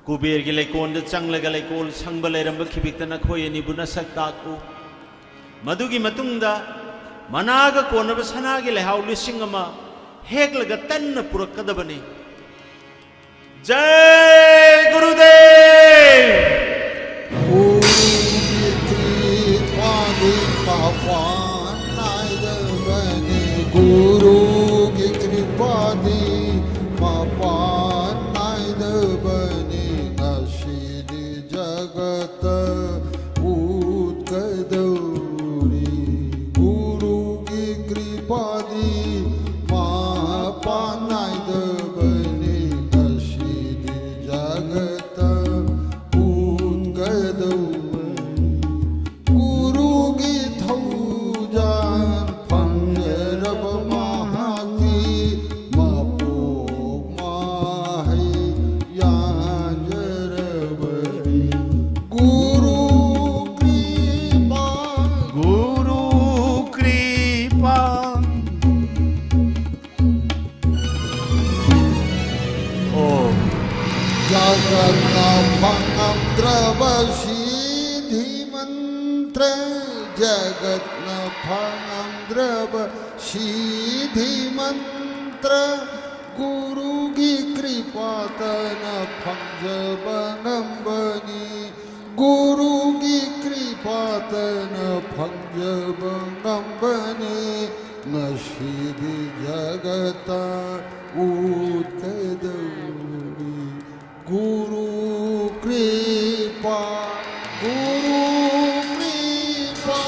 ꯀꯨꯕꯦꯔꯒꯤ ꯂꯩꯀꯣꯜꯗ ꯆꯪꯂꯒ ꯂꯩꯀꯣꯜ ꯁꯪꯕ ꯂꯩꯔꯝꯕ ꯈꯤꯕꯤꯛꯇ ꯅꯈꯣꯏ ꯑꯅꯤꯕꯨ ꯅꯁꯛ ꯇꯥꯛꯎ꯫ ꯃꯗꯨꯒꯤ ꯃꯇꯨꯡꯗ ꯃꯅꯥꯒ ꯀꯣꯟꯅꯕ ꯁꯅꯥꯒꯤ ꯂꯩꯍꯥꯎ ꯂꯤꯁꯤꯡ ꯑꯃ ꯍꯦꯛꯂꯒ ꯇꯟꯅ ꯄꯨꯔꯛꯀꯗꯕꯅꯤ꯫ ꯖꯩ ꯒꯨꯔꯨꯗꯦꯕ! ꯒꯨꯔꯨꯒꯤ ꯀ꯭ꯔꯤꯄꯥꯗꯤ ꯃꯄꯥꯟ ꯅꯥꯏꯗꯕꯅꯤ꯫ ꯒꯨꯔꯨꯒꯤ ꯀ꯭ꯔꯤꯄꯥꯗꯤ ꯃꯄꯥꯟ ꯅꯥꯏꯗꯕꯅꯤ꯫ ꯉꯁꯤꯗꯤ ꯖꯒꯠꯇ ꯎꯠꯀꯗꯧꯔꯤ꯫ ꯒꯨꯔꯨꯒꯤ ꯀ꯭ꯔꯤꯄꯥꯗꯤ ꯃꯄꯥꯟ ꯅꯥꯏꯗꯕꯅꯤ꯫ ꯉꯁꯤꯗꯤ ꯖꯒꯠꯇ ꯎꯠꯀꯗꯧꯔꯤ꯫ ꯒꯨꯔꯨꯒꯤ ꯊꯧꯖꯥꯜ ꯐꯪꯖꯔꯕ ꯃꯍꯥꯛꯇꯤ ꯃꯄꯣꯛ ꯃꯍꯩ ꯌꯥꯟꯖꯔꯕꯅꯤ꯫ ꯒꯨꯔꯨ ꯀ꯭ꯔꯤꯄꯥ꯫ ꯒꯨꯔꯨ ꯀ꯭ꯔꯤꯄꯥ꯫ ꯑꯣ꯫ ꯖꯒꯠꯅ ꯐꯪꯉꯝꯗ꯭ꯔꯕ ꯁꯤꯙꯤ ꯃꯟꯇ꯭ꯔ, ꯖꯒꯠꯅ ꯐꯪꯉꯝꯗ꯭ꯔꯕ ꯁꯤꯙꯤ ꯃꯟꯇ꯭ꯔ, ꯒꯨꯔꯨꯒꯤ ꯀ꯭ꯔꯤꯄꯥꯇꯅ ꯐꯪꯖꯕ ꯉꯝꯕꯅꯤ꯫ ꯒꯨꯔꯨꯒꯤ ꯀ꯭ꯔꯤꯄꯥꯇꯅ ꯐꯪꯖꯕ ꯉꯝꯕꯅꯤ꯫ ꯉꯁꯤꯗꯤ ꯖꯒꯠꯇ ꯎꯠꯀꯗꯧꯔꯤ꯫ ꯒꯨꯔꯨ ꯀ꯭ꯔꯤꯄꯥ, ꯒꯨꯔꯨ ꯀ꯭ꯔꯤꯄꯥ,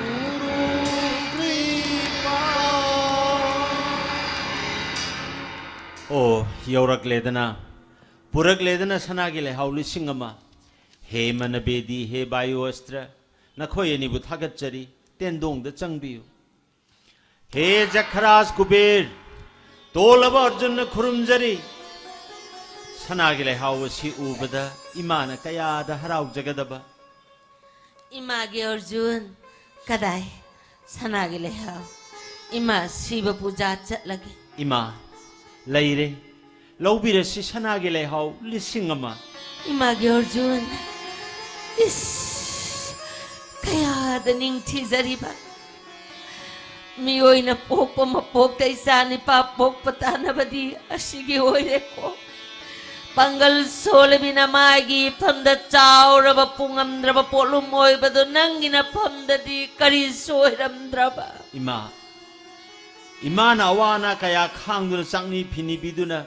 ꯒꯨꯔꯨ ꯀ꯭ꯔꯤꯄꯥ꯫ ꯑꯣ, ꯌꯧꯔꯛꯂꯦꯗꯅ, ꯄꯨꯔꯛꯂꯦꯗꯅ ꯁꯅꯥꯒꯤ ꯂꯩꯍꯥꯎ ꯂꯤꯁꯤꯡ ꯑꯃ꯫ ꯍꯦ ꯃꯅꯕꯦꯗꯤ, ꯍꯦ ꯕꯥꯌꯨ ꯑꯁꯇ꯭ꯔ, ꯅꯈꯣꯏ ꯑꯅꯤꯕꯨ ꯊꯥꯒꯠꯆꯔꯤ꯫ ꯇꯦꯟꯗꯣꯡꯗ ꯆꯪꯕꯤꯌꯨ꯫ ꯍꯦ ꯖꯈꯔꯥꯖ ꯀꯨꯕꯦꯔ, ꯇꯣꯜꯂꯕ ꯑꯔꯖꯨꯟꯅ ꯈꯨꯔꯨꯝꯖꯔꯤ꯫ ꯁꯅꯥꯒꯤ ꯂꯩꯍꯥꯎ ꯑꯁꯤ ꯎꯕꯗ ꯏꯃꯥꯅ ꯀꯌꯥꯗ ꯍꯔꯥꯎꯖꯒꯗꯕ꯫ ꯏꯃꯥꯒꯤ ꯑꯔꯖꯨꯟ, ꯀꯗꯥꯏ ꯁꯅꯥꯒꯤ ꯂꯩꯍꯥꯎ? ꯏꯃꯥ ꯁꯤꯕ ꯄꯨꯖꯥ ꯆꯠꯂꯒꯦ꯫ ꯏꯃꯥ, ꯂꯩꯔꯦ꯫ ꯂꯧꯕꯤꯔꯁꯤ ꯁꯅꯥꯒꯤ ꯂꯩꯍꯥꯎ ꯂꯤꯁꯤꯡ ꯑꯃ꯫ ꯏꯃꯥꯒꯤ ꯑꯔꯖꯨꯟ, ꯏꯁ, ꯀꯌꯥꯗ ꯅꯤꯡꯊꯤꯖꯔꯤꯕ꯫ ꯃꯤꯑꯣꯏꯅ ꯄꯣꯛꯄ ꯃꯄꯣꯛꯇ ꯏꯆꯥ ꯅꯤꯄꯥ ꯄꯣꯛꯄ ꯇꯥꯅꯕꯗꯤ ꯑꯁꯤꯒꯤ ꯑꯣꯏꯔꯦꯀꯣ꯫ ꯄꯥꯡꯒꯜ ꯁꯣꯜꯂꯕꯤꯅ ꯃꯥꯒꯤ ꯏꯐꯝꯗ ꯆꯥꯎꯔꯕ ꯄꯨꯡꯉꯝꯗ꯭ꯔꯕ ꯄꯣꯠꯂꯨꯝ ꯑꯣꯏꯕꯗꯣ ꯅꯪꯒꯤ ꯅꯐꯝꯗꯗꯤ ꯀꯔꯤ ꯁꯣꯏꯔꯝꯗ꯭ꯔꯕ? ꯏꯃꯥ, ꯏꯃꯥꯅ ꯑꯋꯥ ꯑꯅꯥ ꯀꯌꯥ ꯈꯥꯡꯗꯨꯅ ꯆꯥꯛꯅꯤ ꯐꯤꯅꯤꯕꯤꯗꯨꯅ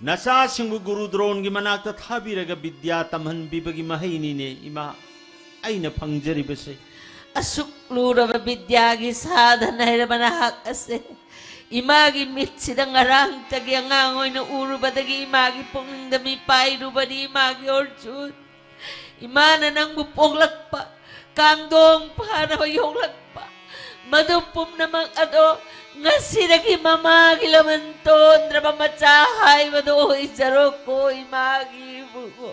ꯅꯆꯥꯁꯤꯡꯕꯨ ꯒꯨꯔꯨ ꯗ꯭ꯔꯣꯟꯒꯤ ꯃꯅꯥꯛꯇ ꯊꯥꯕꯤꯔꯒ ꯕꯤꯗ꯭ꯌꯥ ꯇꯝꯍꯟꯕꯤꯕꯒꯤ ꯃꯍꯩꯅꯤꯅꯦ, ꯏꯃꯥ, ꯑꯩꯅ ꯐꯪꯖꯔꯤꯕꯁꯦ꯫ ꯑꯁꯨꯛ ꯂꯨꯔꯕ ꯕꯤꯗ꯭ꯌꯥꯒꯤ ꯁꯥꯗꯅ ꯍꯩꯔꯕ ꯅꯍꯥꯛ ꯑꯁꯦ ꯏꯃꯥꯒꯤ ꯃꯤꯠꯁꯤꯗ ꯉꯔꯥꯡꯇꯒꯤ ꯑꯉꯥꯡ ꯑꯣꯏꯅ ꯎꯔꯨꯕꯗꯒꯤ ꯏꯃꯥꯒꯤ ꯄꯨꯛꯅꯤꯡꯗ ꯃꯤꯄꯥꯏꯔꯨꯕꯅꯤ, ꯏꯃꯥꯒꯤ ꯑꯔꯖꯨꯟ꯫ ꯏꯃꯥꯅ ꯅꯪꯕꯨ ꯄꯣꯛꯂꯛꯄ, ꯀꯥꯡꯗꯣꯡ ꯐꯥꯅꯕ ꯌꯣꯛꯂꯛꯄ, ꯃꯗꯨ ꯄꯨꯝꯅꯃꯛ ꯑꯗꯣ ꯉꯁꯤꯗꯒꯤ ꯃꯃꯥꯒꯤ ꯂꯃꯟ ꯇꯣꯟꯗ꯭ꯔꯕ ꯃꯆꯥ ꯍꯥꯏꯕꯗꯣ ꯑꯣꯏꯖꯔꯣꯀꯣ, ꯏꯃꯥꯒꯤ ꯏꯕꯨꯡꯉꯣ꯫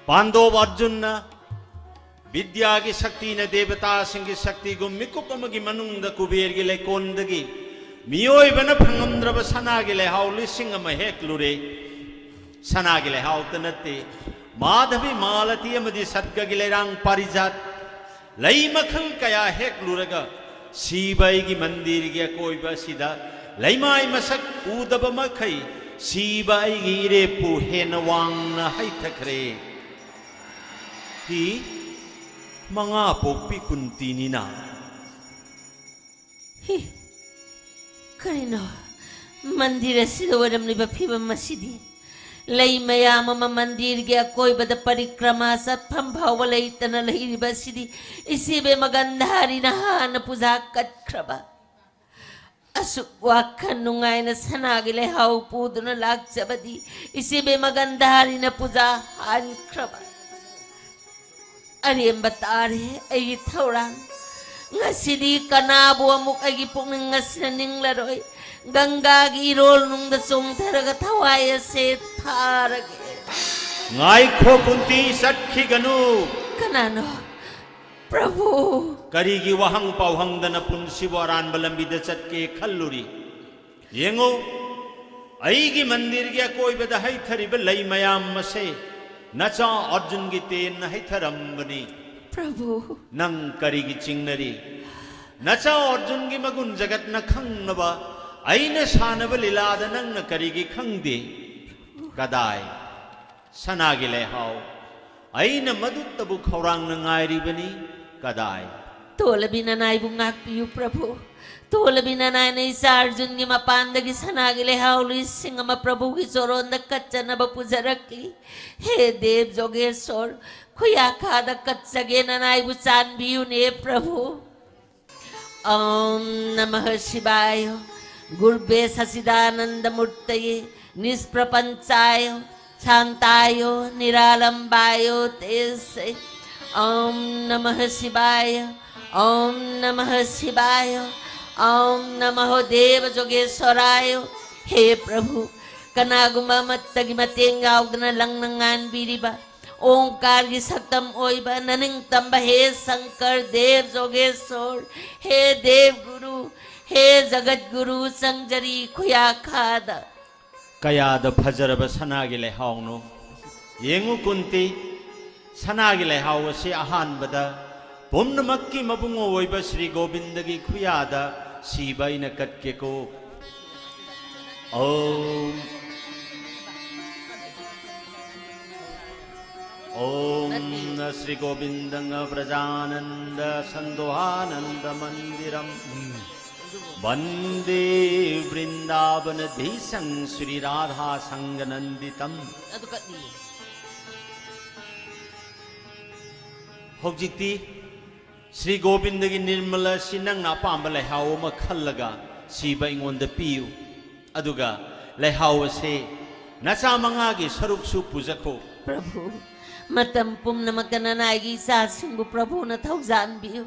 ꯄꯥꯟꯗꯣꯞ ꯑꯔꯖꯨꯟꯅ ꯕꯤꯗ꯭ꯌꯥꯒꯤ ꯁꯛꯇꯤꯅ ꯗꯦꯕꯇꯥꯁꯤꯡꯒꯤ ꯁꯛꯇꯤꯒꯨꯝ ꯃꯤꯀꯨꯞ ꯑꯃꯒꯤ ꯃꯅꯨꯡꯗ ꯀꯨꯕꯦꯔꯒꯤ ꯂꯩꯀꯣꯜꯗꯒꯤ ꯃꯤꯑꯣꯏꯕꯅ ꯐꯪꯉꯝꯗ꯭ꯔꯕ ꯁꯅꯥꯒꯤ ꯂꯩꯍꯥꯎ ꯂꯤꯁꯤꯡ ꯑꯃ ꯍꯦꯛꯂꯨꯔꯦ꯫ ꯁꯅꯥꯒꯤ ꯂꯩꯍꯥꯎꯇ ꯅꯠꯇꯦ, ꯃꯥꯙꯕꯤ, ꯃꯥꯂꯇꯤ ꯑꯃꯗꯤ ꯁꯠꯒꯒꯤ ꯂꯩꯔꯥꯡ ꯄꯥꯔꯤꯖꯥꯠ, ꯂꯩ ꯃꯈꯜ ꯀꯌꯥ ꯍꯦꯛꯂꯨꯔꯒ ꯁꯤꯕ ꯑꯩꯒꯤ ꯃꯟꯗꯤꯔꯒꯤ ꯑꯀꯣꯏꯕ ꯑꯁꯤꯗ ꯂꯩꯃꯥꯏ ꯃꯁꯛ ꯎꯗꯕ ꯃꯈꯩ ꯁꯤꯕ ꯑꯩꯒꯤ ꯏꯔꯦꯞꯄꯨ ꯍꯦꯟꯅ ꯋꯥꯡꯅ ꯍꯩꯊꯈ꯭ꯔꯦ꯫ ꯍꯤ, ꯃꯉꯥ ꯄꯣꯛꯄꯤ ꯀꯨꯟꯇꯤꯅꯤꯅ꯫ ꯍꯤ, ꯀꯔꯤꯅꯣ ꯃꯟꯗꯤꯔ ꯑꯁꯤꯗ ꯑꯣꯏꯔꯝꯂꯤꯕ ꯐꯤꯕꯝ ꯑꯁꯤꯗꯤ? ꯂꯩ ꯃꯌꯥꯝ ꯑꯃ ꯃꯟꯗꯤꯔꯒꯤ ꯑꯀꯣꯏꯕꯗ ꯄꯔꯤꯀ꯭ꯔꯃꯥ ꯆꯠꯐꯝ ꯐꯥꯎꯕ ꯂꯩꯇꯅ ꯂꯩꯔꯤꯕ ꯑꯁꯤꯗꯤ ꯏꯆꯦꯕꯦꯝꯃ ꯒꯟꯙꯥꯔꯤꯅ ꯍꯥꯟꯅ ꯄꯨꯖꯥ ꯀꯠꯈ꯭ꯔꯕ꯫ ꯑꯁꯨꯛ ꯋꯥꯈꯜ ꯅꯨꯡꯉꯥꯏꯅ ꯁꯅꯥꯒꯤ ꯂꯩꯍꯥꯎ ꯄꯨꯗꯨꯅ ꯂꯥꯛꯆꯕꯗꯤ ꯏꯆꯦꯕꯦꯝꯃ ꯒꯟꯙꯥꯔꯤꯅ ꯄꯨꯖꯥ ꯍꯥꯟꯈ꯭ꯔꯕ꯫ ꯑꯔꯦꯝꯕ ꯇꯥꯔꯦ ꯑꯩꯒꯤ ꯊꯧꯔꯥꯡ꯫ ꯉꯁꯤꯗꯤ ꯀꯅꯥꯕꯨ ꯑꯃꯨꯛ ꯑꯩꯒꯤ ꯄꯨꯛꯅꯤꯡ ꯑꯁꯤꯅ ꯅꯤꯡꯂꯔꯣꯏ꯫ ꯒꯪꯒꯥꯒꯤ ꯏꯔꯣꯜ ꯅꯨꯡꯗ ꯆꯣꯡꯊꯔꯒ ꯊꯋꯥꯏ ꯑꯁꯦ ꯊꯥꯔꯒꯦ꯫ ꯉꯥꯏꯈꯣ ꯀꯨꯟꯇꯤ, ꯆꯠꯈꯤꯒꯅꯨ꯫ ꯀꯅꯥꯅꯣ? ꯄ꯭ꯔꯚꯨ꯫ ꯀꯔꯤꯒꯤ ꯋꯥꯍꯪ ꯄꯥꯎꯍꯪꯗꯅ ꯄꯨꯟꯁꯤꯕꯨ ꯑꯔꯥꯟꯕ ꯂꯝꯕꯤꯗ ꯆꯠꯀꯦ ꯈꯜꯂꯨꯔꯤ? ꯌꯦꯡꯉꯨ, ꯑꯩꯒꯤ ꯃꯟꯗꯤꯔꯒꯤ ꯑꯀꯣꯏꯕꯗ ꯍꯩꯊꯔꯤꯕ ꯂꯩ ꯃꯌꯥꯝ ꯑꯁꯦ ꯅꯆꯥ ꯑꯔꯖꯨꯟꯒꯤ ꯇꯦꯟꯅ ꯍꯩꯊꯔꯝꯕꯅꯤ꯫ ꯄ꯭ꯔꯚꯨ꯫ ꯅꯪ ꯀꯔꯤꯒꯤ ꯆꯤꯡꯅꯔꯤ? ꯅꯆꯥ ꯑꯔꯖꯨꯟꯒꯤ ꯃꯒꯨꯟ ꯖꯒꯠꯅ ꯈꯪꯅꯕ ꯑꯩꯅ ꯁꯥꯟꯅꯕ ꯂꯤꯂꯥꯗ ꯅꯪꯅ ꯀꯔꯤꯒꯤ ꯈꯪꯗꯦ? ꯀꯗꯥꯏ? ꯁꯅꯥꯒꯤ ꯂꯩꯍꯥꯎ, ꯑꯩꯅ ꯃꯗꯨꯇꯕꯨ ꯈꯧꯔꯥꯡꯅ ꯉꯥꯏꯔꯤꯕꯅꯤ꯫ ꯀꯗꯥꯏ? ꯇꯣꯜꯂꯕꯤ ꯅꯅꯥꯏꯕꯨ ꯉꯥꯛꯄꯤꯌꯨ ꯄ꯭ꯔꯚꯨ꯫ ꯇꯣꯜꯂꯕꯤ ꯅꯅꯥꯏꯅ ꯏꯆꯥ ꯑꯔꯖꯨꯟꯒꯤ ꯃꯄꯥꯟꯗꯒꯤ ꯁꯅꯥꯒꯤ ꯂꯩꯍꯥꯎ ꯂꯤꯁꯤꯡ ꯑꯃ ꯄ꯭ꯔꯚꯨꯒꯤ ꯆꯣꯔꯣꯟꯗ ꯀꯠꯆꯅꯕ ꯄꯨꯖꯔꯛꯂꯤ꯫ ꯍꯦ ꯗꯦꯕ ꯖꯣꯒꯦꯁꯣꯔ, ꯈꯨꯌꯥꯈꯥꯗ ꯀꯠꯆꯒꯦ, ꯅꯅꯥꯏꯕꯨ ꯆꯥꯟꯕꯤꯌꯨꯅꯦ ꯄ꯭ꯔꯚꯨ꯫ ॐ नमः शिवाय। गुरुवे सच्चिदानंद मूर्तये निष्प्रपंचाय शांताय निरालंबाय तेजसे। ॐ नमः शिवाय। ॐ नमः शिवाय। ॐ नमः देव जोगेश्वराय। हे प्रभु, ꯀꯅꯥꯒꯨꯝꯕ ꯑꯃꯠꯇꯒꯤ ꯃꯇꯦꯡ ꯌꯥꯎꯗꯅ ꯂꯪꯅ ꯉꯥꯟꯕꯤꯔꯤꯕ ꯑꯣꯡꯀꯥꯔꯒꯤ ꯁꯛꯇꯝ ꯑꯣꯏꯕ ꯅꯅꯤꯡꯇꯝꯕ ꯍꯦ ꯁꯪꯀꯔ ꯗꯦꯕ ꯖꯣꯒꯦꯁꯣꯔ, ꯍꯦ ꯗꯦꯕ ꯒꯨꯔꯨ, ꯍꯦ ꯖꯒꯠ ꯒꯨꯔꯨ, ꯆꯪꯖꯔꯤ ꯈꯨꯌꯥꯈꯥꯗ꯫ ꯀꯌꯥꯗ ꯐꯖꯔꯕ ꯁꯅꯥꯒꯤ ꯂꯩꯍꯥꯎꯅꯣ! ꯌꯦꯡꯉꯨ ꯀꯨꯟꯇꯤ, ꯁꯅꯥꯒꯤ ꯂꯩꯍꯥꯎ ꯑꯁꯤ ꯑꯍꯥꯟꯕꯗ ꯄꯨꯝꯅꯃꯛꯀꯤ ꯃꯕꯨꯡꯉꯣ ꯑꯣꯏꯕ ꯁ꯭ꯔꯤ ꯒꯣꯕꯤꯟꯗꯒꯤ ꯈꯨꯌꯥꯗ ꯁꯤꯕ ꯑꯩꯅ ꯀꯠꯀꯦꯀꯣ꯫ ॐ ॐ श्री गोविंदं प्रजानंद संदोहानंद मंदिरम वंदे वृंदावन धीसं श्री राधा संग नंदितम. ꯑꯗꯨ ꯀꯠꯅꯤꯡꯉꯦ꯫ ꯍꯧꯖꯤꯛꯇꯤ ꯁ꯭ꯔꯤ ꯒꯣꯕꯤꯟꯗꯒꯤ ꯅꯤꯔꯃꯂ ꯑꯁꯤ ꯅꯪꯅ ꯑꯄꯥꯝꯕ ꯂꯩꯍꯥꯎ ꯑꯃ ꯈꯜꯂꯒ ꯁꯤꯕ ꯑꯩꯉꯣꯟꯗ ꯄꯤꯌꯨ꯫ ꯑꯗꯨꯒ ꯂꯩꯍꯥꯎ ꯑꯁꯦ ꯅꯆꯥ ꯃꯉꯥꯒꯤ ꯁꯔꯨꯛꯁꯨ ꯄꯨꯖꯈꯣ꯫ ꯄ꯭ꯔꯚꯨ, ꯃꯇꯝ ꯄꯨꯝꯅꯃꯛꯇ ꯅꯅꯥꯏꯒꯤ ꯏꯆꯥꯁꯤꯡꯕꯨ ꯄ꯭ꯔꯚꯨꯅ ꯊꯧꯖꯥꯟꯕꯤꯌꯨ꯫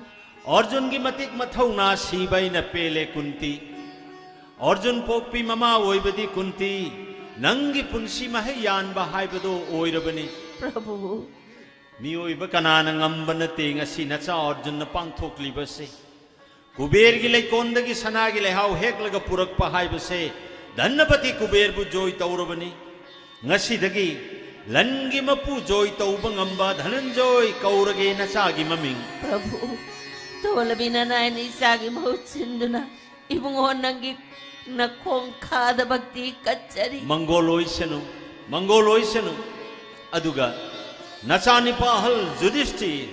ꯑꯔꯖꯨꯟꯒꯤ ꯃꯇꯤꯛ ꯃꯊꯧꯅꯥ ꯁꯤꯕ ꯑꯩꯅ ꯄꯦꯜꯂꯦ ꯀꯨꯟꯇꯤ꯫ ꯑꯔꯖꯨꯟ ꯄꯣꯛꯄꯤ ꯃꯃꯥ ꯑꯣꯏꯕꯗꯤ ꯀꯨꯟꯇꯤ, ꯅꯪꯒꯤ ꯄꯨꯟꯁꯤ ꯃꯍꯩ ꯌꯥꯟꯕ ꯍꯥꯏꯕꯗꯨ ꯑꯣꯏꯔꯕꯅꯤ꯫ ꯄ꯭ꯔꯚꯨ, ꯃꯤꯑꯣꯏꯕ ꯀꯅꯥꯅ ꯉꯝꯕ ꯅꯠꯇꯦ ꯉꯁꯤ ꯅꯆꯥ ꯑꯔꯖꯨꯟꯅ ꯄꯥꯡꯊꯣꯛꯂꯤꯕꯁꯦ꯫ ꯀꯨꯕꯦꯔꯒꯤ ꯂꯩꯀꯣꯟꯗꯒꯤ ꯁꯅꯥꯒꯤ ꯂꯩꯍꯥꯎ ꯍꯦꯛꯂꯒ ꯄꯨꯔꯛꯄ ꯍꯥꯏꯕꯁꯦ ꯙꯅꯄꯇꯤ ꯀꯨꯕꯦꯔꯕꯨ ꯖꯣꯏ ꯇꯧꯔꯕꯅꯤ꯫ ꯉꯁꯤꯗꯒꯤ ꯂꯟꯒꯤ ꯃꯄꯨ ꯖꯣꯏ ꯇꯧꯕ ꯉꯝꯕ ꯙꯅꯟꯖꯣꯏ ꯀꯧꯔꯒꯦ ꯅꯆꯥꯒꯤ ꯃꯃꯤꯡ꯫ ꯄ꯭ꯔꯚꯨ, ꯇꯣꯂꯕꯤ ꯅꯅꯥꯏꯅ ꯏꯆꯥꯒꯤ ꯃꯍꯨꯠ ꯁꯤꯟꯗꯨꯅ ꯏꯕꯨꯡꯉꯣ ꯅꯪꯒꯤ ꯅꯈꯣꯡꯈꯥꯗ ꯚꯛꯇꯤ ꯀꯠꯆꯔꯤ꯫ ꯃꯪꯒꯣꯜ ꯑꯣꯏꯁꯅꯨ, ꯃꯪꯒꯣꯜ ꯑꯣꯏꯁꯅꯨ꯫ ꯑꯗꯨꯒ ꯅꯆꯥꯅꯤꯄꯥ ꯑꯍꯜ ꯖꯨꯗꯤꯁꯇꯤꯔ,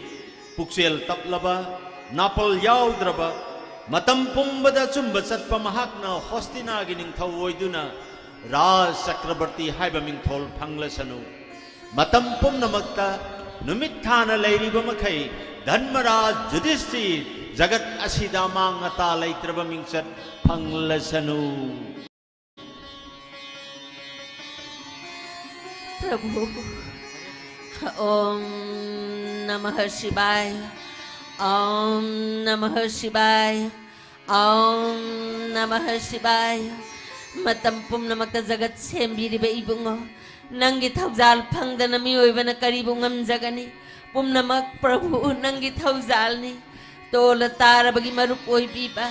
ꯄꯨꯛꯆꯦꯜ ꯇꯞꯂꯕ, ꯅꯥꯄꯜ ꯌꯥꯎꯗ꯭ꯔꯕ, ꯃꯇꯝ ꯄꯨꯝꯕꯗ ꯑꯆꯨꯝꯕ ꯆꯠꯄ ꯃꯍꯥꯛꯅ ꯍꯣꯁꯇꯤꯅꯥꯒꯤ ꯅꯤꯡꯊꯧ ꯑꯣꯏꯗꯨꯅ ꯔꯥꯖ ꯆꯀ꯭ꯔꯕꯔꯇꯤ ꯍꯥꯏꯕ ꯃꯤꯡꯊꯣꯜ ꯐꯪꯂꯁꯅꯨ꯫ ꯃꯇꯝ ꯄꯨꯝꯅꯃꯛꯇ ꯅꯨꯃꯤꯠ ꯊꯥꯅ ꯂꯩꯔꯤꯕ ꯃꯈꯩ ꯙꯔꯃꯔꯥꯖ ꯖꯨꯗꯤꯁꯇꯤꯔ ꯖꯒꯠ ꯑꯁꯤꯗ ꯑꯃꯥꯡ ꯑꯇꯥ ꯂꯩꯇ꯭ꯔꯕ ꯃꯤꯡꯆꯠ ꯐꯪꯂꯁꯅꯨ꯫ ꯄ꯭ꯔꯚꯨ, ॐ नमः शिवाय, ॐ नमः शिवाय, ॐ नमः शिवाय꯫ ꯃꯇꯝ ꯄꯨꯝꯅꯃꯛꯇ ꯖꯒꯠ ꯁꯦꯝꯕꯤꯔꯤꯕ ꯏꯕꯨꯡꯉꯣ, ꯅꯪꯒꯤ ꯊꯧꯖꯥꯜ ꯐꯪꯗꯅ ꯃꯤꯑꯣꯏꯕꯅ ꯀꯔꯤꯕꯨ ꯉꯝꯖꯒꯅꯤ? ꯄꯨꯝꯅꯃꯛ ꯄ꯭ꯔꯚꯨ ꯅꯪꯒꯤ ꯊꯧꯖꯥꯜꯅꯤ꯫ ꯇꯣꯜꯂ ꯇꯥꯔꯕꯒꯤ ꯃꯔꯨꯞ ꯑꯣꯏꯕꯤꯕ,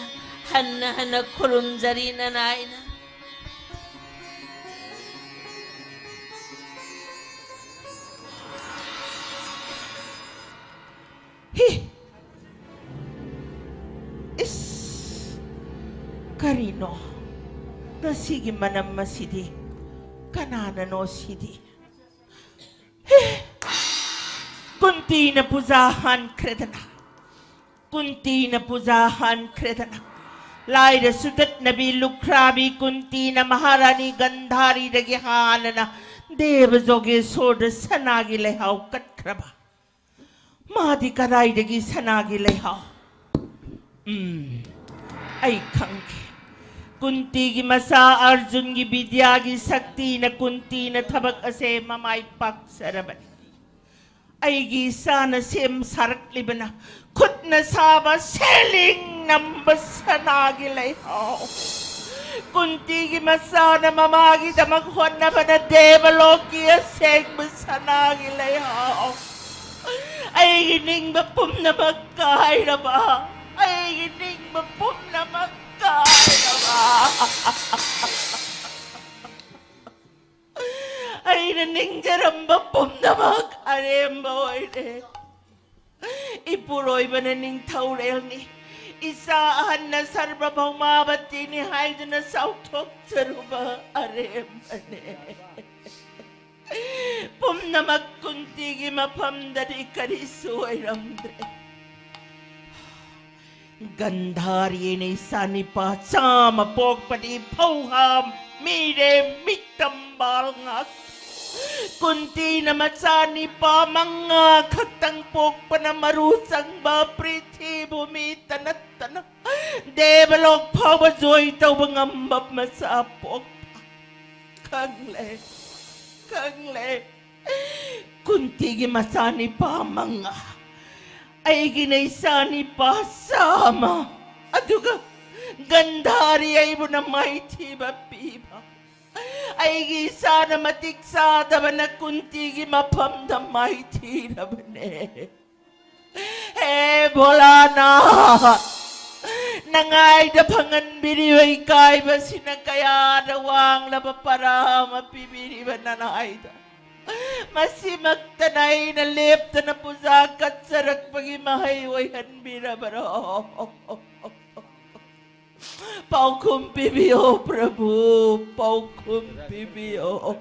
ꯍꯟꯅ ꯍꯟꯅ ꯈꯨꯔꯨꯝꯖꯔꯤ ꯅꯅꯥꯏꯅ꯫ ꯍꯤ! ꯏꯁ! ꯀꯔꯤꯅꯣ? ꯉꯁꯤꯒꯤ ꯃꯅꯝ ꯑꯁꯤꯗꯤ? ꯀꯅꯥꯅꯅꯣ ꯁꯤꯗꯤ? ꯍꯤ! ꯀꯨꯟꯇꯤꯅ ꯄꯨꯖꯥ ꯍꯥꯟꯈ꯭ꯔꯦꯗꯅ꯫ ꯀꯨꯟꯇꯤꯅ ꯄꯨꯖꯥ ꯍꯥꯟꯈ꯭ꯔꯦꯗꯅ꯫ ꯂꯥꯏꯔ ꯁꯨꯇꯠꯅꯕꯤ ꯂꯨꯈ꯭ꯔꯥꯕꯤ ꯀꯨꯟꯇꯤꯅ ꯃꯍꯥꯔꯥꯅꯤ ꯒꯟꯙꯥꯔꯤꯗꯒꯤ ꯍꯥꯟꯅꯅ ꯗꯦꯕ ꯖꯣꯒꯦꯁꯣꯔꯗ ꯁꯅꯥꯒꯤ ꯂꯩꯍꯥꯎ ꯀꯠꯈ꯭ꯔꯕ꯫ ꯃꯥꯗꯤ ꯀꯗꯥꯏꯗꯒꯤ ꯁꯅꯥꯒꯤ ꯂꯩꯍꯥꯎ? ꯎꯝ, ꯑꯩ ꯈꯪꯈꯤ꯫ ꯀꯨꯟꯇꯤꯒꯤ ꯃꯆꯥ ꯑꯔꯖꯨꯟꯒꯤ ꯕꯤꯗ꯭ꯌꯥꯒꯤ ꯁꯛꯇꯤꯅ ꯀꯨꯟꯇꯤꯅ ꯊꯕꯛ ꯑꯁꯦ ꯃꯃꯥꯏ ꯄꯥꯛꯆꯔꯕꯅꯤ꯫ ꯑꯩꯒꯤ ꯏꯆꯥꯅ ꯁꯦꯝ ꯁꯥꯔꯛꯂꯤꯕꯅ ꯈꯨꯠꯅ ꯁꯥꯕ ꯁꯦꯂꯤꯡ ꯅꯝꯕ ꯁꯅꯥꯒꯤ ꯂꯩꯍꯥꯎ꯫ ꯀꯨꯟꯇꯤꯒꯤ ꯃꯆꯥꯅ ꯃꯃꯥꯒꯤꯗꯃꯛ ꯍꯣꯠꯅꯕꯅ ꯗꯦꯕꯂꯣꯛꯀꯤ ꯑꯁꯦꯡꯕ ꯁꯅꯥꯒꯤ ꯂꯩꯍꯥꯎ꯫ ꯑꯩꯒꯤ ꯅꯤꯡꯕ ꯄꯨꯝꯅꯃꯛ ꯀꯥꯏꯔꯕ, ꯑꯩꯒꯤ ꯅꯤꯡꯕ ꯄꯨꯝꯅꯃꯛ ꯀꯥꯏꯔꯕ꯫ ꯑꯩꯅ ꯅꯤꯡꯖꯔꯝꯕ ꯄꯨꯝꯅꯃꯛ ꯑꯔꯦꯝꯕ ꯑꯣꯏꯔꯦ꯫ ꯏꯄꯨꯔꯣꯏꯕꯅ ꯅꯤꯡꯊꯧꯔꯦꯜꯅꯤ, ꯏꯆꯥ ꯑꯍꯟꯅ ꯁꯔꯕ ꯚꯧꯃꯥꯕꯇꯤꯅꯤ ꯍꯥꯏꯗꯨꯅ ꯆꯥꯎꯊꯣꯛꯆꯔꯨꯕ ꯑꯔꯦꯝꯕꯅꯦ꯫ ꯄꯨꯝꯅꯃꯛ ꯀꯨꯟꯇꯤꯒꯤ ꯃꯐꯝꯗꯗꯤ ꯀꯔꯤꯁꯨ ꯑꯣꯏꯔꯝꯗ꯭ꯔꯦ꯫ ꯒꯟꯙꯥꯔꯤꯅ ꯏꯆꯥ ꯅꯤꯄꯥ ꯆꯥꯝꯃ ꯄꯣꯛꯄꯗꯤ ꯐꯧꯍꯥꯝ, ꯃꯤꯔꯦꯝ, ꯃꯤꯇꯝꯕꯥꯜ ꯉꯥꯛ꯫ ꯀꯨꯟꯇꯤꯅ ꯃꯆꯥ ꯅꯤꯄꯥ ꯃꯉꯥ ꯈꯛꯇꯪ ꯄꯣꯛꯄꯅ ꯃꯔꯨ ꯆꯪꯕ ꯄ꯭ꯔꯤꯊꯤꯚꯨꯃꯤ ꯇꯅꯠꯇꯅ ꯗꯦꯕꯂꯣꯛ ꯐꯥꯎꯕ ꯖꯣꯏ ꯇꯧꯕ ꯉꯝꯕ ꯃꯆꯥ ꯄꯣꯛꯄ꯫ ꯈꯪꯂꯦ, ꯈꯪꯂꯦ꯫ ꯀꯨꯟꯇꯤꯒꯤ ꯃꯆꯥꯅꯤꯄꯥ ꯃꯉꯥ, ꯑꯩꯒꯤꯅ ꯏꯆꯥꯅꯤꯄꯥ ꯆꯥꯝꯃ, ꯑꯗꯨꯒ ꯒꯟꯙꯥꯔꯤ ꯑꯩꯕꯨꯅ ꯃꯥꯏꯊꯤꯕ ꯄꯤꯕ꯫ ꯑꯩꯒꯤ ꯏꯆꯥꯅ ꯃꯇꯤꯛ ꯆꯥꯗꯕꯅ ꯀꯨꯟꯇꯤꯒꯤ ꯃꯐꯝꯗ ꯃꯥꯏꯊꯤꯔꯕꯅꯦ꯫ ꯍꯦ ꯚꯣꯂꯥꯅꯥꯊ, ꯅꯉꯥꯏꯗ ꯐꯪꯍꯟꯕꯤꯔꯤꯕ ꯏꯀꯥꯏꯕꯁꯤꯅ ꯀꯌꯥꯗ ꯋꯥꯡꯂꯕ ꯄꯔꯥ ꯑꯃ ꯄꯤꯕꯤꯔꯤꯕ ꯅꯅꯥꯏꯗ꯫ ꯃꯁꯤꯃꯛꯇꯅ ꯑꯩꯅ ꯂꯦꯞꯇꯅ ꯄꯨꯖꯥ ꯀꯠꯆꯔꯛꯄꯒꯤ ꯃꯍꯩ ꯑꯣꯏꯍꯟꯕꯤꯔꯕꯔꯣ? ꯄꯥꯎꯈꯨꯝ ꯄꯤꯕꯤꯌꯣ ꯄ꯭ꯔꯚꯨ, ꯄꯥꯎꯈꯨꯝ ꯄꯤꯕꯤꯌꯣ꯫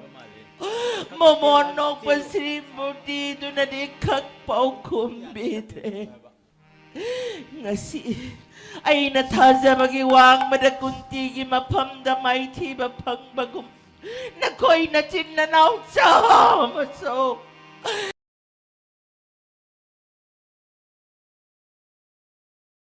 ꯃꯣꯃꯣꯟ ꯅꯣꯛꯄ ꯁ꯭ꯔꯤꯃꯨꯔꯇꯤꯗꯨꯅꯗꯤ ꯈꯛ ꯄꯥꯎꯈꯨꯝ ꯄꯤꯗ꯭ꯔꯦ꯫ ꯉꯁꯤ ꯑꯩꯅ ꯊꯥꯖꯕꯒꯤ ꯋꯥꯡꯃꯗ ꯀꯨꯟꯇꯤꯒꯤ ꯃꯐꯝꯗ ꯃꯥꯏꯊꯤꯕ ꯐꯪꯕꯒꯨꯝ, ꯅꯈꯣꯏ ꯅꯆꯤꯟ ꯅꯅꯥꯎ ꯆꯥꯝꯃꯁꯨ